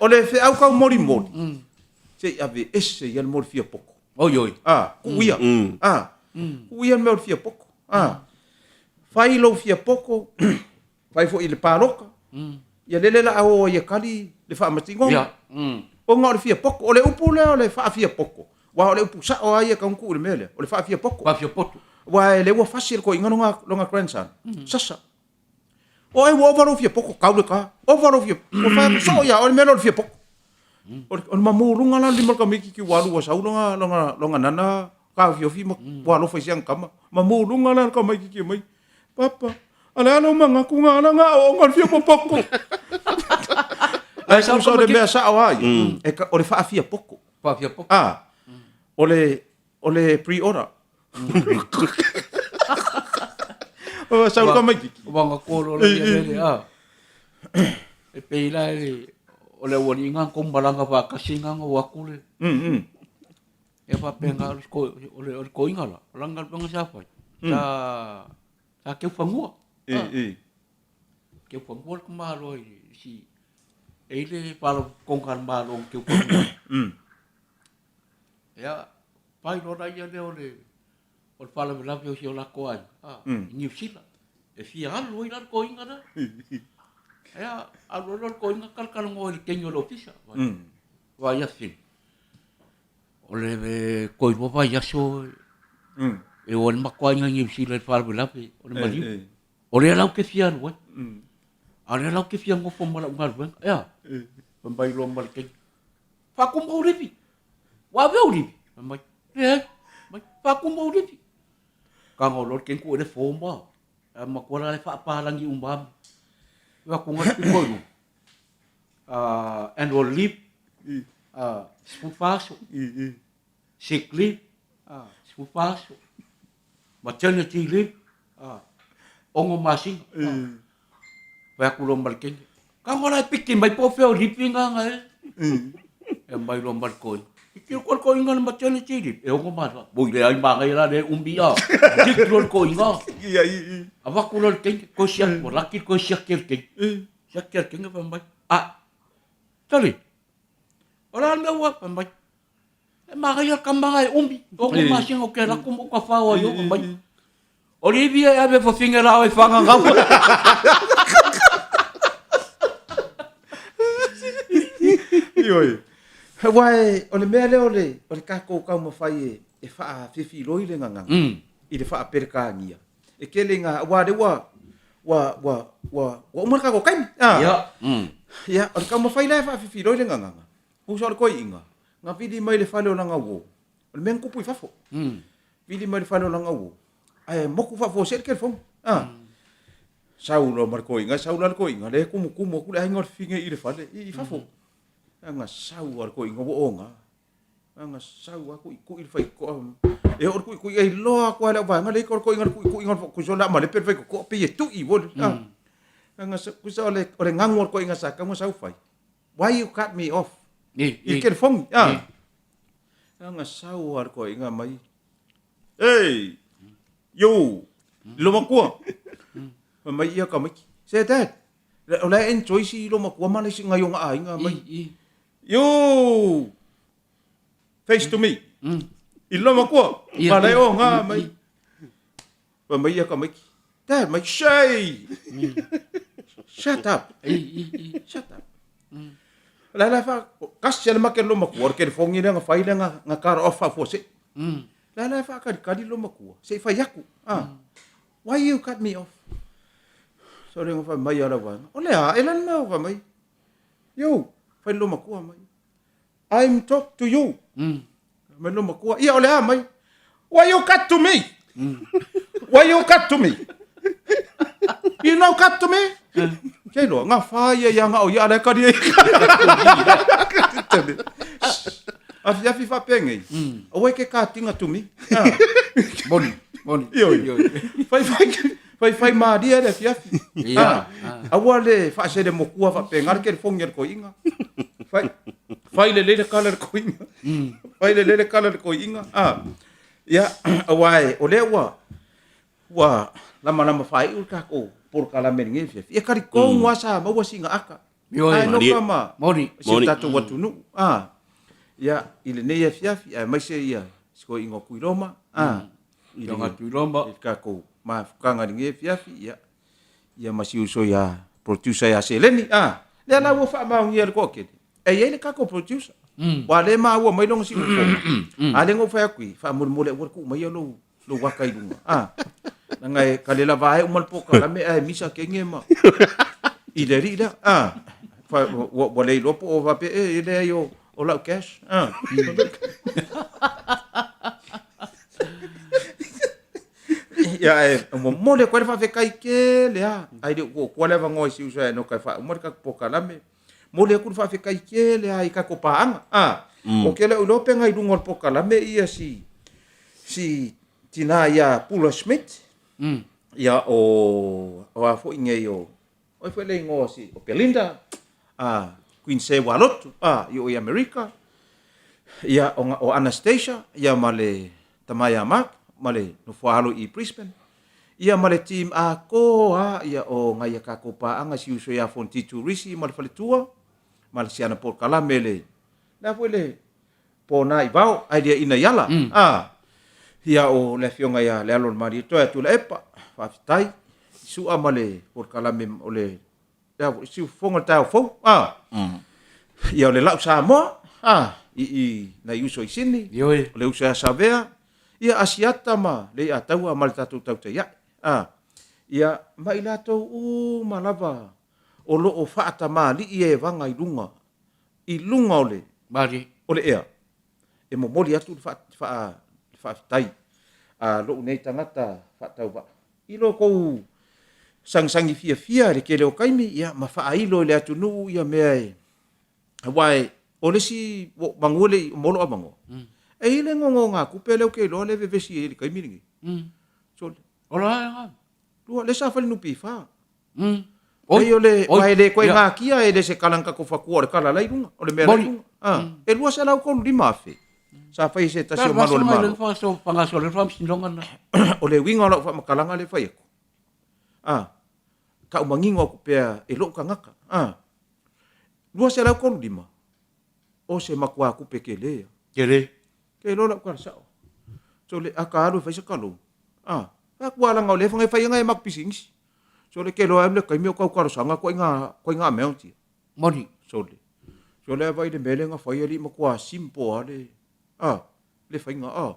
O le feau kau mori mori. Se i ave ese ia le mea o le fia poko.
Oi oi.
A, kuu ia. A, kuu ia le mea o le fia poko. A, fai lou fia poko, fai foi i le paloka. Ia lele la a o ai e kali le faamasinoga.
Ia.
Ona o le fia poko. O le upu lea o le faafia poko. Aua o le upu sao lava ia e tatau ona tuu i le mea lea, o le faafia poko.
Faafia poto.
Aua e le ua fasi e le toeaina lona grandson. Sasa. O ai ua ova lou fia poko, kau le ka. Ova lou fia, ua fai atu soo ia oe le mea lea o le fia poko. O le, o le mamu luga la o le lima o le tamaititi ua alu ua sau lona, lona, lona nana taofiofi ma ua alofa i si ana tama. Mamu luga la le tamaititi e mai, Papa, a le a lou manatu na ala na aoaoga o le fia popoko. Ae tusa o le mea sao lava ia, e ka, o le faafia poko.
Faafia poko.
Ah, o le, o le pre-order. O sau ka mai kiki.
Ua nga kolo la ia lele a. E pei la e o le ua ni nga ko malanga fa kasi nga nga wa kule. E fa pe nga ko o le o le koinga la. Langa nga sa fa. Sa sa ke fangua.
E e.
Ke fangua ko malo i si e ile palo konga malo ke fangua. Ia, pai loa la ia lea o le, o le faalavelave o si o lakou aiga, a, i Niu Sila. E fia alu ai la le toeaina lea. Ia, alu ai loa le toeaina talatalanoa i le teine o le ofisa. Vaai atu, o le toe lua vaiaso e o ai le matou aiga i Niu Sila i le faalavelave o le maliu. O lea la ou te fia alu ai. A o lea la ou te fia nofo ma lau galuega. Ea? Fai mai loa ma le teine, Faatumu ou livi. Ua ave ou livi? Fai mai, Leai. Mai, Faatumu ou livi. Tago loa le teine tuu i le form a. Ae matua la le faapalagi uma lava. Fai atu na le pito i luga, annual leave, 14 aso. Sick leave, 14 aso. Maternity leave, 6 masina. Fai atu loa ma le teine, Tago la e piki mai po o fea o livi na na e. E mai loa ma le toeaina, Piki atu le toeaina i le maternity leave, e 6 masina. Oi leai manaia la lea e umi a. Piki loa le toeaina. Avatu loa le teine, toe siaki, ua laki le toe siaki a le teine. Siaki a le teine fai mai, Ah, tali, o le a le mea ua, fai mai, E manaia le tama na e umi, 6 masina ou te alu atu ma ou tafao ai o mai. Olivia e ave fafine la oe whangangau.
Ioe. Aua e, o le mea lea o le, o le tatou taumafai e, e faafefiloi le gagana i le faa-Peretania. E tele i ngā, aua lea ua, ua, ua, ua, ua uma le tatou taimi. Ah.
Ia.
Ia, o le taumafai la e faafefiloi le gagana, usa o le toeaiina, na vili mai le fale o lana uo, o le mea na tupu i fafo. Vili mai le fale o lana uo, ae motu faafuasei le telefoni. Ah. Sau loa ma le toeaina, sau la le toeaina, lea e tumutumu atu le aiga o le fafine i le fale i fafo. Aga sau a le toeaina ua oga. Aga sau a tuitui le faitotoa. E oo le tuitui e iloa atu lava e le auvaega lea o le toeaina le tuituiga o le tusa o le a malepe le faitotoa pei e tui foi. Ah. Aga tusa o le o le gagu a le toeaina sa tatau ona sau fai. Why you cut me off?
I
le telefoni. Ah. Aga sau a le toeaina mai. Hey, you, lo matua. Fai mai ia tamaiti. Say dad, o la e enjoy si lo matua ma le isi nai ona aiga mai. You, face to me. I lo matua, ma le o ngā mai. Fai mai ia tamaiti. Dad, mai, shay! Shut up. Shut up. La la fa kasi le make lo makua, le telefongi le nga fai le nga nga car off fa fuase. La la fa kali kali lo makua. Se fai aku. Ah. Why you cut me off? So le nga fai mai ala wa. O le a e lan me fa mai. Yo, fai lo makua mai. I'm talk to you. Mai lo makua, ia o le a mai. Why you cut to me? Why you cut to me? You no cut to me? Kei loa, ngā whāia ia ngā o ia ala e kari ai. Awhi awhi whapengei. Aua e ke kātinga to me.
Moni, moni.
Ioi. Whai whai, whai whai māria le awhi awhi.
Ia.
Aua le whaasere mokua whapenga, le ke le whongi le koinga. Whai, whai le lele kala le koinga. Whai le lele kala le koinga. Ah. Ia, aua e, o lea ua, ua lamalama faaiu le takou polokalame i lenei afiafi. Ia kali lava sa maua sina aka.
Ioe.
Ae noka ma
Moni.
si o tatou atunuu. Ah. Ia, i lenei afiafi, aemaise ia si toeaina o Tuiloma. Ah. I
le Tuiloma.
I le takou mafutaga i lenei afiafi, ia, ia ma si uso ia producer ia Seleni. Ah. Lea la ua faamaonia e le toatele. E i ai le tatou producer. Ua le maua mai lona siufofoga. A lea na ou fai atu i, faamolemole aua le tuu maia lou, lou aka i luga. Ah. Leaga e kale lava ai uma le polokalame ae misa kenge ma i le alii lea. Ah. Fa, ua, ua le iloa po o faapea, e, e leai o, o lau cash. Ah. Ia, e momoli atu ai le faafetai tele lava. Ae le o tuuatua le avanoa i si uso ia Enoka e faauma le tatou polokalame. Momoli atu le faafetai tele lava i tatou paaga. A, ou te le o iloa pe na i luga o le polokalame ia si, si tina ia Pula Schmidt, ia o, o a foi nei o, o ai foi le igoa o si, o Belinda, a, Queen Se Walotu, a, i o i Amerika, ia o, o Anastasia, ia ma le tama ia Mark, ma le nofoaalo i Brisbane, Ia ma le team atoa ia o ngai a kakou paaga si uso ia Fontitu Risi ma le faletua ma le siana polokalame le le a foi le pona i vao ai lia ina iala a ia o le afioga ia le alo o le Malietoa ia Tuilaepa faafetai i sua ma le polokalame o le le a foi siufofoga o le taeao fou a ia o le lau Samoa a i i nai uso i Sini
Ioe.
o le uso ia Savea Ia Asiata ma Leiataua ma le tatou tautai ae, a, ia, ma i latou uma lava o lo o faatamalii e vaga i luga. i luga o le,
Malie.
o le ea, e momoli atu le faafetai a lou nei tagata faatauvaa i lo outou sagisagi fiafia i le tele o taimi, ia, ma faailo i le atunuu ia mea e, aua e, o le isi, manu e le i maua lou avanoa, e i ai le nonogatupe lea ou te iloa lea e vevesi ai i le taimi lenei. Sole.
O la e ga.
Lua, lea sa fai le NPF. Pei o le, aua e le toe natia, e le se tala na tatou fatua, o le tala la e i luga, o le mea la e i luga. Ah, e $235,000 sa fai e se tasi o malu o le Malo. O le uiga o lau faamatalaga lea e fai atu, ah, tau manino atu pea e lou tagata, ah, 235, o se matua tupe tele ia.
Tele.
Ke iloa lau tala sao. Sole, a ta alu e fai se ta loan, ah, fai atu lava leaga o lea e fai nai a matou pisinisi. Sole, ke iloa e alu le taimi o tau talosaga ituaiga amount ia.
Moni.
Sole, sole a vaai i le mea lea na fai alii matua simple lava le, ah, le faiga, ah.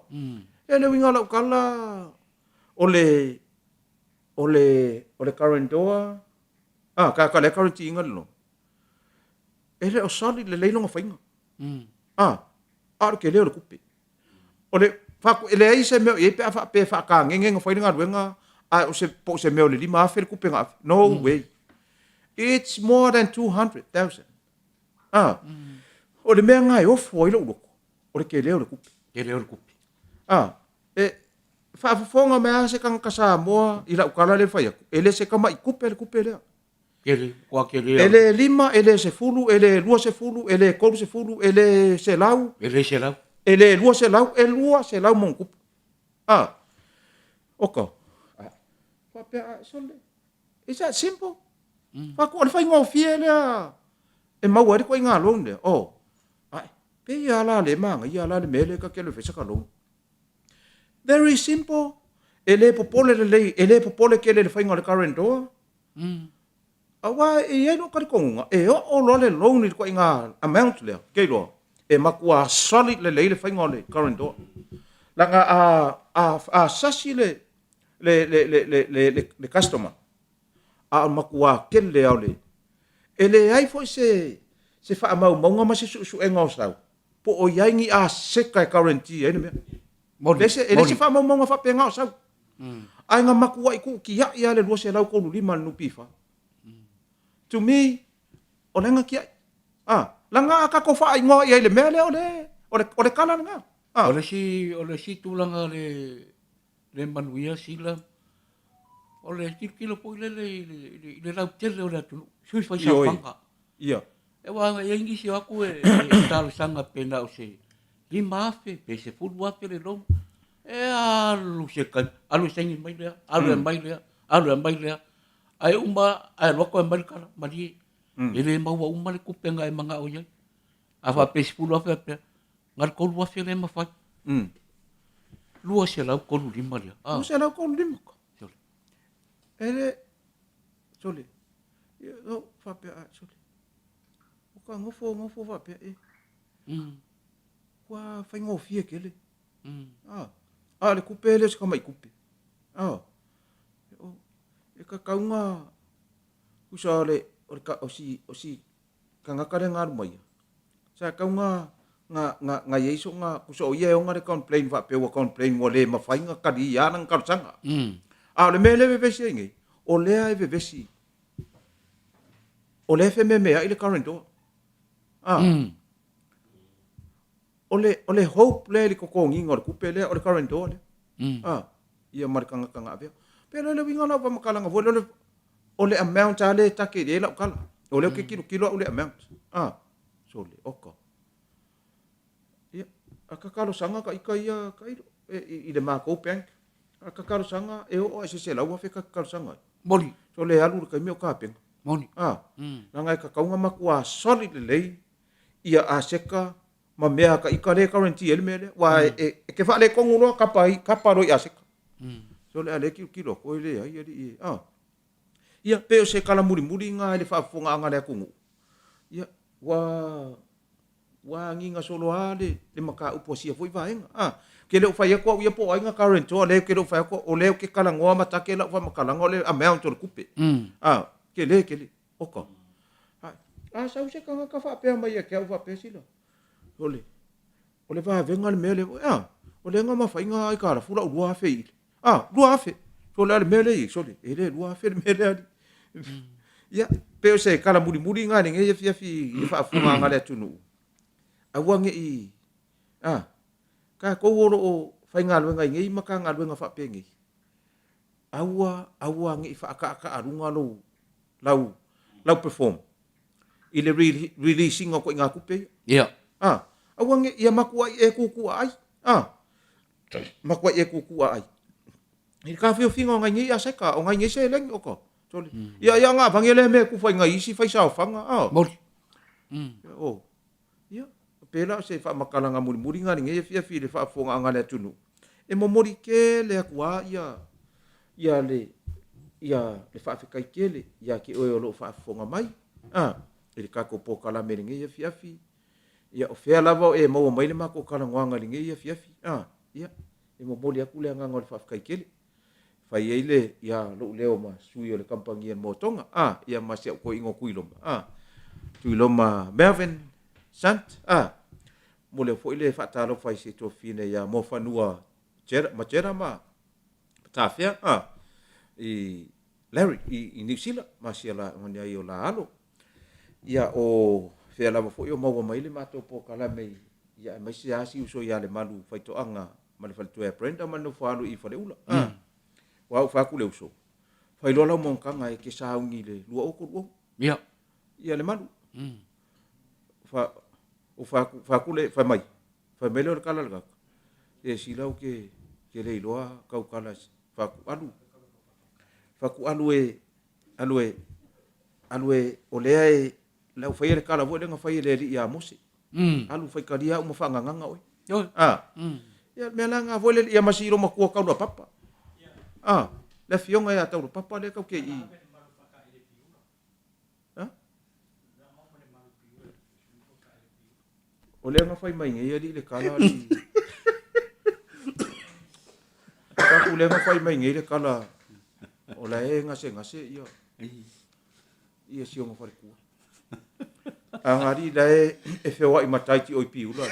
Ia le uiga o lau tala, o le, o le, o le guarantor, ah, tagata lea e guarantee ina le loan, e le o solid lelei lona faiga. Ah, a o le tele o le tupe. O le faatu, e leai se mea o i ai pe a faapea e faatagege na fai le galuega ae o se, po o se mea o le $5,000 le tupe na ave. No way. It's more than 200,000. Ah, o le mea lena e ofo ai lou loto, o le tele o le tupe.
Tele o le tupe.
Ah, e faafofoga mai lava se tagata Samoa i lau tala lea e fai atu, e le se tamai tupe le tupe lea.
Tele, matua tele
E le lima, e le sefulu, e le 20, e le 30, e le 100.
E le 100.
E le 200, e 200 ma ona tupu. A, oka, a, faapea, a, sole, is that simple? Faatu, o le faigofie lea e maua ai le ituaiga loan lea. Oh, ae, pei lava la le manaia la le mea lea ta te alu e fai saka loan. Very simple, e le popole lelei, e le popole tele i le faiga o le guarantor. Aua e i ai lou talitonuga, e oo loa le loan i le ituaiga amount lea, ke iloa, e matua solid lelei le faiga o le guarantor. Leaga a, a, a sasi le, le, le, le, le, le, le, le customer, a o le matua tele lava o le... E leai foi se, se faamaumauga ma se suesuega o sau, po o i ai ni aseta e guarantee ai le mea.
Moni,
E leai se faamaumauga faapena o sau. Ae na matuai tuutiai lava le 235 a le NPF. To me, o lea na tiai. Ah, leaga a tatou faaigoa i ai i le mea lea, o le, o le, o le tala lena.
Ah. O le isi tulaga le, le manuia sila, o le tilotilo foi lele i le, i le lautele o le atunuu, sui faisaofaga.
Ia.
Aua e i ai nisi o atu e talosaga pe na o se $5,000 pe $10,000 le loan. E alu se taimi, alu e saini mai lea, alu e aumai lea, alu e aumai lea. Ae uma, ae alu atu aumai le tala, malie, e le maua uma le tupe na e manao i ai. A faapea e $10,000 faapea, na o le $3,000 lea e mafai. 235 lea.
235? Sole. E le, sole, ia, faapea, sole, ua ka nofo, nofo faapea, e. Ua faigofie tele. A, a o le tupe e le o se tamai tupe. A, e tatau na, tusa o le, o le, o si, o si tagata lea na alu mai ia, sa tatau na, na, na, na i ai sona, tusa o ia e ona le complain faapea ua complain ua le mafai na talia lana talosaga. A o le mea lea e vevesi ai nei, o lea e vevesi, o lea e fememeai le current door. A, o le, o le hope lea i le totogiina o le tupe lea, o le current door lea. A, ia ma le tagata na avea. Pe le uiga o lau faamatalaga foi lea, o le amount lava lea e take i ai lau tala. O lea ou te tilotilo au i le amount. A, sole, oka. Ia, a ka talosaga ka ita ia, ka ilo, e, i le matou bank, a ka talosaga e oo lava i se $100,000 ka talosaga ai.
Moni.
Sole, alu i le taimi o tapena.
Moni.
A, leaga e tatau ona matua solid lelei ia aseta ma mea ka ita lea e guarantee ai le mea lea. Aua e te faaletonu loa kapa ai, kapa loa i aseta. Sole, a o lea e tilotilo atu e leai alii e, a. Ia, pei o se tala mulimuli lena i le faafofogaaga a le atunuu. Ia, ua Ua agiga solo lava le, le mataupu a sia foi vaega. A, ou te le o fai atu au ia po o ai na guarantor, lea ou te le o fai atu, o lea ou te talanoa ma take lau faamatalaga o le amount o le tupe. A, tele tele. Oka. A sau se tagata faapea mai ia te au faapea sila, sole, o le vavega le mea lea foi, a, o lea na mafai ona aitalafu lau $2,000 i le, a, $2,000, sole a o le mea lea e i ai, sole, e le $2,000 le mea lea alii. Ia, pei o se tala mulimuli lena i lenei afiafi i le faafofogaaga a le atunuu, aua ne i, a, tatou o lo o faigaluega i nei Matagaluega faapenei, aua, aua ne i faataataaluga lou, lau, lau perform i le release ina o ituaiga tupe ia.
Ia.
A, aua ne i, ia matuai e tutuaai, a, matuai e tutuaai i le taofiofiga o nai nei aseta, o nai nei seleni, oka, sole. Ia, ia na avane lea mea e tufa i nai isi faisaofaga, a.
Moli.
O. Ia, pela o se faamatalaga mulimuli na i lenei afiafi i le faafofogaaga a le atunuu, e momoli tele atu lava ia, ia le, ia le faafetai tele ia te oe o lo o faafofoga mai, a, i le tatou polokalame i lenei afiafi. Ia, o fea lava o e maua mai le matou talanoaga i lenei afiafi, a, ia, e momoli atu le agaga o le faafetai tele. Fai ai le, ia, lou leo ma sui o le kamupani a le Motoga, a, ia ma si au toeaina o Tuiloma, a, Tuiloma Melvin Sant, a, momoli atu foi le faatalofa i si tuafafine ia Moafanua Majera ma Tafea, a, i Larry i Niu Sila ma si a ma nai o la alo. Ia, o fea lava foi o maua mai le matou polokalame ia aemaise lava si uso ia Lemalu Faitoaga ma le faletua ia Brenda ma le nofo alo i Faleula. Mm. Aua ua fai atu le uso, fai loa lau monotaga e te sauni i le 20 30.
Ia.
Ia Lemalu. Mm. Fa, o fai atu, fai atu le, fai mai, fai mai lea o le tala a le tagata, e sila ou te, te le iloa kau tala fai atu, alu, fai atu alu e, alu e, alu e, o lea e, le au faia le tala foi lea na fai e le Alii ia Mose.
Mm.
Alu faitalia au ma faagagaga oe.
Oi.
Ah.
Mm.
Ia, mea la nga foi le ia ma si ilo matua Taulapapa. Ah, le afioga ia Taulapapa lea tau te i. Ah? O lea na fai mai nei alii le tala alii. Taku lea na fai mai nei le tala o la e gasegase ia. Ia si ona faletua. A nga alii la e e feoai ma Taiti oi Piula.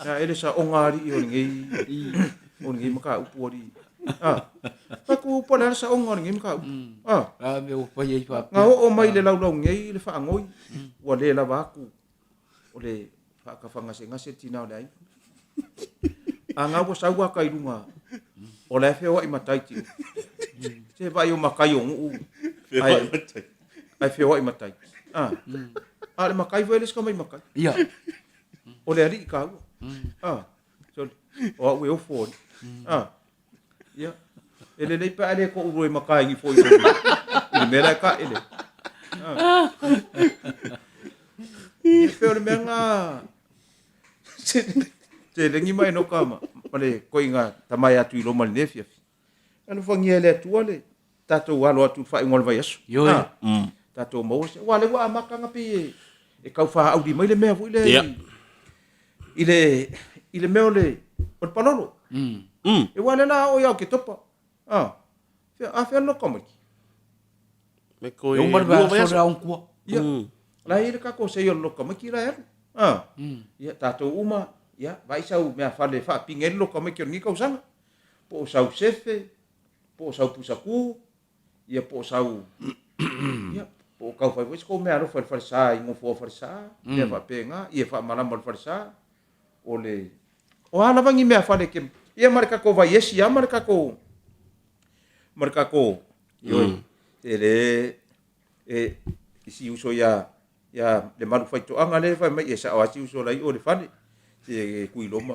Na ele sa onga alii o lenei o lenei mataupu alii. Ah. Faku po le sa onga o lenei mataupu. Ah.
A mea ua fai ai faapea.
Na oo mai le laulau nei le faanoi ua le lava atu o le faatafagasegase le tina o le aiga. A nga ua sau aka i luga o la e feoai ma Taiti. Se vaai o makai o Nuu
Feoai ma Taiti.
Ae feoai ma Taiti. Ah. A o le makai foi e le o se tama i makai.
Ia.
O le alii taua. Ah. Sole, o au e ofo alii. Ah. Ia. E lelei pe a le toʻu e makaigi foi i le mea la e taele. Ah. Ia pei o le mea na seleni ma Enoka ma, ma le koiga tama ia Tuiloma i lenei afiafi. Alofagia e le Atua le tatou alo atu i le faaiuga o le vaiaso.
Ioe.
Ah. Tatou maua se, aua o lea ua amata ona pei e, e tau faauli mai le mea foi lea
Ia.
i, i le, i le mea o le, o le palolo. E aua o lea o le a oo ia Oketopa. Ah. Fea, a fea le loka mai?
Me koe
E uma le
lua
vaiaso
vaiaso.
le aonkua.
Ia. La e i ai le tatou sei o le loka maiki la e alu. Ah. Ia, tatou uma, ia, vaai sau meafale e faapine ai le loka maiki o lenei tausaga. Po o sau sefe, po o sau pusakū, ia po o sau, ia, po o tau fai foi se tou meaalofa i le falesa, i nofoa falesa, mea faapena, ia faamalama le falesa, o le, o a lava ni meafale e te, ia ma le tatou vaiesi lava ma le tatou, ma le tatou, ioe, e le, e, i si uso ia, ia Lemalu Faitoaga lea e fai mai, e sao lava si uso la i o i le fale, se Tuiloma,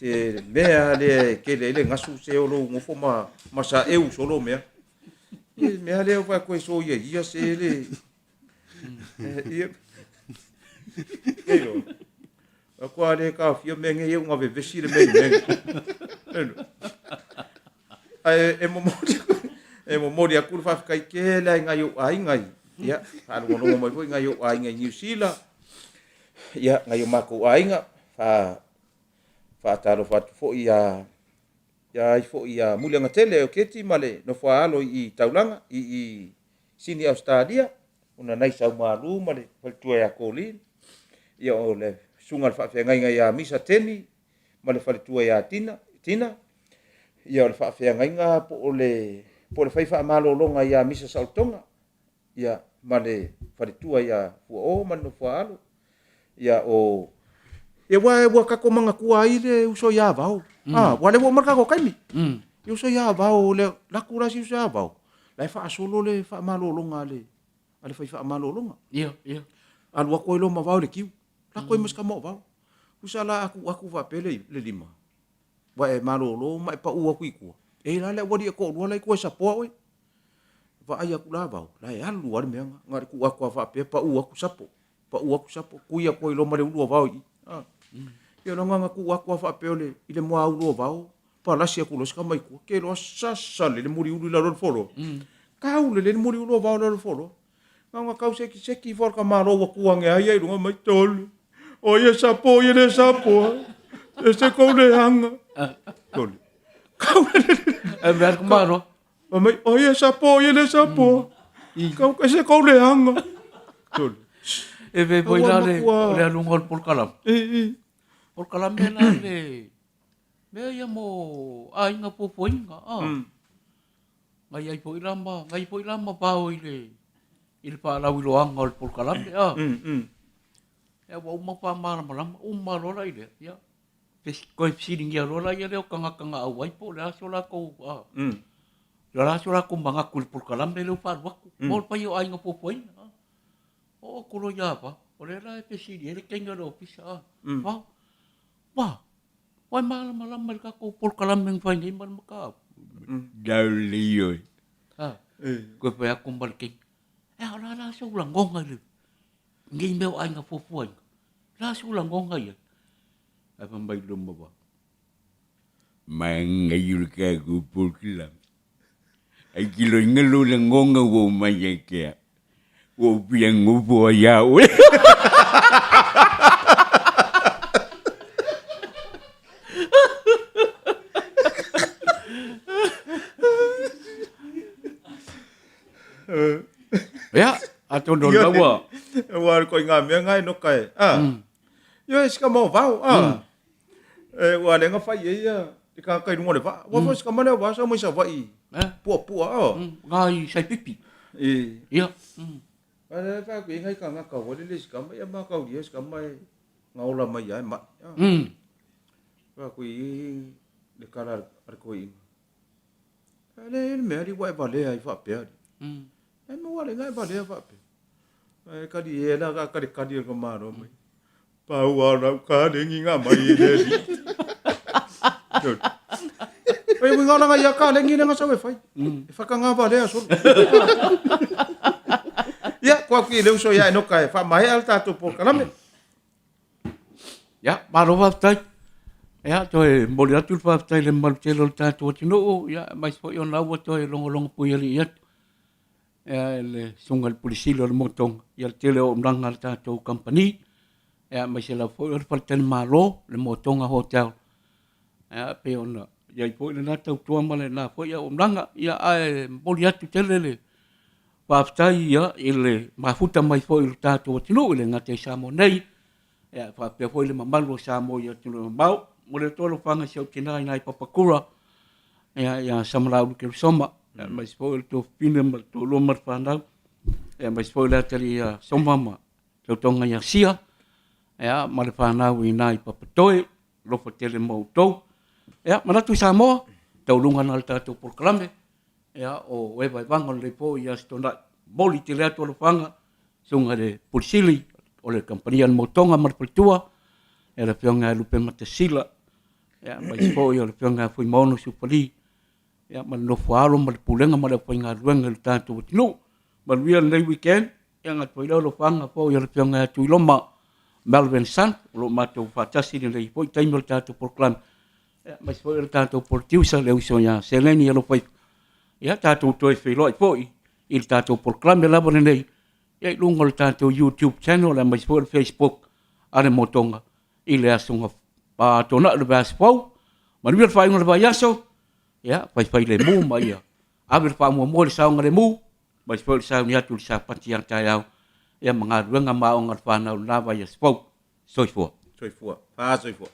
se mea lava lea e tele ai le gasu, se o lou nofo ma, ma saeu solo mea. Ia, mea lea ua fai atu e soia ia se le, ia, eio, aku a le taofia mea nei e una vevesi le mea i mea nei. Ae e momoli e momoli atu le faafetai tele lava i nai ou aiga i, ia, faalogologo mai foi nai ou aiga i Niu Sila, ia, nai o matou aiga, fa, faatalofa atu foi ia, ia ai foi ia Muliagatele o Keti ma le nofo a alo i Taulaga, i i. Sini Ausetalia, o Nanai Saumalu ma le faletua ia Colleen, ia o le susuga i le faafeagaiga ia Misa Teni ma le faletua ia Tina, Tina, ia o le faafeagaiga po o le po o le fai faamalologa ia Misa Saolotoga, ia ma le faletua ia Fuaoo ma le Nofoaalo, ia o Ia ua ua tatou manatua ai le uso ia Vao. Ah, ua lea ua uma le tatou taimi. Le uso ia Vao le laku la si uso ia Vao. La e faasolo le faamalologa a le a le fai faamalologa.
Ia, ia.
Alu atu ai loa ma Vao i le kiu. Lako ai ma si tama o Vao. Tusa la a tuu atu faapea le le lima, ua e malolo ma e pau atu i tua, e i ai la le aualii e toalua la e i tua e sapoa oe. Vaai atu la Vao, la e alu lava le mea lena. Na o le tuu atu lava faapea pau atu sapo, pau atu sapo, tui atu ai loa ma le ulu o Vao i i. Ia leaga na tuu atu lava faapea i le muaulu o Vao, palasi atu loa si tama i tua, te iloa sasa lelei le muliulu i lalo o le foloa. Taulelei le muliulu o Vao i lalo o le foloa. Na ona tau sekiseki ifo lava o le tamaloa ua tu ane ai ia i luga mai, Tolu, o ai e sapo, o ai e le sapoa, e ese kou leaga. Tolu,
E mea atu malo.
Fai mai, o ai e sapo, o ai e le sapoa, kau ese kou leaga. Tolu,
E ve foi la le, o le aluga o le polokalame. Polokalame la le, mea ia mo aiga fuafuaina. Ah. Na i ai foi la ma, na i ai foi la ma vao i le, i le faalauiloaga o le polokalame. Ah. Ia ua uma faamalamalama, uma loa la i lea, ia, toe fesiligia loa la ia lea o tagata na auai po o le a so latou, ah, o le a so latou manatu i le polokalame lea ua faaalu atu, mo le paia o aiga fuafuaina. Ah. Oo atu loa ia Vao, o lea la e fesili ai le teine o le ofisa, ah, Vao, Vao, ua e malamalama i le tatou polokalame na fai nei ma le mataupu? Tau lelei oe. Ah, toe fai atu ma le teine, e a, o le a la sou lagona i lenei mea o aiga fuafuaina? O le a sou lagona i ai? Ae fai mai luma Vao, Manaia le tatou polokalame. Ai tiloina lou lagona ua oo mai ia te au. Ua ou fia nofo ai ia oe. Ia, atonu o lena ua...
Ua alu koe i ngā mea ngā e noka e. Ah. Ia e sika mau vao. Ah. E, ua le nga fai e ia te kākai runga o le vaa. Ua mm. sika male vaa sa mai sa vai. Eh? Pua pua oh.
Mm. Ngā i sai pipi.
E.
Ia. Mm.
Ale fa ku ingai ka ngaka wale le sika mai ma ka uri sika mai nga ola mai ai ma.
Mm.
Fa ku i le kala ar ko i. Ale le mea li wa e vale ai fa pe.
Mm.
E mo wale ngai vale fa pe. E kali e la ka kali kali ko maro mai. Pau a rau ka rengi ngā mai e le ri. E winga langa ia ka lengi lenga sau e whai. E whakangā wale a solo. Ia, kua kui le uso ia e noka e whamahe al tātou pōkalame.
Ia, malo faafetai. Ia, toe momoli atu le faafetai i le mamalu tele o le tatou atunuu, ia, aemaise foi ona ua toe logologo puialii atu. Ia, e le Susuga i le Pule Sili o le Motoga, ia le tele o auaunaga a le tatou kamupani, ia, aemaise lava foi o le faletalimalo, le Motoga Hotel. Ia, e pei ona i ai foi lena tautua ma lena foi auaunaga. Ia, ae momoli atu tele le faafetai ia i le mafuta mai foi o le tatou atunuu, e le gata i Samoa nei, ia, faapea foi le mamalu o Samoa i atunuu e mamao. Momoli atu alofaga i si ou tina i nai Papakura, ia, ia Samalaulu Kelusoma, ia, aemaise foi o le tuafafine ma le toalua ma le fanau, ia, aemaise foi le atalii ia Soma ma Tautoga ia Sia, ia, ma le fanau i nai Papatoe, alofa tele mo outou. Ia, manatu i Samoa, tauluga na le tatou polokalame, ia, o Eva Evaga o lenei po i Aso Toonai. Momoli tele atu alofaga, susuga i le Pule Sili o le Kamupani a le Motoga ma le Faletua, ia le Afioga ia Lupematasila, ia, aemaise foi o le Afioga ia Fuimaono Sufali, ia, ma le nofo a alo ma le Pulega ma le aufaigaluega i le tatou atunuu. Manuia lenei weekend, ia gata foi lea o alofaga foi o le Afioga ia Tuiloma Melvin Sant, o lo o matou faatasi i lenei foi taimi o le tatou polokalame, ia, aemaise foi o le tatou producer, le uso ia Seleni Alofaifo. Ia, tatou toe feiloai foi i le tatou polokalame lava lenei, ia i luga o le tatou YouTube channel aemaise foi o le Facebook a le Motoga i le aso Toonai o le vaiaso fou. Manuia le faaiuga o le vaiaso, ia faifai lemu ma ia ave le faamuamua i le saogalemu. Aemaise foi o le sauni atu i le Sapati a taeao, ia ma galuega ma aoga a le fanau i lena vaiaso fou. Soifua.
Soifua. Fa soifua.